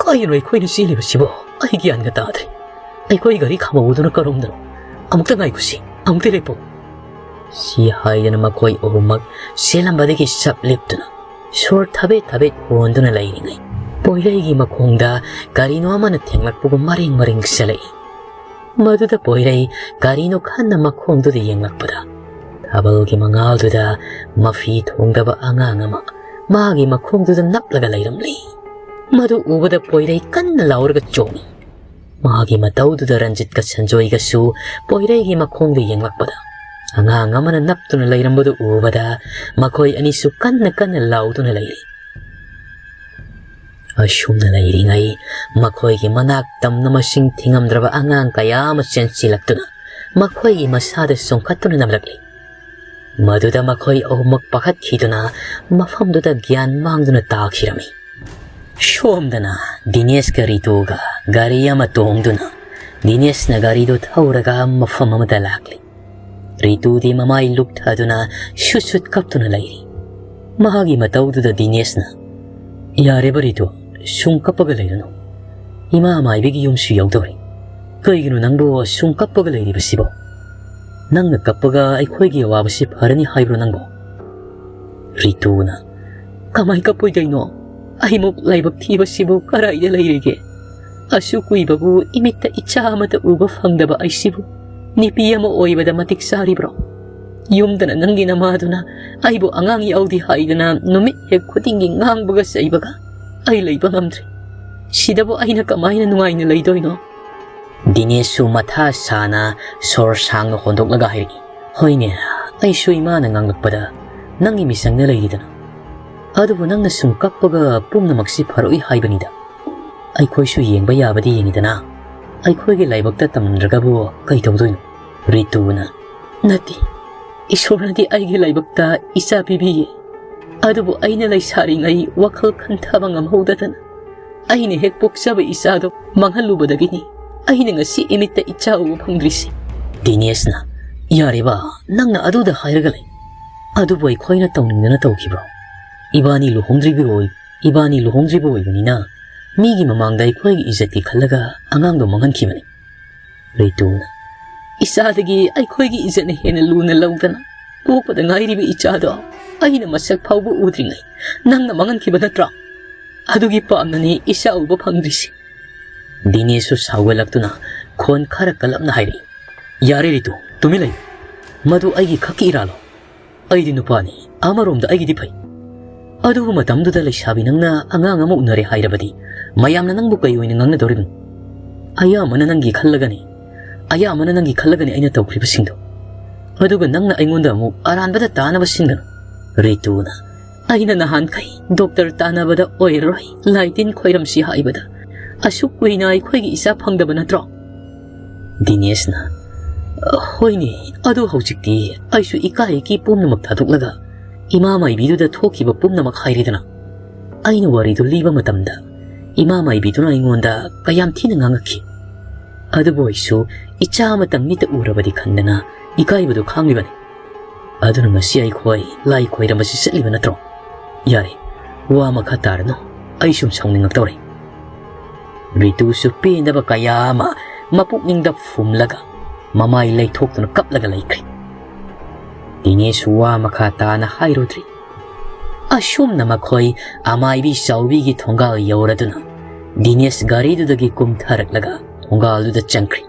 "ꯀꯩꯅꯣ ꯑꯩꯈꯣꯏꯅ ꯆꯦꯜꯂꯤꯕꯁꯤꯕꯣ? ꯑꯩ ꯒ꯭ꯌꯥꯟꯒ ꯇꯥꯗ꯭ꯔꯦ꯫ ꯑꯩꯈꯣꯏ ꯒꯥꯔꯤ ꯈꯥꯝꯍꯧꯕꯗꯨꯅ ꯀꯔꯣꯝꯗꯅꯣ? ꯑꯃꯨꯛꯇ ꯉꯥꯏꯈꯣꯁꯤ, ꯑꯃꯨꯛꯇ ꯂꯦꯞꯄꯣ"꯫ ꯁꯤ ꯍꯥꯏꯗꯅ ꯃꯈꯣꯏ ꯑꯍꯨꯝꯃꯛ ꯆꯦꯜꯂꯝꯕꯗꯒꯤ ꯆꯞ ꯂꯦꯞꯇꯨꯅ ꯁꯣꯔ ꯊꯕꯦꯠ ꯊꯕꯦꯠ ꯍꯣꯟꯗꯨꯅ ꯂꯩꯔꯤꯉꯩ, ꯄꯣꯏꯔꯩꯒꯤ ꯃꯈꯣꯡꯗ ꯀꯔꯤꯅꯣ ꯑꯃꯅ ꯊꯦꯡꯂꯛꯄꯒꯨꯝ ꯃꯔꯦꯡ ꯃꯔꯦꯡ ꯆꯦꯜꯂꯛꯏ꯫ ꯃꯗꯨꯗ ꯄꯣꯏꯔꯩ ꯀꯔꯤꯅꯣ ꯈꯟꯅ ꯃꯈꯣꯡꯗꯨꯗ ꯌꯦꯡꯂꯛꯄꯗ, ꯊꯥꯕꯜꯒꯤ ꯃꯉꯥꯜꯗꯨꯗ ꯃꯐꯤ ꯊꯣꯡꯗꯕ ꯑꯉꯥꯡ ꯑꯃ ꯃꯥꯒꯤ ꯃꯈꯣꯡꯗꯨꯗ ꯅꯞꯂꯒ ꯂꯩꯔꯝꯂꯤ꯫ ꯃꯗꯨ ꯎꯕꯗ ꯄꯣꯏꯔꯩ ꯀꯟꯅ ꯂꯥꯎꯔꯒ ꯆꯣꯡꯏ꯫ ꯃꯥꯒꯤ ꯃꯇꯧꯗꯨꯗ ꯔꯟꯖꯤꯠꯀ ꯁꯟꯖꯣꯏꯒꯁꯨ ꯄꯣꯏꯔꯩꯒꯤ ꯃꯈꯣꯡꯗ ꯌꯦꯡꯂꯛꯄꯗ, ꯑꯉꯥꯡ ꯑꯃꯅ ꯅꯞꯇꯨꯅ ꯂꯩꯔꯝꯕꯗꯨ ꯎꯕꯗ ꯃꯈꯣꯏ ꯑꯅꯤꯁꯨ ꯀꯟꯅ ꯀꯟꯅ ꯂꯥꯎꯗꯨꯅ ꯂꯩꯔꯤ꯫ ꯑꯁꯨꯝꯅ ꯂꯩꯔꯤꯉꯩ, ꯃꯈꯣꯏꯒꯤ ꯃꯅꯥꯛ ꯇꯝꯅ ꯃꯁꯤꯡ ꯊꯤꯉꯝꯗ꯭ꯔꯕ ꯑꯉꯥꯡ ꯀꯌꯥ ꯑꯃ ꯆꯦꯟꯁꯤꯜꯂꯛꯇꯨꯅ ꯃꯈꯣꯏꯒꯤ ꯃꯁꯥꯗ ꯆꯣꯡꯈꯠꯇꯨꯅ ꯅꯝꯂꯛꯂꯤ꯫ ꯃꯗꯨꯗ ꯃꯈꯣꯏ ꯑꯍꯨꯝꯃꯛ ꯄꯥꯈꯠꯈꯤꯗꯨꯅ ꯃꯐꯝꯗꯨꯗ ꯒ꯭ꯌꯥꯟ ꯃꯥꯡꯗꯨꯅ ꯇꯥꯈꯤꯔꯝꯃꯤ꯫ ꯁꯣꯝꯗꯅ ꯗꯤꯅꯦꯁꯀ ꯔꯤꯇꯨꯒ ꯒꯥꯔꯤ ꯑꯃ ꯇꯣꯡꯗꯨꯅ ꯗꯤꯅꯦꯁꯅ ꯒꯥꯔꯤꯗꯨ ꯊꯧꯔꯒ ꯃꯐꯝ ꯑꯃꯗ ꯂꯥꯛꯂꯤ꯫ ꯔꯤꯇꯨꯗꯤ ꯃꯃꯥꯏ ꯂꯨꯛꯊꯗꯨꯅ ꯁꯨꯠ ꯁꯨꯠ ꯀꯞꯇꯨꯅ ꯂꯩꯔꯤ꯫ ꯃꯍꯥꯛꯀꯤ ꯃꯇꯧꯗꯨꯗ ꯗꯤꯅꯦꯁꯅ, "ꯌꯥꯔꯦꯕ ꯔꯤꯇꯨ, ꯁꯨꯝ ꯀꯞꯄꯒ ꯂꯩꯔꯅꯨ꯫ ꯏꯃꯥ ꯃꯥꯏꯕꯤꯒꯤ ꯌꯨꯝꯁꯨ ꯌꯧꯗꯧꯔꯦ꯫ ꯀꯩꯒꯤꯅꯣ ꯅꯪꯕꯨ ꯁꯨꯝ ꯀꯞꯄꯒ ꯂꯩꯔꯤꯕꯁꯤꯕꯣ? ꯅꯪꯅ ꯀꯞꯄꯒ ꯑꯩꯈꯣꯏꯒꯤ ꯑꯋꯥꯕꯁꯤ ꯐꯔꯅꯤ ꯍꯥꯏꯕ꯭ꯔꯣ ꯅꯪꯕꯨ?" ꯔꯤꯇꯨꯅ, "ꯀꯃꯥꯏ ꯀꯞꯄꯣꯏꯗꯣꯏꯅꯣ? ꯑꯩꯃꯨꯛ ꯂꯥꯏꯕꯛ ꯊꯤꯕꯁꯤꯕꯨ ꯀꯔꯥꯏꯗ ꯂꯩꯔꯤꯒꯦ? ꯑꯁꯨꯛ ꯀꯨꯏꯕꯕꯨ ꯏꯃꯤꯠꯇ ꯏꯆꯥ ꯑꯃꯠꯇ ꯎꯕ ꯐꯪꯗꯕ ꯑꯩꯁꯤꯕꯨ ꯅꯨꯄꯤ ꯑꯃ ꯑꯣꯏꯕꯗ ꯃꯇꯤꯛ ꯆꯥꯔꯤꯕ꯭ꯔꯣ? ꯌꯨꯝꯗꯅ ꯅꯪꯒꯤ ꯅꯃꯥꯗꯨꯅ ꯑꯩꯕꯨ ꯑꯉꯥꯡ ꯌꯥꯎꯗꯦ ꯍꯥꯏꯗꯅ ꯅꯨꯃꯤꯠ ꯍꯦꯛ ꯈꯨꯗꯤꯡꯒꯤ ꯉꯥꯡꯕꯒ ꯆꯩꯕꯒ ꯑꯩ ꯂꯩꯕ ꯉꯝꯗ꯭ꯔꯦ꯫ ꯁꯤꯗꯕꯨ ꯑꯩꯅ ꯀꯃꯥꯏꯅ ꯅꯨꯡꯉꯥꯏꯅ ꯂꯩꯗꯣꯏꯅꯣ?" ꯗꯤꯅꯦꯁꯁꯨ ꯃꯊꯥ ꯁꯥꯅ ꯁꯣꯔ ꯁꯥꯡꯅ ꯍꯣꯟꯗꯣꯛꯂꯒ ꯍꯥꯏꯔꯛꯏ, "ꯍꯣꯏꯅꯦ, ꯑꯩꯁꯨ ꯏꯃꯥꯅ ꯉꯥꯡꯂꯛꯄꯗ ꯅꯪꯒꯤ ꯃꯤꯆꯪꯗ ꯂꯩꯔꯤꯗꯅ꯫ ꯑꯗꯨꯕꯨ ꯅꯪꯅ ꯁꯨꯝ ꯀꯞꯄꯒ ꯄꯨꯝꯅꯃꯛꯁꯤ ꯐꯔꯛꯏ ꯍꯥꯏꯕꯅꯤꯗ꯫ ꯑꯩꯈꯣꯏꯁꯨ ꯌꯦꯡꯕ ꯌꯥꯕꯗꯤ ꯌꯦꯡꯉꯤꯗꯅ꯫ ꯑꯩꯈꯣꯏꯒꯤ ꯂꯥꯏꯕꯛꯇ ꯇꯝꯂꯝꯗ꯭ꯔꯒꯕꯨ ꯀꯩ ꯇꯧꯗꯣꯏꯅꯣ?" ꯔꯤꯇꯨꯅ, "ꯅꯠꯇꯦ, ꯏꯁꯣꯔꯅꯗꯤ ꯑꯩꯒꯤ ꯂꯥꯏꯕꯛꯇ ꯏꯆꯥ ꯄꯤꯕꯤꯌꯦ꯫ ꯑꯗꯨꯕꯨ ꯑꯩꯅ ꯂꯩꯁꯥꯔꯤꯉꯩ ꯋꯥꯈꯜ ꯈꯟꯊꯕ ꯉꯝꯍꯧꯗꯗꯅ ꯑꯩꯅ ꯍꯦꯛ ꯄꯣꯛꯆꯕ ꯏꯆꯥꯗꯣ ꯃꯥꯡꯍꯜꯂꯨꯕꯗꯒꯤꯅꯤ ꯑꯩꯅ ꯉꯁꯤ ꯏꯃꯤꯠꯇ ꯏꯆꯥ ꯎꯕ ꯐꯪꯗ꯭ꯔꯤꯁꯦ꯫" ꯗꯤꯅꯦꯁꯅ, "ꯌꯥꯔꯦꯕ, ꯅꯪꯅ ꯑꯗꯨꯗ ꯍꯥꯏꯔꯒ ꯂꯩ꯫ ꯑꯗꯨꯕꯨ ꯑꯩꯈꯣꯏꯅ ꯇꯧꯅꯤꯡꯗꯅ ꯇꯧꯈꯤꯕ꯭ꯔꯣ? ꯏꯕꯥꯅꯤ ꯂꯨꯍꯣꯡꯗ꯭ꯔꯤꯕ ꯑꯣꯏ-, ꯏꯕꯥꯅꯤ ꯂꯨꯍꯣꯡꯗ꯭ꯔꯤꯕ ꯑꯣꯏꯕꯅꯤꯅ ꯃꯤꯒꯤ ꯃꯃꯥꯡꯗ ꯑꯩꯈꯣꯏꯒꯤ ꯏꯖꯠꯀꯤ ꯈꯜꯂꯒ ꯑꯉꯥꯡꯗꯣ ꯃꯥꯡꯍꯟꯈꯤꯕꯅꯤ꯫" ꯔꯤꯇꯨꯅ, "ꯏꯆꯥꯗꯒꯤ ꯑꯩꯈꯣꯏꯒꯤ ꯏꯖꯠꯅ ꯍꯦꯟꯅ ꯂꯨꯅ ꯂꯧꯗꯅ ꯄꯣꯛꯄꯗ ꯉꯥꯏꯔꯤꯕ ꯏꯆꯥꯗꯣ ꯑꯩꯅ ꯃꯁꯛ ꯐꯥꯎꯕ ꯎꯗ꯭ꯔꯤꯉꯩ ꯅꯪꯅ ꯃꯥꯡꯍꯟꯈꯤꯕ ꯅꯠꯇ꯭ꯔꯣ? ꯑꯗꯨꯒꯤ ꯄꯥꯞꯅꯅꯤ ꯏꯆꯥ ꯎꯕ ꯐꯪꯗ꯭ꯔꯤꯁꯤ꯫" ꯗꯤꯅꯦꯁꯁꯨ ꯁꯥꯎꯒꯠꯂꯛꯇꯨꯅ ꯈꯣꯟ ꯈꯔ ꯀꯜꯂꯞꯅ ꯍꯥꯏꯔꯛꯏ, "ꯌꯥꯔꯦ ꯔꯤꯇꯨ, ꯇꯨꯃꯤꯟ ꯂꯩꯌꯨ꯫ ꯃꯗꯨ ꯑꯩꯒꯤ ꯈꯛꯀꯤ ꯏꯔꯥꯜꯂꯣ? ꯑꯩꯗꯤ ꯅꯨꯄꯥꯅꯤ, ꯑꯃꯔꯣꯝꯗ ꯑꯩꯒꯤꯗꯤ ꯐꯩ꯫ ꯑꯗꯨꯕꯨ ꯃꯇꯝꯗꯨꯗ ꯂꯩꯁꯥꯕꯤ ꯅꯪꯅ ꯑꯉꯥꯡ ꯑꯃ ꯎꯅꯔꯦ ꯍꯥꯏꯔꯕꯗꯤ ꯃꯌꯥꯝꯅ ꯅꯪꯕꯨ ꯀꯩ ꯑꯣꯏꯅ ꯉꯥꯡꯅꯗꯧꯔꯤꯕꯅꯣ? ꯑꯌꯥꯝꯕꯅ ꯅꯪꯒꯤ ꯈꯜꯂꯒꯅꯤ, ꯑꯌꯥꯝꯕꯅ ꯅꯪꯒꯤ ꯈꯜꯂꯒꯅꯤ ꯑꯩꯅ ꯇꯧꯈ꯭ꯔꯤꯕꯁꯤꯡꯗꯣ꯫ ꯑꯗꯨꯒ ꯅꯪꯅ ꯑꯩꯉꯣꯟꯗ ꯑꯃꯨꯛ ꯑꯔꯥꯟꯕꯗ ꯇꯥꯅꯕ ꯁꯤꯟꯒꯅꯨ꯫" ꯔꯤꯇꯨꯅ, "ꯑꯩꯅ ꯅꯍꯥꯟꯈꯩ ꯗꯣꯛꯇꯔ ꯇꯥꯅꯕꯗ ꯑꯣꯏꯔꯔꯣꯏ, ꯂꯥꯏ ꯇꯤꯟ ꯈꯣꯏꯔꯝꯁꯤ ꯍꯥꯏꯕꯗ ꯑꯁꯨꯛ ꯀꯨꯏꯅ ꯑꯩꯈꯣꯏꯒꯤ ꯏꯆꯥ ꯐꯪꯗꯕ ꯅꯠꯇ꯭ꯔꯣ?" ꯗꯤꯅꯦꯁꯅ, "ꯍꯣꯏꯅꯦ, ꯑꯗꯨ ꯍꯧꯖꯤꯛꯇꯤ ꯑꯩꯁꯨ ꯏꯀꯥꯏ ꯏꯀꯤ ꯄꯨꯝꯅꯃꯛ ꯊꯥꯗꯣꯛꯂꯒ ꯏꯃꯥ ꯃꯥꯏꯕꯤꯗꯨꯗ ꯊꯣꯛꯈꯤꯕ ꯄꯨꯝꯅꯃꯛ ꯍꯥꯏꯔꯦꯗꯅ꯫ ꯑꯩꯅ ꯋꯥꯔꯤꯗꯨ ꯂꯤꯕ ꯃꯇꯝꯗ ꯏꯃꯥ ꯃꯥꯏꯕꯤꯗꯨꯅ ꯑꯩꯉꯣꯟꯗ ꯀꯌꯥꯝ ꯊꯤꯅ ꯉꯥꯡꯉꯛꯈꯤ꯫ ꯑꯗꯨꯕꯨ ꯑꯩꯁꯨ ꯏꯆꯥ ꯑꯃꯇꯪ ꯃꯤꯠꯇ ꯎꯔꯕꯗꯤ ꯈꯟꯗꯅ ꯏꯀꯥꯏꯕꯗꯨ ꯈꯥꯡꯂꯤꯕꯅꯤ꯫ ꯑꯗꯨꯅ ꯉꯁꯤ ꯑꯩꯈꯣꯏ ꯂꯥꯏ ꯈꯣꯏꯔꯝꯕꯁꯤ ꯆꯠꯂꯤꯕ ꯅꯠꯇ꯭ꯔꯣ? ꯌꯥꯔꯦ, ꯋꯥ ꯃꯈꯥ ꯇꯥꯔꯅꯨ, ꯑꯩ ꯁꯨꯝ ꯁꯥꯎꯅꯤꯡꯉꯛꯇꯧꯔꯦ꯫" ꯔꯤꯇꯨꯁꯨ ꯄꯦꯟꯗꯕ ꯀꯌꯥ ꯑꯃ ꯃꯄꯨꯛꯅꯤꯡꯗ ꯐꯨꯝꯂꯒ ꯃꯃꯥꯏ ꯂꯩꯊꯣꯛꯇꯨꯅ ꯀꯞꯂꯒ ꯂꯩꯈ꯭ꯔꯦ꯫ ꯗꯤꯅꯦꯁꯁꯨ ꯋꯥ ꯃꯈꯥ ꯇꯥꯅ ꯍꯥꯏꯔꯨꯗ꯭ꯔꯤ꯫ ꯑꯁꯨꯝꯅ ꯃꯈꯣꯏ ꯑꯃꯥꯏꯕꯤ ꯆꯥꯎꯕꯤꯒꯤ ꯊꯣꯡꯒꯥꯜ ꯌꯧꯔꯗꯨꯅ ꯗꯤꯅꯦꯁ ꯒꯥꯔꯤꯗꯨꯗꯒꯤ ꯀꯨꯝꯊꯔꯛꯂꯒ ꯊꯣꯡꯒꯥꯜꯗꯨꯗ ꯆꯪꯈ꯭ꯔꯤ꯫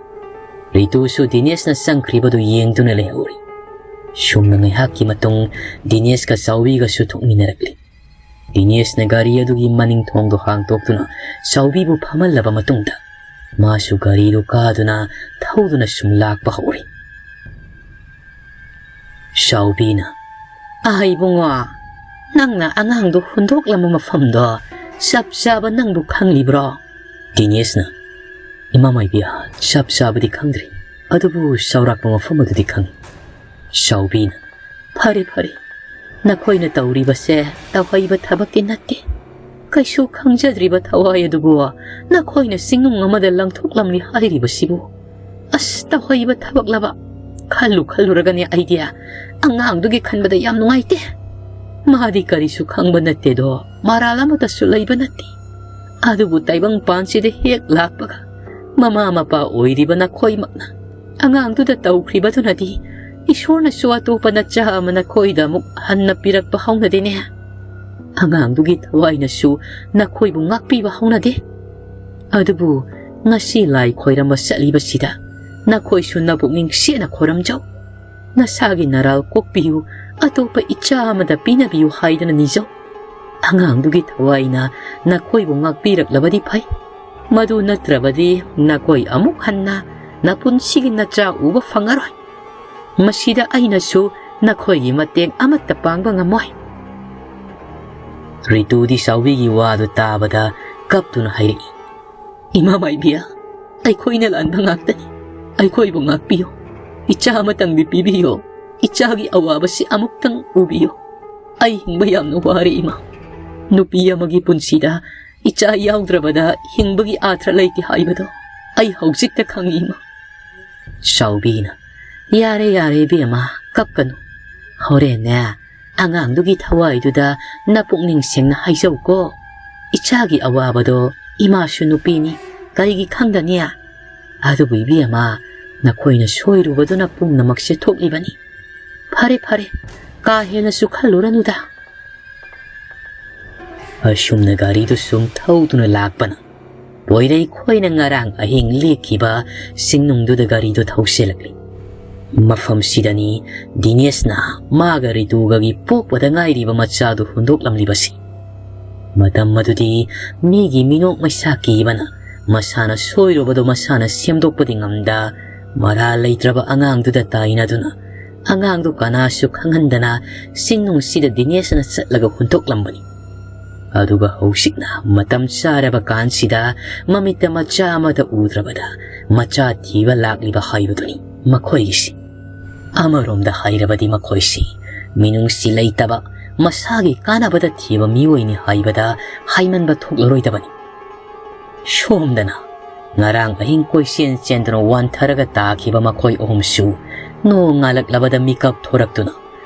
ꯔꯤꯇꯨꯁꯨ ꯗꯤꯅꯦꯁꯅ ꯆꯪꯈ꯭ꯔꯤꯕꯗꯨ ꯌꯦꯡꯗꯨꯅ ꯂꯩꯍꯧꯔꯤ꯫ ꯁꯨꯝꯅ ꯉꯥꯏꯍꯥꯛꯀꯤ ꯃꯇꯨꯡ ꯗꯤꯅꯦꯁꯀ ꯆꯥꯎꯕꯤꯒꯁꯨ ꯊꯣꯛꯃꯤꯟꯅꯔꯛꯂꯤ꯫ ꯗꯤꯅꯦꯁꯅ ꯒꯥꯔꯤ ꯑꯗꯨꯒꯤ ꯃꯅꯤꯡ ꯊꯣꯡꯗꯣ ꯍꯥꯡꯗꯣꯛꯇꯨꯅ ꯆꯥꯎꯕꯤꯕꯨ ꯐꯝꯍꯜꯂꯕ ꯃꯇꯨꯡꯗ ꯃꯥꯁꯨ ꯒꯥꯔꯤꯗꯨ ꯀꯥꯗꯨꯅ ꯊꯧꯗꯨꯅ ꯁꯨꯝ ꯂꯥꯛꯄ ꯍꯧꯔꯦ꯫ ꯆꯥꯎꯕꯤꯅ, "ꯑꯥ ꯏꯕꯨꯡꯉꯣ, ꯅꯪꯅ ꯑꯉꯥꯡꯗꯣ ꯍꯨꯟꯗꯣꯛꯂꯝꯕ ꯃꯐꯝꯗꯣ ꯆꯞ ꯆꯥꯕ ꯅꯪꯕꯨ ꯈꯪꯂꯤꯕ꯭ꯔꯣ?" ꯗꯤꯅꯦꯁꯅ, "ꯏꯃꯥ ꯃꯥꯏꯕꯤ, ꯆꯞ ꯆꯥꯕꯗꯤ ꯈꯪꯗ꯭ꯔꯤ, ꯑꯗꯨꯕꯨ ꯆꯥꯎꯔꯥꯛꯄ ꯃꯐꯝ ꯑꯗꯨꯗꯤ ꯈꯪꯏ꯫" ꯆꯥꯎꯕꯤꯅ, "ꯐꯔꯦ ꯐꯔꯦ, ꯅꯈꯣꯏꯅ ꯇꯧꯔꯤꯕꯁꯦ ꯇꯧꯍꯩꯕ ꯊꯕꯛꯇꯤ ꯅꯠꯇꯦ꯫ ꯀꯩꯁꯨ ꯈꯪꯖꯗ꯭ꯔꯤꯕ ꯊꯋꯥꯏ ꯑꯗꯨꯕꯨ ꯅꯈꯣꯏꯅ ꯆꯤꯡꯅꯨꯡ ꯑꯃꯗ ꯂꯪꯊꯣꯛꯂꯝꯂꯤ ꯍꯥꯏꯔꯤꯕꯁꯤꯕꯨ꯫ ꯑꯁ, ꯇꯧꯍꯩꯕ ꯊꯕꯛꯂꯕ? ꯈꯜꯂꯨ ꯈꯜꯂꯨꯔꯒꯅꯦ ꯑꯩꯗꯤ ꯑꯉꯥꯡꯗꯨꯒꯤ ꯈꯟꯕꯗ ꯌꯥꯝ ꯅꯨꯡꯉꯥꯏꯇꯦ꯫ ꯃꯥꯗꯤ ꯀꯔꯤꯁꯨ ꯈꯪꯕ ꯅꯠꯇꯦꯗꯣ, ꯃꯔꯥꯜ ꯑꯃꯠꯇꯁꯨ ꯂꯩꯕ ꯅꯠꯇꯦ꯫ ꯑꯗꯨꯕꯨ ꯇꯥꯏꯕꯪꯄꯥꯟꯁꯤꯗ ꯍꯦꯛ ꯂꯥꯛꯄꯒ ꯃꯃꯥ ꯃꯄꯥ ꯑꯣꯏꯔꯤꯕ ꯅꯈꯣꯏꯃꯛꯅ ꯑꯉꯥꯡꯗꯨꯗ ꯇꯧꯈ꯭ꯔꯤꯕꯗꯨꯅꯗꯤ ꯏꯁꯣꯔꯅꯁꯨ ꯑꯇꯣꯞꯄ ꯅꯆꯥ ꯑꯃ ꯅꯈꯣꯏꯗ ꯑꯃꯨꯛ ꯍꯟꯅ ꯄꯤꯔꯛꯄ ꯍꯧꯅꯗꯦꯅꯦ꯫ ꯑꯉꯥꯡꯗꯨꯒꯤ ꯊꯋꯥꯏꯅꯁꯨ ꯅꯈꯣꯏꯕꯨ ꯉꯥꯛꯄꯤꯕ ꯍꯧꯅꯗꯦ꯫ ꯑꯗꯨꯕꯨ ꯉꯁꯤ ꯂꯥꯏ ꯈꯣꯏꯔꯝꯕ ꯆꯠꯂꯤꯕꯁꯤꯗ ꯅꯈꯣꯏꯁꯨ ꯅꯄꯨꯛꯅꯤꯡ ꯁꯦꯡꯅ ꯈꯣꯏꯔꯝꯖꯧ꯫ ꯅꯁꯥꯒꯤ ꯅꯔꯥꯜ ꯀꯣꯛꯄꯤꯌꯨ, ꯑꯇꯣꯞꯄ ꯏꯆꯥ ꯑꯃꯗ ꯄꯤꯅꯕꯤꯌꯨ ꯍꯥꯏꯗꯅ ꯅꯤꯖꯧ꯫ ꯑꯉꯥꯡꯗꯨꯒꯤ ꯊꯋꯥꯏꯅ ꯅꯈꯣꯏꯕꯨ ꯉꯥꯛꯄꯤꯔꯛꯂꯕꯗꯤ ꯐꯩ, ꯃꯗꯨ ꯅꯠꯇ꯭ꯔꯕꯗꯤ ꯅꯈꯣꯏ ꯑꯃꯨꯛ ꯍꯟꯅ ꯅꯄꯨꯟꯁꯤꯒꯤ ꯅꯆꯥ ꯎꯕ ꯐꯪꯉꯔꯣꯏ꯫ ꯃꯁꯤꯗ ꯑꯩꯅꯁꯨ ꯅꯈꯣꯏꯒꯤ ꯃꯇꯦꯡ ꯑꯃꯠꯇ ꯄꯥꯡꯕ ꯉꯝꯃꯣꯏ꯫" ꯔꯤꯇꯨꯗꯤ ꯆꯥꯎꯕꯤꯒꯤ ꯋꯥꯗꯨ ꯇꯥꯕꯗ ꯀꯞꯇꯨꯅ ꯍꯥꯏꯔꯛꯏ, "ꯏꯃꯥ ꯃꯥꯏꯕꯤ, ꯑꯩꯈꯣꯏꯅ ꯂꯥꯟꯕ ꯉꯥꯛꯇꯅꯤ꯫ ꯑꯩꯈꯣꯏꯕꯨ ꯉꯥꯛꯄꯤꯌꯨ꯫ ꯏꯆꯥ ꯑꯃꯇꯪꯗꯤ ꯄꯤꯕꯤꯌꯨ꯫ ꯏꯆꯥꯒꯤ ꯑꯋꯥꯕꯁꯤ ꯑꯃꯨꯛꯇꯪ ꯎꯕꯤꯌꯨ꯫ ꯑꯩ ꯍꯤꯡꯕ ꯌꯥꯝꯅ ꯋꯥꯔꯦ, ꯏꯃꯥ꯫ ꯅꯨꯄꯤ ꯑꯃꯒꯤ ꯄꯨꯟꯁꯤꯗ ꯏꯆꯥ ꯌꯥꯎꯗ꯭ꯔꯕꯗ ꯍꯤꯡꯕꯒꯤ ꯑꯥꯊ꯭ꯔ ꯂꯩꯇꯦ ꯍꯥꯏꯕꯗꯣ ꯑꯩ ꯍꯧꯖꯤꯛꯇ ꯈꯪꯉꯤ, ꯏꯃꯥ꯫" ꯆꯥꯎꯕꯤꯅ, "ꯌꯥꯔꯦ, ꯌꯥꯔꯦ ꯏꯕꯦꯝꯃ, ꯀꯞꯀꯅꯨ꯫ ꯍꯣꯔꯦꯟꯅꯦ, ꯑꯉꯥꯡꯗꯨꯒꯤ ꯊꯋꯥꯏꯗꯨꯗ ꯅꯄꯨꯛꯅꯤꯡ ꯁꯦꯡꯅ ꯍꯥꯏꯖꯧꯀꯣ꯫ ꯏꯆꯥꯒꯤ ꯑꯋꯥꯕꯗꯣ ꯏꯃꯥꯁꯨ ꯅꯨꯄꯤꯅꯤ, ꯀꯔꯤꯒꯤ ꯈꯪꯗꯅꯤ? ꯑꯗꯨꯕꯨ ꯏꯕꯦꯝꯃ, ꯅꯈꯣꯏꯅ ꯁꯣꯏꯔꯨꯕꯗꯨꯅ ꯄꯨꯝꯅꯃꯛꯁꯦ ꯊꯣꯛꯂꯤꯕꯅꯤ꯫ ꯐꯔꯦ, ꯐꯔꯦ, ꯀꯥ ꯍꯦꯟꯅꯁꯨ ꯈꯜꯂꯨꯔꯅꯨꯗ꯫" ꯑꯁꯨꯝꯅ ꯒꯥꯔꯤꯗꯨ ꯁꯨꯝ ꯊꯧꯗꯨꯅ ꯂꯥꯛꯄꯅ ꯄꯣꯏꯔꯩꯈꯣꯏꯅ ꯉꯔꯥꯡ ꯑꯍꯤꯡ ꯂꯦꯛꯈꯤꯕ ꯆꯤꯡꯅꯨꯡꯗꯨꯗ ꯒꯥꯔꯤꯗꯨ ꯊꯧꯁꯤꯜꯂꯛꯂꯤ꯫ ꯃꯐꯝꯁꯤꯗꯅꯤ ꯗꯤꯅꯦꯁꯅ ꯃꯥꯒ ꯔꯤꯇꯨꯒꯒꯤ ꯄꯣꯛꯄꯗ ꯉꯥꯏꯔꯤꯕ ꯃꯆꯥꯗꯨ ꯍꯨꯟꯗꯣꯛꯂꯝꯂꯤꯕꯁꯤ꯫ ꯃꯇꯝ ꯑꯗꯨꯗꯤ ꯃꯤꯒꯤ ꯃꯤꯅꯣꯛ ꯃꯩꯁꯥ ꯀꯤꯕꯅ ꯃꯁꯥꯅ ꯁꯣꯏꯔꯨꯕꯗꯨ ꯃꯁꯥꯅ ꯁꯦꯝꯗꯣꯛꯄꯗꯤ ꯉꯝꯗ, ꯃꯔꯥꯜ ꯂꯩꯇ꯭ꯔꯕ ꯑꯉꯥꯡꯗꯨꯗ ꯇꯥꯏꯅꯗꯨꯅ ꯑꯉꯥꯡꯗꯨ ꯀꯅꯥꯁꯨ ꯈꯪꯍꯟꯗꯅ ꯆꯤꯡ ꯅꯨꯡꯁꯤꯗ ꯗꯤꯅꯦꯁꯅ ꯆꯠꯂꯒ ꯍꯨꯟꯗꯣꯛꯂꯝꯕꯅꯤ꯫ ꯑꯗꯨꯒ ꯍꯧꯖꯤꯛꯅ ꯃꯇꯝ ꯆꯥꯔꯕ ꯀꯥꯟꯁꯤꯗ ꯃꯃꯤꯠꯇ ꯃꯆꯥ ꯑꯃꯠꯇ ꯎꯗ꯭ꯔꯕꯗ ꯃꯆꯥ ꯊꯤꯕ ꯂꯥꯛꯂꯤꯕ ꯍꯥꯏꯕꯗꯨꯅꯤ ꯃꯈꯣꯏꯒꯤꯁꯤ꯫ ꯑꯃꯔꯣꯝꯗ ꯍꯥꯏꯔꯕꯗꯤ ꯃꯈꯣꯏꯁꯤ ꯃꯤꯅꯨꯡꯁꯤ ꯂꯩꯇꯕ, ꯃꯁꯥꯒꯤ ꯀꯥꯟꯅꯕꯗ ꯊꯤꯕ ꯃꯤꯑꯣꯏꯅꯤ ꯍꯥꯏꯕꯗ ꯍꯥꯏꯃꯟꯕ ꯊꯣꯛꯂꯔꯣꯏꯗꯕꯅꯤ꯫ ꯁꯣꯝꯗꯅ ꯉꯔꯥꯡ ꯑꯍꯤꯡ ꯀꯣꯏꯆꯦꯟ ꯆꯦꯟꯗꯨꯅ ꯋꯥꯟꯊꯔꯒ ꯇꯥꯈꯤꯕ ꯃꯈꯣꯏ ꯑꯍꯨꯝꯁꯨ ꯅꯣꯡꯉꯥꯜꯂꯛꯂꯕꯗ ꯃꯤꯀꯞ ꯊꯣꯔꯛꯇꯨꯅ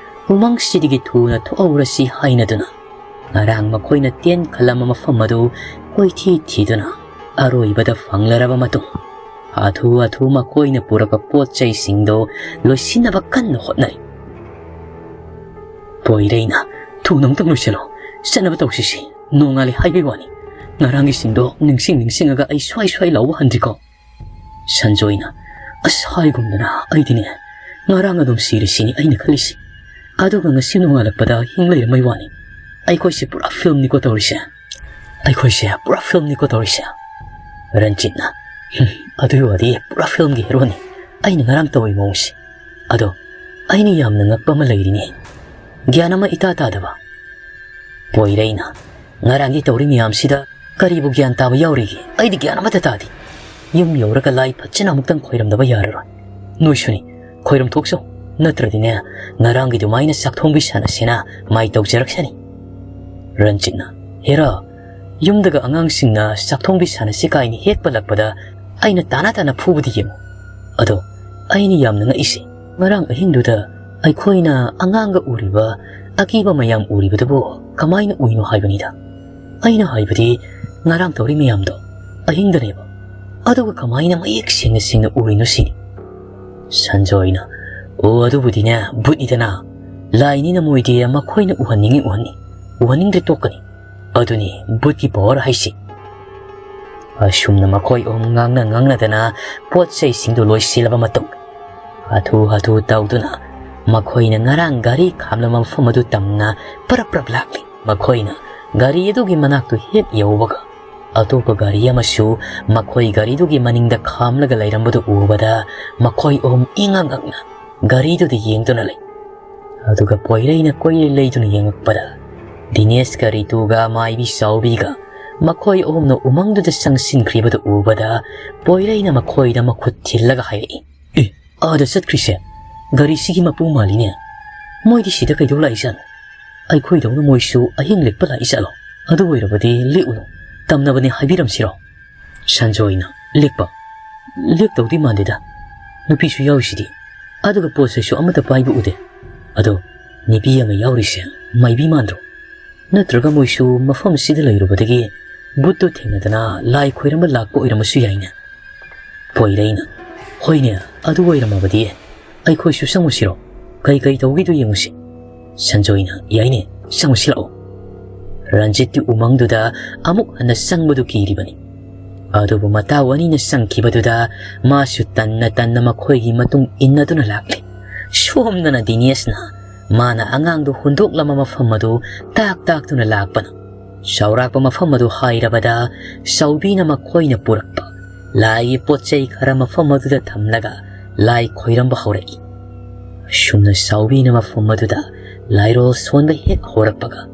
ꯎꯃꯪꯁꯤꯗꯒꯤ ꯊꯨꯅ ꯊꯣꯛꯍꯧꯔꯁꯤ ꯍꯥꯏꯅꯗꯨꯅ ꯉꯔꯥꯡ ꯃꯈꯣꯏꯅ ꯇꯦꯟ ꯈꯜꯂꯝꯕ ꯃꯐꯝ ꯑꯗꯨ ꯀꯣꯏꯊꯤ ꯊꯤꯗꯨꯅ ꯑꯔꯣꯏꯕꯗ ꯐꯪꯂꯔꯕ ꯃꯇꯨꯡ, ꯍꯥꯊꯨ ꯍꯥꯊꯨ ꯃꯈꯣꯏꯅ ꯄꯨꯔꯛꯄ ꯄꯣꯠ ꯆꯩꯁꯤꯡꯗꯨ ꯂꯣꯏꯁꯤꯟꯅꯕ ꯀꯟꯅ ꯍꯣꯠꯅꯔꯤ꯫ ꯄꯣꯏꯔꯩꯅ, "ꯊꯨꯅ ꯑꯃꯨꯛꯇꯪ ꯂꯣꯏꯁꯤꯜꯂꯣ, ꯆꯠꯅꯕ ꯇꯧꯁꯤꯁꯤ꯫ ꯅꯣꯡꯉꯥꯜꯂꯤ ꯍꯥꯏꯕꯒꯤ ꯋꯥꯅꯤ, ꯉꯔꯥꯡꯒꯤꯁꯤꯡꯗꯣ ꯅꯤꯡꯁꯤꯡ ꯅꯤꯡꯁꯤꯡꯉꯒ ꯑꯩ ꯁ꯭ꯋꯥꯏ ꯁ꯭ꯋꯥꯏ ꯂꯥꯎꯕ ꯍꯟꯗ꯭ꯔꯤꯀꯣ?" ꯁꯟꯖꯣꯏꯅ, "ꯑꯁ, ꯍꯥꯏꯒꯨꯝꯗꯅ ꯑꯩꯗꯤꯅꯦ ꯉꯔꯥꯡ ꯑꯗꯨꯝ ꯁꯤꯔꯁꯤꯅꯤ ꯑꯩꯅ ꯈꯜꯂꯤꯁꯤ꯫ ꯑꯗꯨꯒ ꯉꯁꯤ ꯅꯣꯡꯉꯥꯜꯂꯛꯄꯗ ꯍꯤꯡ ꯂꯩꯔꯝꯕꯩ ꯋꯥꯅꯤ꯫ ꯑꯩꯈꯣꯏꯁꯦ ꯄꯨꯔꯥ ꯐꯤꯜꯝꯅꯤꯀꯣ ꯇꯧꯔꯤꯁꯦ꯫ ꯑꯩꯈꯣꯏꯁꯦ ꯄꯨꯔꯥ ꯐꯤꯜꯝꯅꯤꯀꯣ ꯇꯧꯔꯤꯁꯦ꯫" ꯔꯟꯖꯤꯠꯅ, "ꯍꯨꯝ, ꯑꯗꯨꯒꯤ ꯋꯥꯗꯤ ꯄꯨꯔꯥ ꯐꯤꯜꯝꯒꯤ ꯍꯦꯔꯣꯅꯤ꯫ ꯑꯩꯅ ꯉꯔꯥꯡ ꯇꯧꯔꯤ ꯃꯑꯣꯡꯁꯦ꯫ ꯑꯗꯣ ꯑꯩꯅ ꯌꯥꯝꯅ ꯉꯛꯄ ꯑꯃ ꯂꯩꯔꯤꯅꯦ꯫ ꯒ꯭ꯌꯥꯟ ꯑꯃ ꯏꯇꯥ ꯇꯥꯗꯕ꯫" ꯄꯣꯏꯔꯩꯅ, "ꯉꯔꯥꯡꯒꯤ ꯇꯧꯔꯤ ꯃꯌꯥꯝꯁꯤꯗ ꯀꯔꯤꯕꯨ ꯒ꯭ꯌꯥꯟ ꯇꯥꯕ ꯌꯥꯎꯔꯤꯒꯦ? ꯑꯩꯗꯤ ꯒ꯭ꯌꯥꯟ ꯑꯃꯠꯇ ꯇꯥꯗꯦ꯫ ꯌꯨꯝ ꯌꯧꯔꯒ ꯂꯥꯏ ꯐꯖꯅ ꯑꯃꯨꯛꯇꯪ ꯈꯣꯏꯔꯝꯗꯕ ꯌꯥꯔꯔꯣꯏ꯫ ꯅꯣꯏꯁꯨꯅꯤ, ꯈꯣꯏꯔꯝ ꯊꯣꯛꯆꯧ꯫ ꯅꯠꯇ꯭ꯔꯗꯤꯅꯦ, ꯉꯔꯥꯡꯒꯤ ꯑꯗꯨꯃꯥꯏꯅ ꯆꯥꯛꯊꯣꯡꯕꯤ ꯁꯥꯟꯅꯁꯦꯅ ꯃꯥꯏ ꯇꯧꯖꯔꯛꯁꯅꯤ꯫" ꯔꯟꯖꯤꯠꯅ, "ꯍꯦꯔꯥ, ꯌꯨꯝꯗꯒ ꯑꯉꯥꯡꯁꯤꯡꯅ ꯆꯥꯛꯊꯣꯡꯕꯤ ꯁꯥꯟꯅꯁꯤ ꯀꯥꯏꯅ ꯍꯦꯛ ꯄꯜꯂꯛꯄꯗ ꯑꯩꯅ ꯇꯥꯅ ꯇꯥꯅ ꯐꯨꯕꯗꯤ ꯌꯦꯡꯉꯨ꯫ ꯑꯗꯣ ꯑꯩꯅ ꯌꯥꯝꯅ ꯉꯛꯏꯁꯦ, ꯉꯔꯥꯡ ꯑꯍꯤꯡꯗꯨꯗ ꯑꯩꯈꯣꯏꯅ ꯑꯉꯥꯡꯒ ꯎꯔꯤꯕ, ꯑꯀꯤꯕ ꯃꯌꯥꯝ ꯎꯔꯤꯕꯗꯨꯕꯨ ꯀꯃꯥꯏꯅ ꯎꯏꯅꯣ ꯍꯥꯏꯕꯅꯤꯗ꯫ ꯑꯩꯅ ꯍꯥꯏꯕꯗꯤ ꯉꯔꯥꯡ ꯇꯧꯔꯤ ꯃꯌꯥꯝꯗꯣ ꯑꯍꯤꯡꯗꯅꯦꯕ꯫ ꯑꯗꯨꯒ ꯀꯃꯥꯏꯅ ꯃꯌꯦꯛ ꯁꯦꯡꯅ ꯁꯦꯡꯅ ꯎꯔꯤꯅꯣ ꯁꯤꯅꯤ꯫" ꯁꯟꯖꯣꯏꯅ, "ꯑꯣ, ꯑꯗꯨꯕꯨꯗꯤꯅꯦ, ꯚꯨꯠꯅꯤꯗꯅ꯫ ꯂꯥꯏꯅꯤꯅ ꯃꯣꯏꯗꯤ ꯃꯈꯣꯏꯅ ꯎꯍꯟꯅꯤꯡꯉꯤ ꯎꯍꯟꯅꯤ, ꯎꯍꯟꯅꯤꯡꯗ꯭ꯔꯦ ꯇꯣꯛꯀꯅꯤ꯫ ꯑꯗꯨꯅꯤ ꯚꯨꯠꯀꯤ ꯄꯋꯥꯔ ꯍꯥꯏꯁꯤ꯫" ꯑꯁꯨꯝꯅ ꯃꯈꯣꯏ ꯑꯍꯨꯝ ꯉꯥꯡꯅ ꯉꯥꯡꯅꯗꯅ ꯄꯣꯠ ꯆꯩꯁꯤꯡꯗꯨ ꯂꯣꯏꯁꯤꯜꯂꯕ ꯃꯇꯨꯡ, ꯍꯥꯊꯨ ꯍꯥꯊꯨ ꯇꯧꯗꯨꯅ ꯃꯈꯣꯏꯅ ꯉꯔꯥꯡ ꯒꯥꯔꯤ ꯈꯥꯝꯂꯝꯕ ꯃꯐꯝ ꯑꯗꯨ ꯇꯝꯅ ꯄꯔꯞ ꯄꯔꯞ ꯂꯥꯛꯂꯤ꯫ ꯃꯈꯣꯏꯅ ꯒꯥꯔꯤ ꯑꯗꯨꯒꯤ ꯃꯅꯥꯛꯇꯨ ꯍꯦꯛ ꯌꯧꯕꯒ, ꯑꯇꯣꯞꯄ ꯒꯥꯔꯤ ꯑꯃꯁꯨ ꯃꯈꯣꯏ ꯒꯥꯔꯤꯗꯨꯒꯤ ꯃꯅꯤꯡꯗ ꯈꯥꯝꯂꯒ ꯂꯩꯔꯝꯕꯗꯨ ꯎꯕꯗ, ꯃꯈꯣꯏ ꯑꯍꯨꯝ ꯏꯉꯛ ꯉꯛꯅ ꯒꯥꯔꯤꯗꯨꯗ ꯌꯦꯡꯗꯨꯅ ꯂꯩ꯫ ꯑꯗꯨꯒ ꯄꯣꯏꯔꯩꯅ ꯀꯣꯏꯂꯩ ꯂꯩꯗꯨꯅ ꯌꯦꯡꯉꯛꯄꯗ, ꯗꯤꯅꯦꯁꯀ ꯔꯤꯇꯨꯒ ꯃꯥꯏꯕꯤ ꯆꯥꯎꯕꯤꯒ ꯃꯈꯣꯏ ꯑꯍꯨꯝꯅ ꯎꯃꯪꯗꯨꯗ ꯆꯪꯁꯤꯟꯈ꯭ꯔꯤꯕꯗꯨ ꯎꯕꯗ, ꯄꯣꯏꯔꯩꯅ ꯃꯈꯣꯏꯗ ꯃꯈꯨꯠ ꯊꯤꯜꯂꯒ ꯍꯥꯏꯔꯛꯏ, "ꯑꯦ, ꯑꯥꯗ ꯆꯠꯈ꯭ꯔꯤꯁꯦ ꯒꯥꯔꯤꯁꯤꯒꯤ ꯃꯄꯨ ꯃꯥꯜꯂꯤꯅꯦ꯫ ꯃꯣꯏꯗꯤ ꯁꯤꯗ ꯀꯩꯗꯧ ꯂꯥꯛꯏꯖꯥꯠꯅꯣ? ꯑꯩꯈꯣꯏꯗꯧꯅ ꯃꯣꯏꯁꯨ ꯑꯍꯤꯡ ꯂꯦꯛꯄ ꯂꯥꯛꯏ ꯖꯥꯠꯂꯣ? ꯑꯗꯨ ꯑꯣꯏꯔꯕꯗꯤ ꯂꯦꯛꯎꯅꯨ, ꯇꯝꯅꯕꯅꯤ ꯍꯥꯏꯕꯤꯔꯝꯁꯤꯔꯣ?" ꯁꯟꯖꯣꯏꯅ, "ꯂꯦꯛꯄ? ꯂꯦꯛꯇꯧꯗꯤ ꯃꯥꯟꯗꯦꯗ꯫ ꯅꯨꯄꯤꯁꯨ ꯌꯥꯎꯔꯤꯁꯤꯗꯤ꯫ ꯑꯗꯨꯒ ꯄꯣꯠ ꯆꯩꯁꯨ ꯑꯃꯠꯇ ꯄꯥꯏꯕ ꯎꯗꯦ꯫ ꯑꯗꯣ ꯅꯨꯄꯤ ꯑꯃ ꯌꯥꯎꯔꯤꯁꯦ ꯃꯥꯏꯕꯤ ꯃꯥꯟꯗ꯭ꯔꯣ? ꯅꯠꯇ꯭ꯔꯒ ꯃꯣꯏꯁꯨ ꯃꯐꯝꯁꯤꯗ ꯂꯩꯔꯨꯕꯗꯒꯤ ꯚꯨꯠꯇꯨ ꯊꯦꯡꯅꯗꯅ ꯂꯥꯏ ꯈꯣꯏꯔꯝꯕ ꯂꯥꯛꯄ ꯑꯣꯏꯔꯝꯕꯁꯨ ꯌꯥꯏꯅꯦ?" ꯄꯣꯏꯔꯩꯅ, "ꯍꯣꯏꯅꯦ, ꯑꯗꯨ ꯑꯣꯏꯔꯝꯃꯕꯗꯤ ꯑꯩꯈꯣꯏꯁꯨ ꯆꯪꯉꯨꯁꯤꯔꯣ? ꯀꯩ ꯀꯩ ꯇꯧꯒꯦꯗꯣ ꯌꯦꯡꯉꯨꯁꯤ꯫" ꯁꯟꯖꯣꯏꯅ, "ꯌꯥꯏꯅꯦ, ꯆꯪꯉꯨꯁꯤ ꯂꯥꯛꯑꯣ꯫" ꯔꯟꯖꯤꯠꯇꯤ ꯎꯃꯪꯗꯨꯗ ꯑꯃꯨꯛ ꯍꯟꯅ ꯆꯪꯕꯗꯨ ꯀꯤꯔꯤꯕꯅꯤ꯫ ꯑꯗꯨꯕꯨ ꯃꯇꯥꯎ ꯑꯅꯤꯅ ꯆꯪꯈꯤꯕꯗꯨꯗ ꯃꯥꯁꯨ ꯇꯟꯅ ꯇꯟꯅ ꯃꯈꯣꯏꯒꯤ ꯃꯇꯨꯡ ꯏꯟꯅꯗꯨꯅ ꯂꯥꯛꯂꯤ꯫ ꯁꯣꯝꯗꯅ ꯗꯤꯅꯦꯁꯅ ꯃꯥꯅ ꯑꯉꯥꯡꯗꯨ ꯍꯨꯟꯗꯣꯛꯂꯝꯕ ꯃꯐꯝ ꯑꯗꯨ ꯇꯥꯛ ꯇꯥꯛꯇꯨꯅ ꯂꯥꯛꯄꯅ, ꯆꯥꯎꯔꯥꯛꯄ ꯃꯐꯝ ꯑꯗꯨ ꯍꯥꯏꯔꯕꯗ ꯆꯥꯎꯕꯤꯅ ꯃꯈꯣꯏꯅ ꯄꯨꯔꯛꯄ ꯂꯥꯏꯒꯤ ꯄꯣꯠ ꯆꯩ ꯈꯔ ꯃꯐꯝ ꯑꯗꯨꯗ ꯊꯝꯂꯒ ꯂꯥꯏ ꯈꯣꯏꯔꯝꯕ ꯍꯧꯔꯛꯏ꯫ ꯑꯁꯨꯝꯅ ꯆꯥꯎꯕꯤꯅ ꯃꯐꯝ ꯑꯗꯨꯗ ꯂꯥꯏꯔꯣꯜ ꯁꯣꯟꯕ ꯍꯦꯛ ꯍꯧꯔꯛꯄꯒ,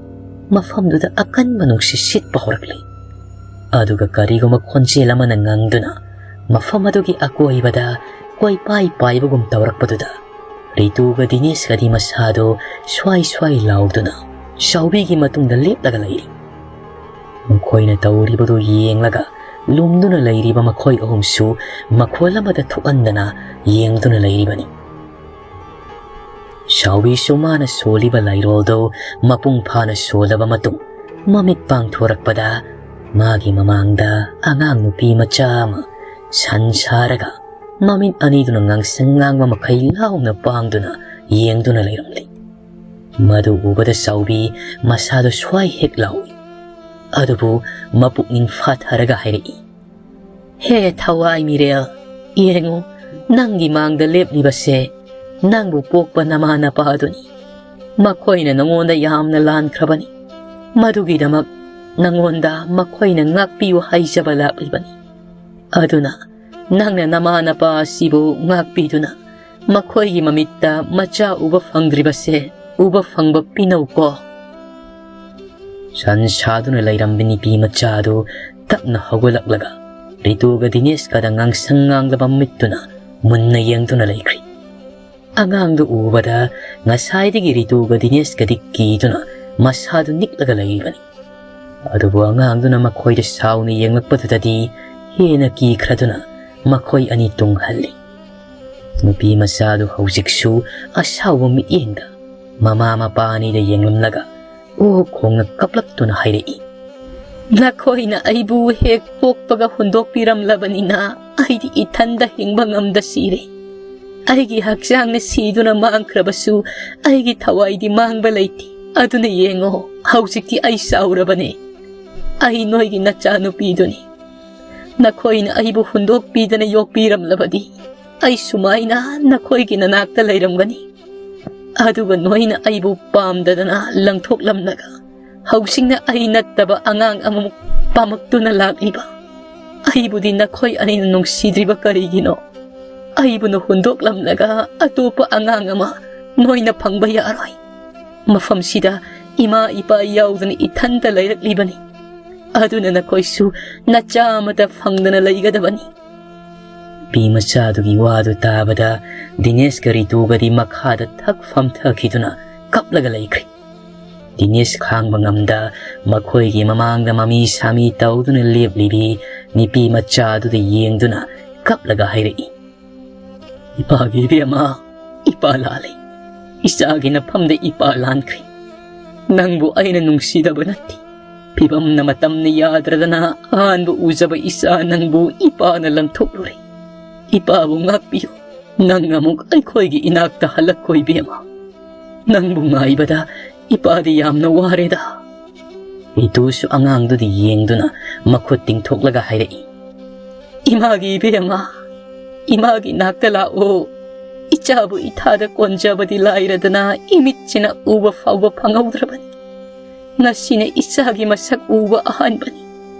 ꯃꯐꯝꯗꯨꯗ ꯑꯀꯟꯕ ꯅꯨꯡꯁꯤꯠ ꯁꯤꯠꯄ ꯍꯧꯔꯛꯂꯤ꯫ ꯑꯗꯨꯒ ꯀꯔꯤꯒꯨꯝꯕ ꯈꯣꯟꯖꯦꯜ ꯑꯃꯅ ꯉꯪꯗꯨꯅ ꯃꯐꯝ ꯑꯗꯨꯒꯤ ꯑꯀꯣꯏꯕꯗ ꯀꯣꯏꯄꯥꯏ ꯄꯥꯏꯕꯒꯨꯝ ꯇꯧꯔꯛꯄꯗꯨꯗ, ꯔꯤꯇꯨꯒ ꯗꯤꯅꯦꯁꯀꯗꯤ ꯃꯁꯥꯗꯣ ꯁ꯭ꯋꯥꯏ ꯁ꯭ꯋꯥꯏ ꯂꯥꯎꯗꯨꯅ ꯆꯥꯎꯕꯤꯒꯤ ꯃꯇꯨꯡꯗ ꯂꯦꯞꯂꯒ ꯂꯩꯔꯤ꯫ ꯃꯈꯣꯏꯅ ꯇꯧꯔꯤꯕꯗꯨ ꯌꯦꯡꯂꯒ ꯂꯨꯝꯗꯨꯅ ꯂꯩꯔꯤꯕ ꯃꯈꯣꯏ ꯑꯍꯨꯝꯁꯨ ꯃꯈꯣꯜ ꯑꯃꯠꯇ ꯊꯣꯛꯍꯟꯗꯅ ꯌꯦꯡꯗꯨꯅ ꯂꯩꯔꯤꯕꯅꯤ꯫ ꯆꯥꯎꯕꯤꯁꯨ ꯃꯥꯅ ꯁꯣꯜꯂꯤꯕ ꯂꯥꯏꯔꯣꯜꯗꯨ ꯃꯄꯨꯡ ꯐꯥꯅ ꯁꯣꯜꯂꯕ ꯃꯇꯨꯡ, ꯃꯃꯤꯠ ꯄꯥꯡꯊꯣꯔꯛꯄꯗ ꯃꯥꯒꯤ ꯃꯃꯥꯡꯗ ꯑꯉꯥꯡ ꯅꯨꯄꯤ ꯃꯆꯥ ꯑꯃ ꯁꯟ ꯁꯥꯔꯒ ꯃꯃꯤꯠ ꯑꯅꯤꯗꯨꯅ ꯉꯥꯡꯁꯪ ꯉꯥꯡꯕ ꯃꯈꯩ ꯂꯥꯎꯅ ꯄꯥꯡꯗꯨꯅ ꯌꯦꯡꯗꯨꯅ ꯂꯩꯔꯝꯂꯤ꯫ ꯃꯗꯨ ꯎꯕꯗ ꯆꯥꯎꯕꯤ ꯃꯁꯥꯗꯨ ꯁ꯭ꯋꯥꯏ ꯍꯦꯛ ꯂꯥꯎꯏ꯫ ꯑꯗꯨꯕꯨ ꯃꯄꯨꯛꯅꯤꯡ ꯐꯥꯊꯔꯒ ꯍꯥꯏꯔꯛꯏ, "ꯍꯦ ꯊꯋꯥꯏ ꯃꯤꯔꯦꯜ, ꯌꯦꯡꯉꯨ, ꯅꯪꯒꯤ ꯃꯥꯡꯗ ꯂꯦꯞꯂꯤꯕꯁꯦ ꯅꯪꯕꯨ ꯄꯣꯛꯄ ꯅꯃꯥ ꯅꯄꯥ ꯑꯗꯨꯅꯤ꯫ ꯃꯈꯣꯏꯅ ꯅꯉꯣꯟꯗ ꯌꯥꯝꯅ ꯂꯥꯟꯈ꯭ꯔꯕꯅꯤ꯫ ꯃꯗꯨꯒꯤꯗꯃꯛ ꯅꯉꯣꯟꯗ ꯃꯈꯣꯏꯅ ꯉꯥꯛꯄꯤꯌꯨ ꯍꯥꯏꯖꯕ ꯂꯥꯛꯂꯤꯕꯅꯤ꯫ ꯑꯗꯨꯅ ꯅꯪꯅ ꯅꯃꯥ ꯅꯄꯥ ꯑꯁꯤꯕꯨ ꯉꯥꯛꯄꯤꯗꯨꯅ ꯃꯈꯣꯏꯒꯤ ꯃꯃꯤꯠꯇ ꯃꯆꯥ ꯎꯕ ꯐꯪꯗ꯭ꯔꯤꯕꯁꯦ ꯎꯕ ꯐꯪꯕ ꯄꯤꯅꯧꯀꯣ꯫ ꯁꯟ ꯁꯥꯗꯨꯅ ꯂꯩꯔꯝꯕ ꯅꯨꯄꯤ ꯃꯆꯥ ꯑꯗꯨ ꯇꯞꯅ ꯍꯧꯒꯠꯂꯛꯂꯒ ꯔꯤꯇꯨꯒ ꯗꯤꯅꯦꯁꯀꯗ ꯉꯥꯡꯁꯪ ꯉꯥꯡꯂꯕ ꯃꯤꯠꯇꯨꯅ ꯃꯨꯟꯅ ꯌꯦꯡꯗꯨꯅ ꯂꯩꯈ꯭ꯔꯤ꯫ ꯑꯉꯥꯡꯗꯨ ꯎꯕꯗ ꯉꯁꯥꯏꯗꯒꯤ ꯔꯤꯇꯨꯒ ꯗꯤꯅꯦꯁꯀꯗꯤ ꯀꯤꯗꯨꯅ ꯃꯁꯥꯗꯨ ꯅꯤꯛꯂꯒ ꯂꯩꯔꯤꯕꯅꯤ꯫ ꯑꯗꯨꯕꯨ ꯑꯉꯥꯡꯗꯨꯅ ꯃꯈꯣꯏꯗ ꯁꯥꯎꯅ ꯌꯦꯡꯂꯛꯄꯗꯨꯗꯗꯤ ꯍꯦꯟꯅ ꯀꯤꯈ꯭ꯔꯗꯨꯅ ꯃꯈꯣꯏ ꯑꯅꯤ ꯇꯨꯡꯍꯜꯂꯤ꯫ ꯅꯨꯄꯤ ꯃꯆꯥꯗꯨ ꯍꯧꯖꯤꯛꯁꯨ ꯑꯁꯥꯎꯕ ꯃꯤꯠꯌꯦꯡꯗ ꯃꯃꯥ ꯃꯄꯥ ꯑꯅꯤꯗ ꯌꯦꯡꯂꯝꯂꯒ ꯑꯣ ꯈꯣꯡꯅ ꯀꯞꯂꯛꯇꯨꯅ ꯍꯥꯏꯔꯛꯏ, "ꯅꯈꯣꯏꯅ ꯑꯩꯕꯨ ꯍꯦꯛ ꯄꯣꯛꯄꯒ ꯍꯨꯟꯗꯣꯛꯄꯤꯔꯝꯂꯕꯅꯤꯅ ꯑꯩꯗꯤ ꯏꯊꯟꯗ ꯍꯤꯡꯕ ꯉꯝꯗ ꯁꯤꯔꯦ꯫ ꯑꯩꯒꯤ ꯍꯛꯆꯥꯡꯅ ꯁꯤꯗꯨꯅ ꯃꯥꯡꯈ꯭ꯔꯕꯁꯨ ꯑꯩꯒꯤ ꯊꯋꯥꯏꯗꯤ ꯃꯥꯡꯕ ꯂꯩꯇꯦ꯫ ꯑꯗꯨꯅ ꯌꯦꯡꯉꯣ, ꯍꯧꯖꯤꯛꯇꯤ ꯑꯩ ꯆꯥꯎꯔꯕꯅꯦ꯫ ꯑꯩ ꯅꯣꯏꯒꯤ ꯅꯆꯥꯅꯨꯄꯤꯗꯨꯅꯤ꯫ ꯅꯈꯣꯏꯅ ꯑꯩꯕꯨ ꯍꯨꯟꯗꯣꯛꯄꯤꯗꯅ ꯌꯣꯛꯄꯤꯔꯝꯂꯕꯗꯤ ꯑꯩ ꯁꯨꯃꯥꯏꯅ ꯅꯈꯣꯏꯒꯤ ꯅꯅꯥꯛꯇ ꯂꯩꯔꯝꯒꯅꯤ꯫ ꯑꯗꯨꯒ ꯅꯣꯏꯅ ꯑꯩꯕꯨ ꯄꯥꯝꯗꯗꯅ ꯂꯪꯊꯣꯛꯂꯝꯂꯒ ꯍꯧꯖꯤꯛꯅ ꯑꯩ ꯅꯠꯇꯕ ꯑꯉꯥꯡ ꯑꯃꯃꯨꯛ ꯄꯥꯝꯃꯛꯇꯨꯅ ꯂꯥꯛꯂꯤꯕ ꯑꯩꯕꯨꯗꯤ ꯅꯈꯣꯏ ꯑꯅꯤꯅ ꯅꯨꯡꯁꯤꯗ꯭ꯔꯤꯕ ꯀꯔꯤꯒꯤꯅꯣ? ꯑꯩꯕꯨꯅ ꯍꯨꯟꯗꯣꯛꯂꯝꯂꯒ ꯑꯇꯣꯞꯄ ꯑꯉꯥꯡ ꯑꯃ ꯅꯣꯏꯅ ꯐꯪꯕ ꯌꯥꯔꯣꯏ꯫ ꯃꯐꯝꯁꯤꯗ ꯏꯃꯥ ꯏꯄꯥ ꯌꯥꯎꯗꯅ ꯏꯊꯟꯇ ꯂꯩꯔꯛꯂꯤꯕꯅꯤ꯫ ꯑꯗꯨꯅ ꯅꯈꯣꯏꯁꯨ ꯅꯆꯥ ꯑꯃꯇ ꯐꯪꯗꯅ ꯂꯩꯒꯗꯕꯅꯤ꯫" ꯅꯨꯄꯤ ꯃꯆꯥꯗꯨꯒꯤ ꯋꯥꯗꯨ ꯇꯥꯕꯗ ꯗꯤꯅꯦꯁꯀ ꯔꯤꯇꯨꯒꯗꯤ ꯃꯈꯥꯗ ꯊꯛ ꯐꯝꯊꯈꯤꯗꯨꯅ ꯀꯞꯂꯒ ꯂꯩꯈ꯭ꯔꯤ꯫ ꯗꯤꯅꯦꯁ ꯈꯥꯡꯕ ꯉꯝꯗ ꯃꯈꯣꯏꯒꯤ ꯃꯃꯥꯡꯗ ꯃꯃꯤ ꯁꯥꯃꯤ ꯇꯧꯗꯨꯅ ꯂꯦꯞꯂꯤꯕꯤ ꯅꯨꯄꯤ ꯃꯆꯥꯗꯨꯗ ꯌꯦꯡꯗꯨꯅ ꯀꯞꯂꯒ ꯍꯥꯏꯔꯛꯏ, "ꯏꯄꯥꯒꯤ ꯏꯕꯦꯝꯃ, ꯏꯄꯥ ꯂꯥꯜꯂꯦ꯫ ꯏꯆꯥꯒꯤ ꯅꯐꯝꯗ ꯏꯄꯥ ꯂꯥꯟꯈ꯭ꯔꯦ꯫ ꯅꯪꯕꯨ ꯑꯩꯅ ꯅꯨꯡꯁꯤꯗꯕ ꯅꯠꯇꯦ꯫ ꯐꯤꯕꯝꯅ ꯃꯇꯝꯅ ꯌꯥꯗ꯭ꯔꯗꯅ ꯑꯍꯥꯟꯕ ꯎꯖꯕ ꯏꯆꯥ ꯅꯪꯕꯨ ꯏꯄꯥꯅ ꯂꯪꯊꯣꯛꯂꯨꯔꯦ꯫ ꯏꯄꯥꯕꯨ ꯉꯥꯛꯄꯤꯌꯨ꯫ ꯅꯪ ꯑꯃꯨꯛ ꯑꯩꯈꯣꯏꯒꯤ ꯏꯅꯥꯛꯇ ꯍꯜꯂꯛꯈꯣ ꯏꯕꯦꯝꯃ꯫ ꯅꯪꯕꯨ ꯉꯥꯏꯕꯗ ꯏꯄꯥꯗꯤ ꯌꯥꯝꯅ ꯋꯥꯔꯦꯗ꯫" ꯔꯤꯇꯨꯁꯨ ꯑꯉꯥꯡꯗꯨꯗ ꯌꯦꯡꯗꯨꯅ ꯃꯈꯨꯠ ꯇꯤꯡꯊꯣꯛꯂꯒ ꯍꯥꯏꯔꯛꯏ, "ꯏꯃꯥꯒꯤ ꯏꯕꯦꯝꯃ, ꯏꯃꯥꯒꯤ ꯅꯥꯛꯇ ꯂꯥꯛꯑꯣ꯫ ꯏꯆꯥꯕꯨ ꯏꯊꯥꯗ ꯀꯣꯟꯖꯕꯗꯤ ꯂꯥꯏꯔꯗꯅ ꯏꯃꯤꯠꯁꯤꯅ ꯎꯕ ꯐꯥꯎꯕ ꯐꯪꯍꯧꯗ꯭ꯔꯕꯅꯤ꯫ ꯉꯁꯤꯅ ꯏꯆꯥꯒꯤ ꯃꯁꯛ ꯎꯕ ꯑꯍꯥꯟꯕꯅꯤ꯫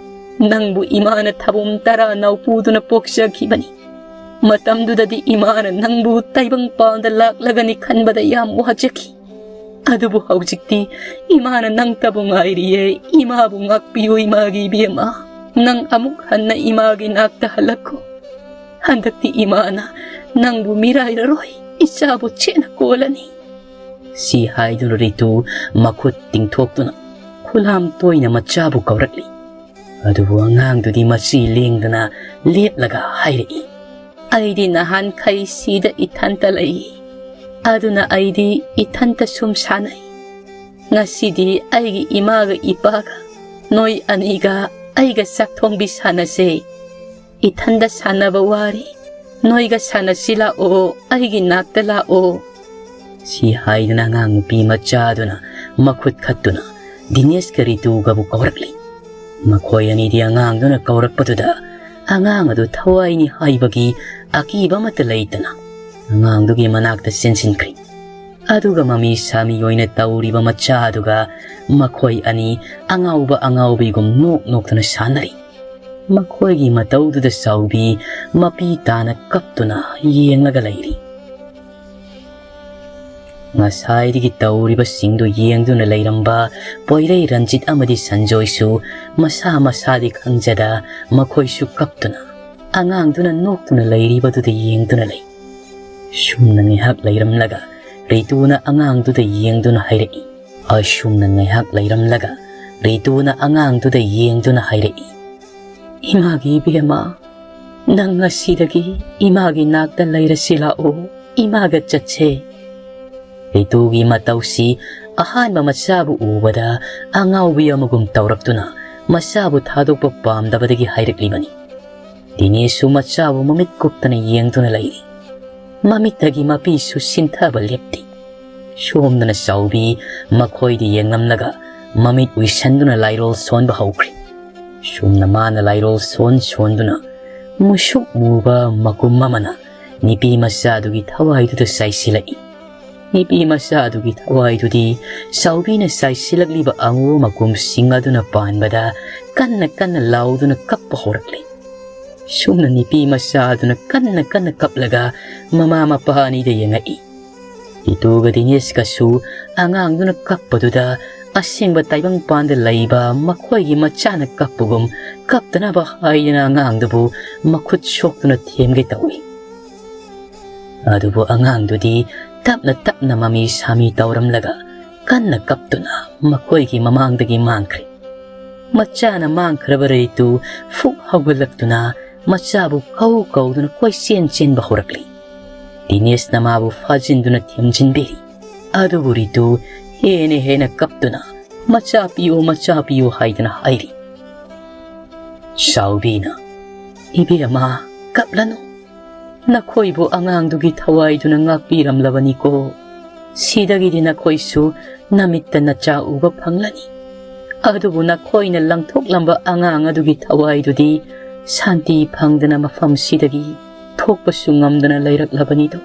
ꯅꯪꯕꯨ ꯏꯃꯥꯅ ꯊꯥꯕꯨꯝ ꯇꯔꯥ ꯅꯥꯎꯄꯨꯗꯨꯅ ꯄꯣꯛꯆꯈꯤꯕꯅꯤ꯫ ꯃꯇꯝꯗꯨꯗꯗꯤ ꯏꯃꯥꯅ ꯅꯪꯕꯨ ꯇꯥꯏꯕꯪꯄꯥꯟꯗ ꯂꯥꯛꯂꯒꯅꯤ ꯈꯟꯕꯗ ꯌꯥꯝ ꯋꯥꯖꯈꯤ꯫ ꯑꯗꯨꯕꯨ ꯍꯧꯖꯤꯛꯇꯤ ꯏꯃꯥꯅ ꯅꯪꯇꯕꯨ ꯉꯥꯏꯔꯤꯌꯦ꯫ ꯏꯃꯥꯕꯨ ꯉꯥꯛꯄꯤꯌꯨ, ꯏꯃꯥꯒꯤ ꯏꯕꯦꯝꯃ꯫ ꯅꯪ ꯑꯃꯨꯛ ꯍꯟꯅ ꯏꯃꯥꯒꯤ ꯅꯥꯛꯇ ꯍꯜꯂꯛꯈꯣ꯫ ꯍꯟꯗꯛꯇꯤ ꯏꯃꯥꯅ ꯅꯪꯕꯨ ꯃꯤꯔꯥꯏꯔꯔꯣꯏ, ꯏꯆꯥꯕꯨ ꯆꯦꯠꯅ ꯀꯣꯜꯂꯅꯤ꯫ ꯁꯤ ꯍꯥꯏꯗꯨꯅ ꯔꯤꯇꯨ ꯃꯈꯨꯠ ꯇꯤꯡꯊꯣꯛꯇꯨꯅ ꯈꯨꯂꯥꯝ ꯇꯣꯏꯅ ꯃꯆꯥꯕꯨ ꯀꯧꯔꯛꯂꯤ꯫ ꯑꯗꯨꯕꯨ ꯑꯉꯥꯡꯗꯨꯗꯤ ꯃꯆꯤ ꯂꯦꯡꯗꯅ ꯂꯦꯞꯂꯒ ꯍꯥꯏꯔꯛꯏ, "ꯑꯩꯗꯤ ꯅꯍꯥꯟꯈꯩ ꯁꯤꯗ ꯏꯊꯟꯇ ꯂꯩ꯫ ꯑꯗꯨꯅ ꯑꯩꯗꯤ ꯏꯊꯟꯇ ꯁꯨꯝ ꯁꯥꯟꯅꯩ꯫ ꯉꯁꯤꯗꯤ ꯑꯩꯒꯤ ꯏꯃꯥꯒ ꯏꯄꯥꯒ, ꯅꯣꯏ ꯑꯅꯤꯒ ꯑꯩꯒ ꯆꯥꯛ ꯊꯣꯡꯕꯤ ꯁꯥꯟꯅꯁꯦ꯫ ꯏꯊꯟꯗ ꯁꯥꯟꯅꯕ ꯋꯥꯔꯦ꯫ ꯅꯣꯏꯒ ꯁꯥꯟꯅꯁꯤ ꯂꯥꯛꯑꯣ, ꯑꯩꯒꯤ ꯅꯥꯛꯇ ꯂꯥꯛꯑꯣ꯫" ꯁꯤ ꯍꯥꯏꯗꯨꯅ ꯑꯉꯥꯡ ꯅꯨꯄꯤ ꯃꯆꯥꯗꯨꯅ ꯃꯈꯨꯠ ꯈꯠꯇꯨꯅ ꯗꯤꯅꯦꯁꯀ ꯔꯤꯇꯨꯒꯕꯨ ꯀꯧꯔꯛꯂꯤ꯫ ꯃꯈꯣꯏ ꯑꯅꯤꯗꯤ ꯑꯉꯥꯡꯗꯨꯅ ꯀꯧꯔꯛꯄꯗꯨꯗ ꯑꯉꯥꯡ ꯑꯗꯨ ꯊꯋꯥꯏꯅꯤ ꯍꯥꯏꯕꯒꯤ ꯑꯀꯤꯕ ꯑꯃꯠꯇ ꯂꯩꯇꯅ ꯑꯉꯥꯡꯗꯨꯒꯤ ꯃꯅꯥꯛꯇ ꯆꯦꯟꯁꯤꯟꯈ꯭ꯔꯤ꯫ ꯑꯗꯨꯒ ꯃꯃꯤ ꯁꯥꯃꯤ ꯑꯣꯏꯅ ꯇꯧꯔꯤꯕ ꯃꯆꯥꯗꯨꯒ ꯃꯈꯣꯏ ꯑꯅꯤ ꯑꯉꯥꯎꯕ ꯑꯉꯥꯎꯕꯤꯒꯨꯝ ꯅꯣꯛ ꯅꯣꯛꯇꯨꯅ ꯁꯥꯟꯅꯔꯤ꯫ ꯃꯈꯣꯏꯒꯤ ꯃꯇꯧꯗꯨꯗ ꯆꯥꯎꯕꯤ ꯃꯄꯤ ꯇꯥꯅ ꯀꯞꯇꯨꯅ ꯌꯦꯡꯂꯒ ꯂꯩꯔꯤ꯫ ꯉꯁꯥꯏꯗꯒꯤ ꯇꯧꯔꯤꯕꯁꯤꯡꯗꯨ ꯌꯦꯡꯗꯨꯅ ꯂꯩꯔꯝꯕ ꯄꯣꯏꯔꯩ ꯔꯟꯖꯤꯠ ꯑꯃꯗꯤ ꯁꯟꯖꯣꯏꯁꯨ ꯃꯁꯥ ꯃꯁꯥꯗꯤ ꯈꯪꯖꯗ ꯃꯈꯣꯏꯁꯨ ꯀꯞꯇꯨꯅ ꯑꯉꯥꯡꯗꯨꯅ ꯅꯣꯛꯇꯨꯅ ꯂꯩꯔꯤꯕꯗꯨꯗ ꯌꯦꯡꯗꯨꯅ ꯂꯩ꯫ ꯁꯨꯝꯅ ꯉꯥꯏꯍꯥꯛ ꯂꯩꯔꯝꯂꯒ ꯔꯤꯇꯨꯅ ꯑꯉꯥꯡꯗꯨꯗ ꯌꯦꯡꯗꯨꯅ ꯍꯥꯏꯔꯛꯏ꯫ ꯑꯁꯨꯝꯅ ꯉꯥꯏꯍꯥꯛ ꯂꯩꯔꯝꯂꯒ ꯔꯤꯇꯨꯅ ꯑꯉꯥꯡꯗꯨꯗ ꯌꯦꯡꯗꯨꯅ ꯍꯥꯏꯔꯛꯏ, "ꯏꯃꯥꯒꯤ ꯏꯕꯦꯝꯃ, ꯅꯪ ꯉꯁꯤꯗꯒꯤ ꯏꯃꯥꯒꯤ ꯅꯥꯛꯇ ꯂꯩꯔꯁꯤ ꯂꯥꯛꯑꯣ, ꯏꯃꯥꯒ ꯆꯠꯁꯦ꯫" ꯔꯤꯇꯨꯒꯤ ꯃꯇꯧꯁꯤ ꯑꯍꯥꯟꯕ ꯃꯆꯥꯕꯨ ꯎꯕꯗ ꯑꯉꯥꯎꯕꯤ ꯑꯃꯒꯨꯝ ꯇꯧꯔꯛꯇꯨꯅ ꯃꯆꯥꯕꯨ ꯊꯥꯗꯣꯛꯄ ꯄꯥꯝꯗꯕꯗꯒꯤ ꯍꯥꯏꯔꯛꯂꯤꯕꯅꯤ꯫ ꯗꯤꯅꯦꯁꯁꯨ ꯃꯆꯥꯕꯨ ꯃꯃꯤꯠ ꯀꯨꯞꯇꯅ ꯌꯦꯡꯗꯨꯅ ꯂꯩꯔꯤ꯫ ꯃꯃꯤꯠꯇꯒꯤ ꯃꯄꯤꯁꯨ ꯁꯤꯟꯊꯕ ꯂꯦꯞꯇꯦ꯫ ꯁꯣꯝꯗꯅ ꯆꯥꯎꯕꯤ ꯃꯈꯣꯏꯗ ꯌꯦꯡꯂꯝꯂꯒ ꯃꯃꯤꯠ ꯎꯏꯁꯟꯗꯨꯅ ꯂꯥꯏꯔꯣꯜ ꯁꯣꯟꯕ ꯍꯧꯈ꯭ꯔꯦ꯫ ꯁꯨꯝꯅ ꯃꯥꯅ ꯂꯥꯏꯔꯣꯜ ꯁꯣꯟ ꯁꯣꯟꯗꯨꯅ ꯃꯨꯁꯨꯛ ꯃꯨꯕ ꯃꯒꯨꯝ ꯑꯃꯅ ꯅꯨꯄꯤ ꯃꯆꯥꯗꯨꯒꯤ ꯊꯋꯥꯏꯗꯨꯗ ꯆꯥꯏꯁꯤꯜꯂꯛꯏ꯫ ꯅꯨꯄꯤ ꯃꯆꯥ ꯑꯗꯨꯒꯤ ꯊꯋꯥꯏꯗꯨꯗꯤ ꯆꯥꯎꯕꯤꯅ ꯆꯥꯏꯁꯤꯜꯂꯛꯂꯤꯕ ꯑꯉꯧ ꯃꯀꯨꯝꯁꯤꯡ ꯑꯗꯨꯅ ꯄꯥꯟꯕꯗ ꯀꯟꯅ ꯀꯟꯅ ꯂꯥꯎꯗꯨꯅ ꯀꯞꯄ ꯍꯧꯔꯛꯂꯤ꯫ ꯁꯨꯝꯅ ꯅꯨꯄꯤ ꯃꯆꯥ ꯑꯗꯨꯅ ꯀꯟꯅ ꯀꯟꯅ ꯀꯞꯂꯒ ꯃꯃꯥ ꯃꯄꯥ ꯑꯅꯤꯗ ꯌꯦꯡꯉꯛꯏ꯫ ꯔꯤꯇꯨꯒ ꯗꯤꯅꯦꯁꯀꯁꯨ ꯑꯉꯥꯡꯗꯨꯅ ꯀꯞꯄꯗꯨꯗ ꯑꯁꯦꯡꯕ ꯇꯥꯏꯕꯪꯄꯥꯟꯗ ꯂꯩꯕ ꯃꯈꯣꯏꯒꯤ ꯃꯆꯥꯅ ꯀꯞꯄꯒꯨꯝ ꯀꯞꯇꯅꯕ ꯍꯥꯏꯗꯅ ꯑꯉꯥꯡꯗꯨꯕꯨ ꯃꯈꯨꯠ ꯁꯣꯛꯇꯨꯅ ꯊꯦꯝꯒꯦ ꯇꯧꯏ꯫ ꯑꯗꯨꯕꯨ ꯑꯉꯥꯡꯗꯨꯗꯤ ꯇꯞꯅ ꯇꯞꯅ ꯃꯃꯤ ꯁꯥꯃꯤ ꯇꯧꯔꯝꯂꯒ ꯀꯟꯅ ꯀꯞꯇꯨꯅ ꯃꯈꯣꯏꯒꯤ ꯃꯃꯥꯡꯗꯒꯤ ꯃꯥꯡꯈ꯭ꯔꯦ꯫ ꯃꯆꯥꯅ ꯃꯥꯡꯈ꯭ꯔꯕ ꯔꯤꯇꯨ ꯐꯨꯛ ꯍꯧꯒꯠꯂꯛꯇꯨꯅ ꯃꯆꯥꯕꯨ ꯀꯧ ꯀꯧꯗꯨꯅ ꯀꯣꯏꯆꯦꯟ ꯆꯦꯟꯕ ꯍꯧꯔꯛꯂꯤ꯫ ꯗꯤꯅꯦꯁꯅ ꯃꯥꯕꯨ ꯐꯥꯖꯤꯟꯗꯨꯅ ꯊꯦꯝꯖꯤꯟꯕꯤꯔꯤ꯫ ꯑꯗꯨꯕꯨ ꯔꯤꯇꯨ ꯍꯦꯟꯅ ꯍꯦꯟꯅ ꯀꯞꯇꯨꯅ "ꯃꯆꯥ ꯄꯤꯌꯨ, ꯃꯆꯥ ꯄꯤꯌꯨ" ꯍꯥꯏꯗꯨꯅ ꯍꯥꯏꯔꯤ꯫ ꯆꯥꯎꯕꯤꯅ, "ꯏꯕꯦꯝꯃ, ꯀꯞꯂꯅꯨ꯫ ꯅꯈꯣꯏꯕꯨ ꯑꯉꯥꯡꯗꯨꯒꯤ ꯊꯋꯥꯏꯗꯨꯅ ꯉꯥꯛꯄꯤꯔꯝꯂꯕꯅꯤꯀꯣ꯫ ꯁꯤꯗꯒꯤꯗꯤ ꯅꯈꯣꯏꯁꯨ ꯅꯃꯤꯠꯇ ꯅꯆꯥ ꯎꯕ ꯐꯪꯂꯅꯤ꯫ ꯑꯗꯨꯕꯨ ꯅꯈꯣꯏꯅ ꯂꯪꯊꯣꯛꯂꯝꯕ ꯑꯉꯥꯡ ꯑꯗꯨꯒꯤ ꯊꯋꯥꯏꯗꯨꯗꯤ ꯁꯥꯟꯇꯤ ꯐꯪꯗꯅ ꯃꯐꯝꯁꯤꯗꯒꯤ ꯊꯣꯛꯄꯁꯨ ꯉꯝꯗꯅ ꯂꯩꯔꯛꯂꯕꯅꯤꯗꯣ꯫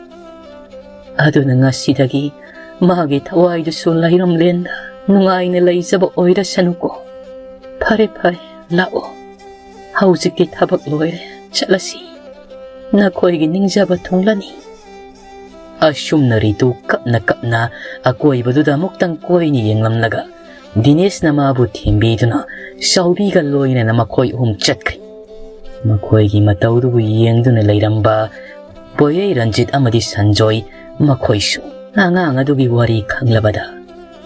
ꯑꯗꯨꯅ ꯉꯁꯤꯗꯒꯤ ꯃꯥꯒꯤ ꯊꯋꯥꯏꯗꯨꯁꯨ ꯂꯩꯔꯝꯂꯦꯟꯗ ꯅꯨꯡꯉꯥꯏꯅ ꯂꯩꯖꯕ ꯑꯣꯏꯔꯁꯅꯨꯀꯣ꯫ ꯐꯔꯦ, ꯐꯔꯦ, ꯂꯥꯛꯑꯣ꯫ ꯍꯧꯖꯤꯛꯇꯤ ꯊꯕꯛ ꯂꯣꯏꯔꯦ, ꯆꯠꯂꯁꯤ꯫ ꯅꯈꯣꯏꯒꯤ ꯅꯤꯡꯖꯕ ꯊꯨꯡꯂꯅꯤ"꯫ ꯑꯁꯨꯝꯅ ꯔꯤꯇꯨ ꯀꯞꯅ ꯀꯞꯅ ꯑꯀꯣꯏꯕꯗꯨꯗ ꯑꯃꯨꯛꯇꯪ ꯀꯣꯏꯅ ꯌꯦꯡꯂꯝꯂꯒ ꯗꯤꯅꯦꯁꯅ ꯃꯥꯕꯨ ꯊꯦꯝꯕꯤꯗꯨꯅ ꯆꯥꯎꯕꯤꯒ ꯂꯣꯏꯅꯅ ꯃꯈꯣꯏ ꯑꯍꯨꯝ ꯆꯠꯈ꯭ꯔꯦ꯫ ꯃꯈꯣꯏꯒꯤ ꯃꯇꯧꯗꯨꯕꯨ ꯌꯦꯡꯗꯨꯅ ꯂꯩꯔꯝꯕ ꯄꯣꯏꯔꯩ ꯔꯟꯖꯤꯠ ꯑꯃꯗꯤ ꯁꯟꯖꯣꯏ ꯃꯈꯣꯏꯁꯨ ꯑꯉꯥꯡ ꯑꯗꯨꯒꯤ ꯋꯥꯔꯤ ꯈꯪꯂꯕꯗ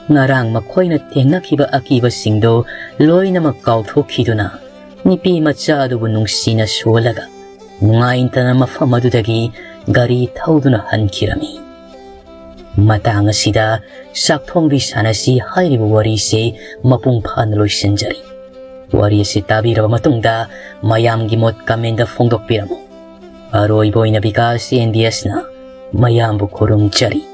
ꯉꯔꯥꯡ ꯃꯈꯣꯏꯅ ꯊꯦꯡꯅꯈꯤꯕ ꯑꯀꯤꯕꯁꯤꯡꯗꯨ ꯂꯣꯏꯅꯃꯛ ꯀꯥꯎꯊꯣꯛꯈꯤꯗꯨꯅ ꯅꯨꯄꯤ ꯃꯆꯥ ꯑꯗꯨꯕꯨ ꯅꯨꯡꯁꯤꯅ ꯁꯣꯜꯂꯒ ꯅꯨꯡꯉꯥꯏꯇꯅ ꯃꯐꯝ ꯑꯗꯨꯗꯒꯤ ꯒꯥꯔꯤ ꯊꯧꯗꯨꯅ ꯍꯟꯈꯤꯔꯝꯃꯤ꯫ ꯃꯇꯥꯡ ꯑꯁꯤꯗ ꯆꯥꯛꯊꯣꯡꯕꯤ ꯁꯥꯟꯅꯁꯤ ꯍꯥꯏꯔꯤꯕ ꯋꯥꯔꯤꯁꯦ ꯃꯄꯨꯡ ꯐꯥꯅ ꯂꯣꯏꯁꯤꯟꯖꯔꯤ꯫ ꯋꯥꯔꯤ ꯑꯁꯤ ꯇꯥꯕꯤꯔꯕ ꯃꯇꯨꯡꯗ ꯃꯌꯥꯝꯒꯤ ꯃꯣꯠ comment ꯐꯣꯡꯗꯣꯛꯄꯤꯔꯝꯃꯨ꯫ ꯑꯔꯣꯏꯕ ꯑꯣꯏꯅ ꯕꯤꯀꯥꯁ ꯑꯦꯟ ꯕꯤ ꯑꯦꯁꯅ ꯃꯌꯥꯝꯕꯨ ꯈꯨꯔꯨꯝꯖꯔꯤ꯫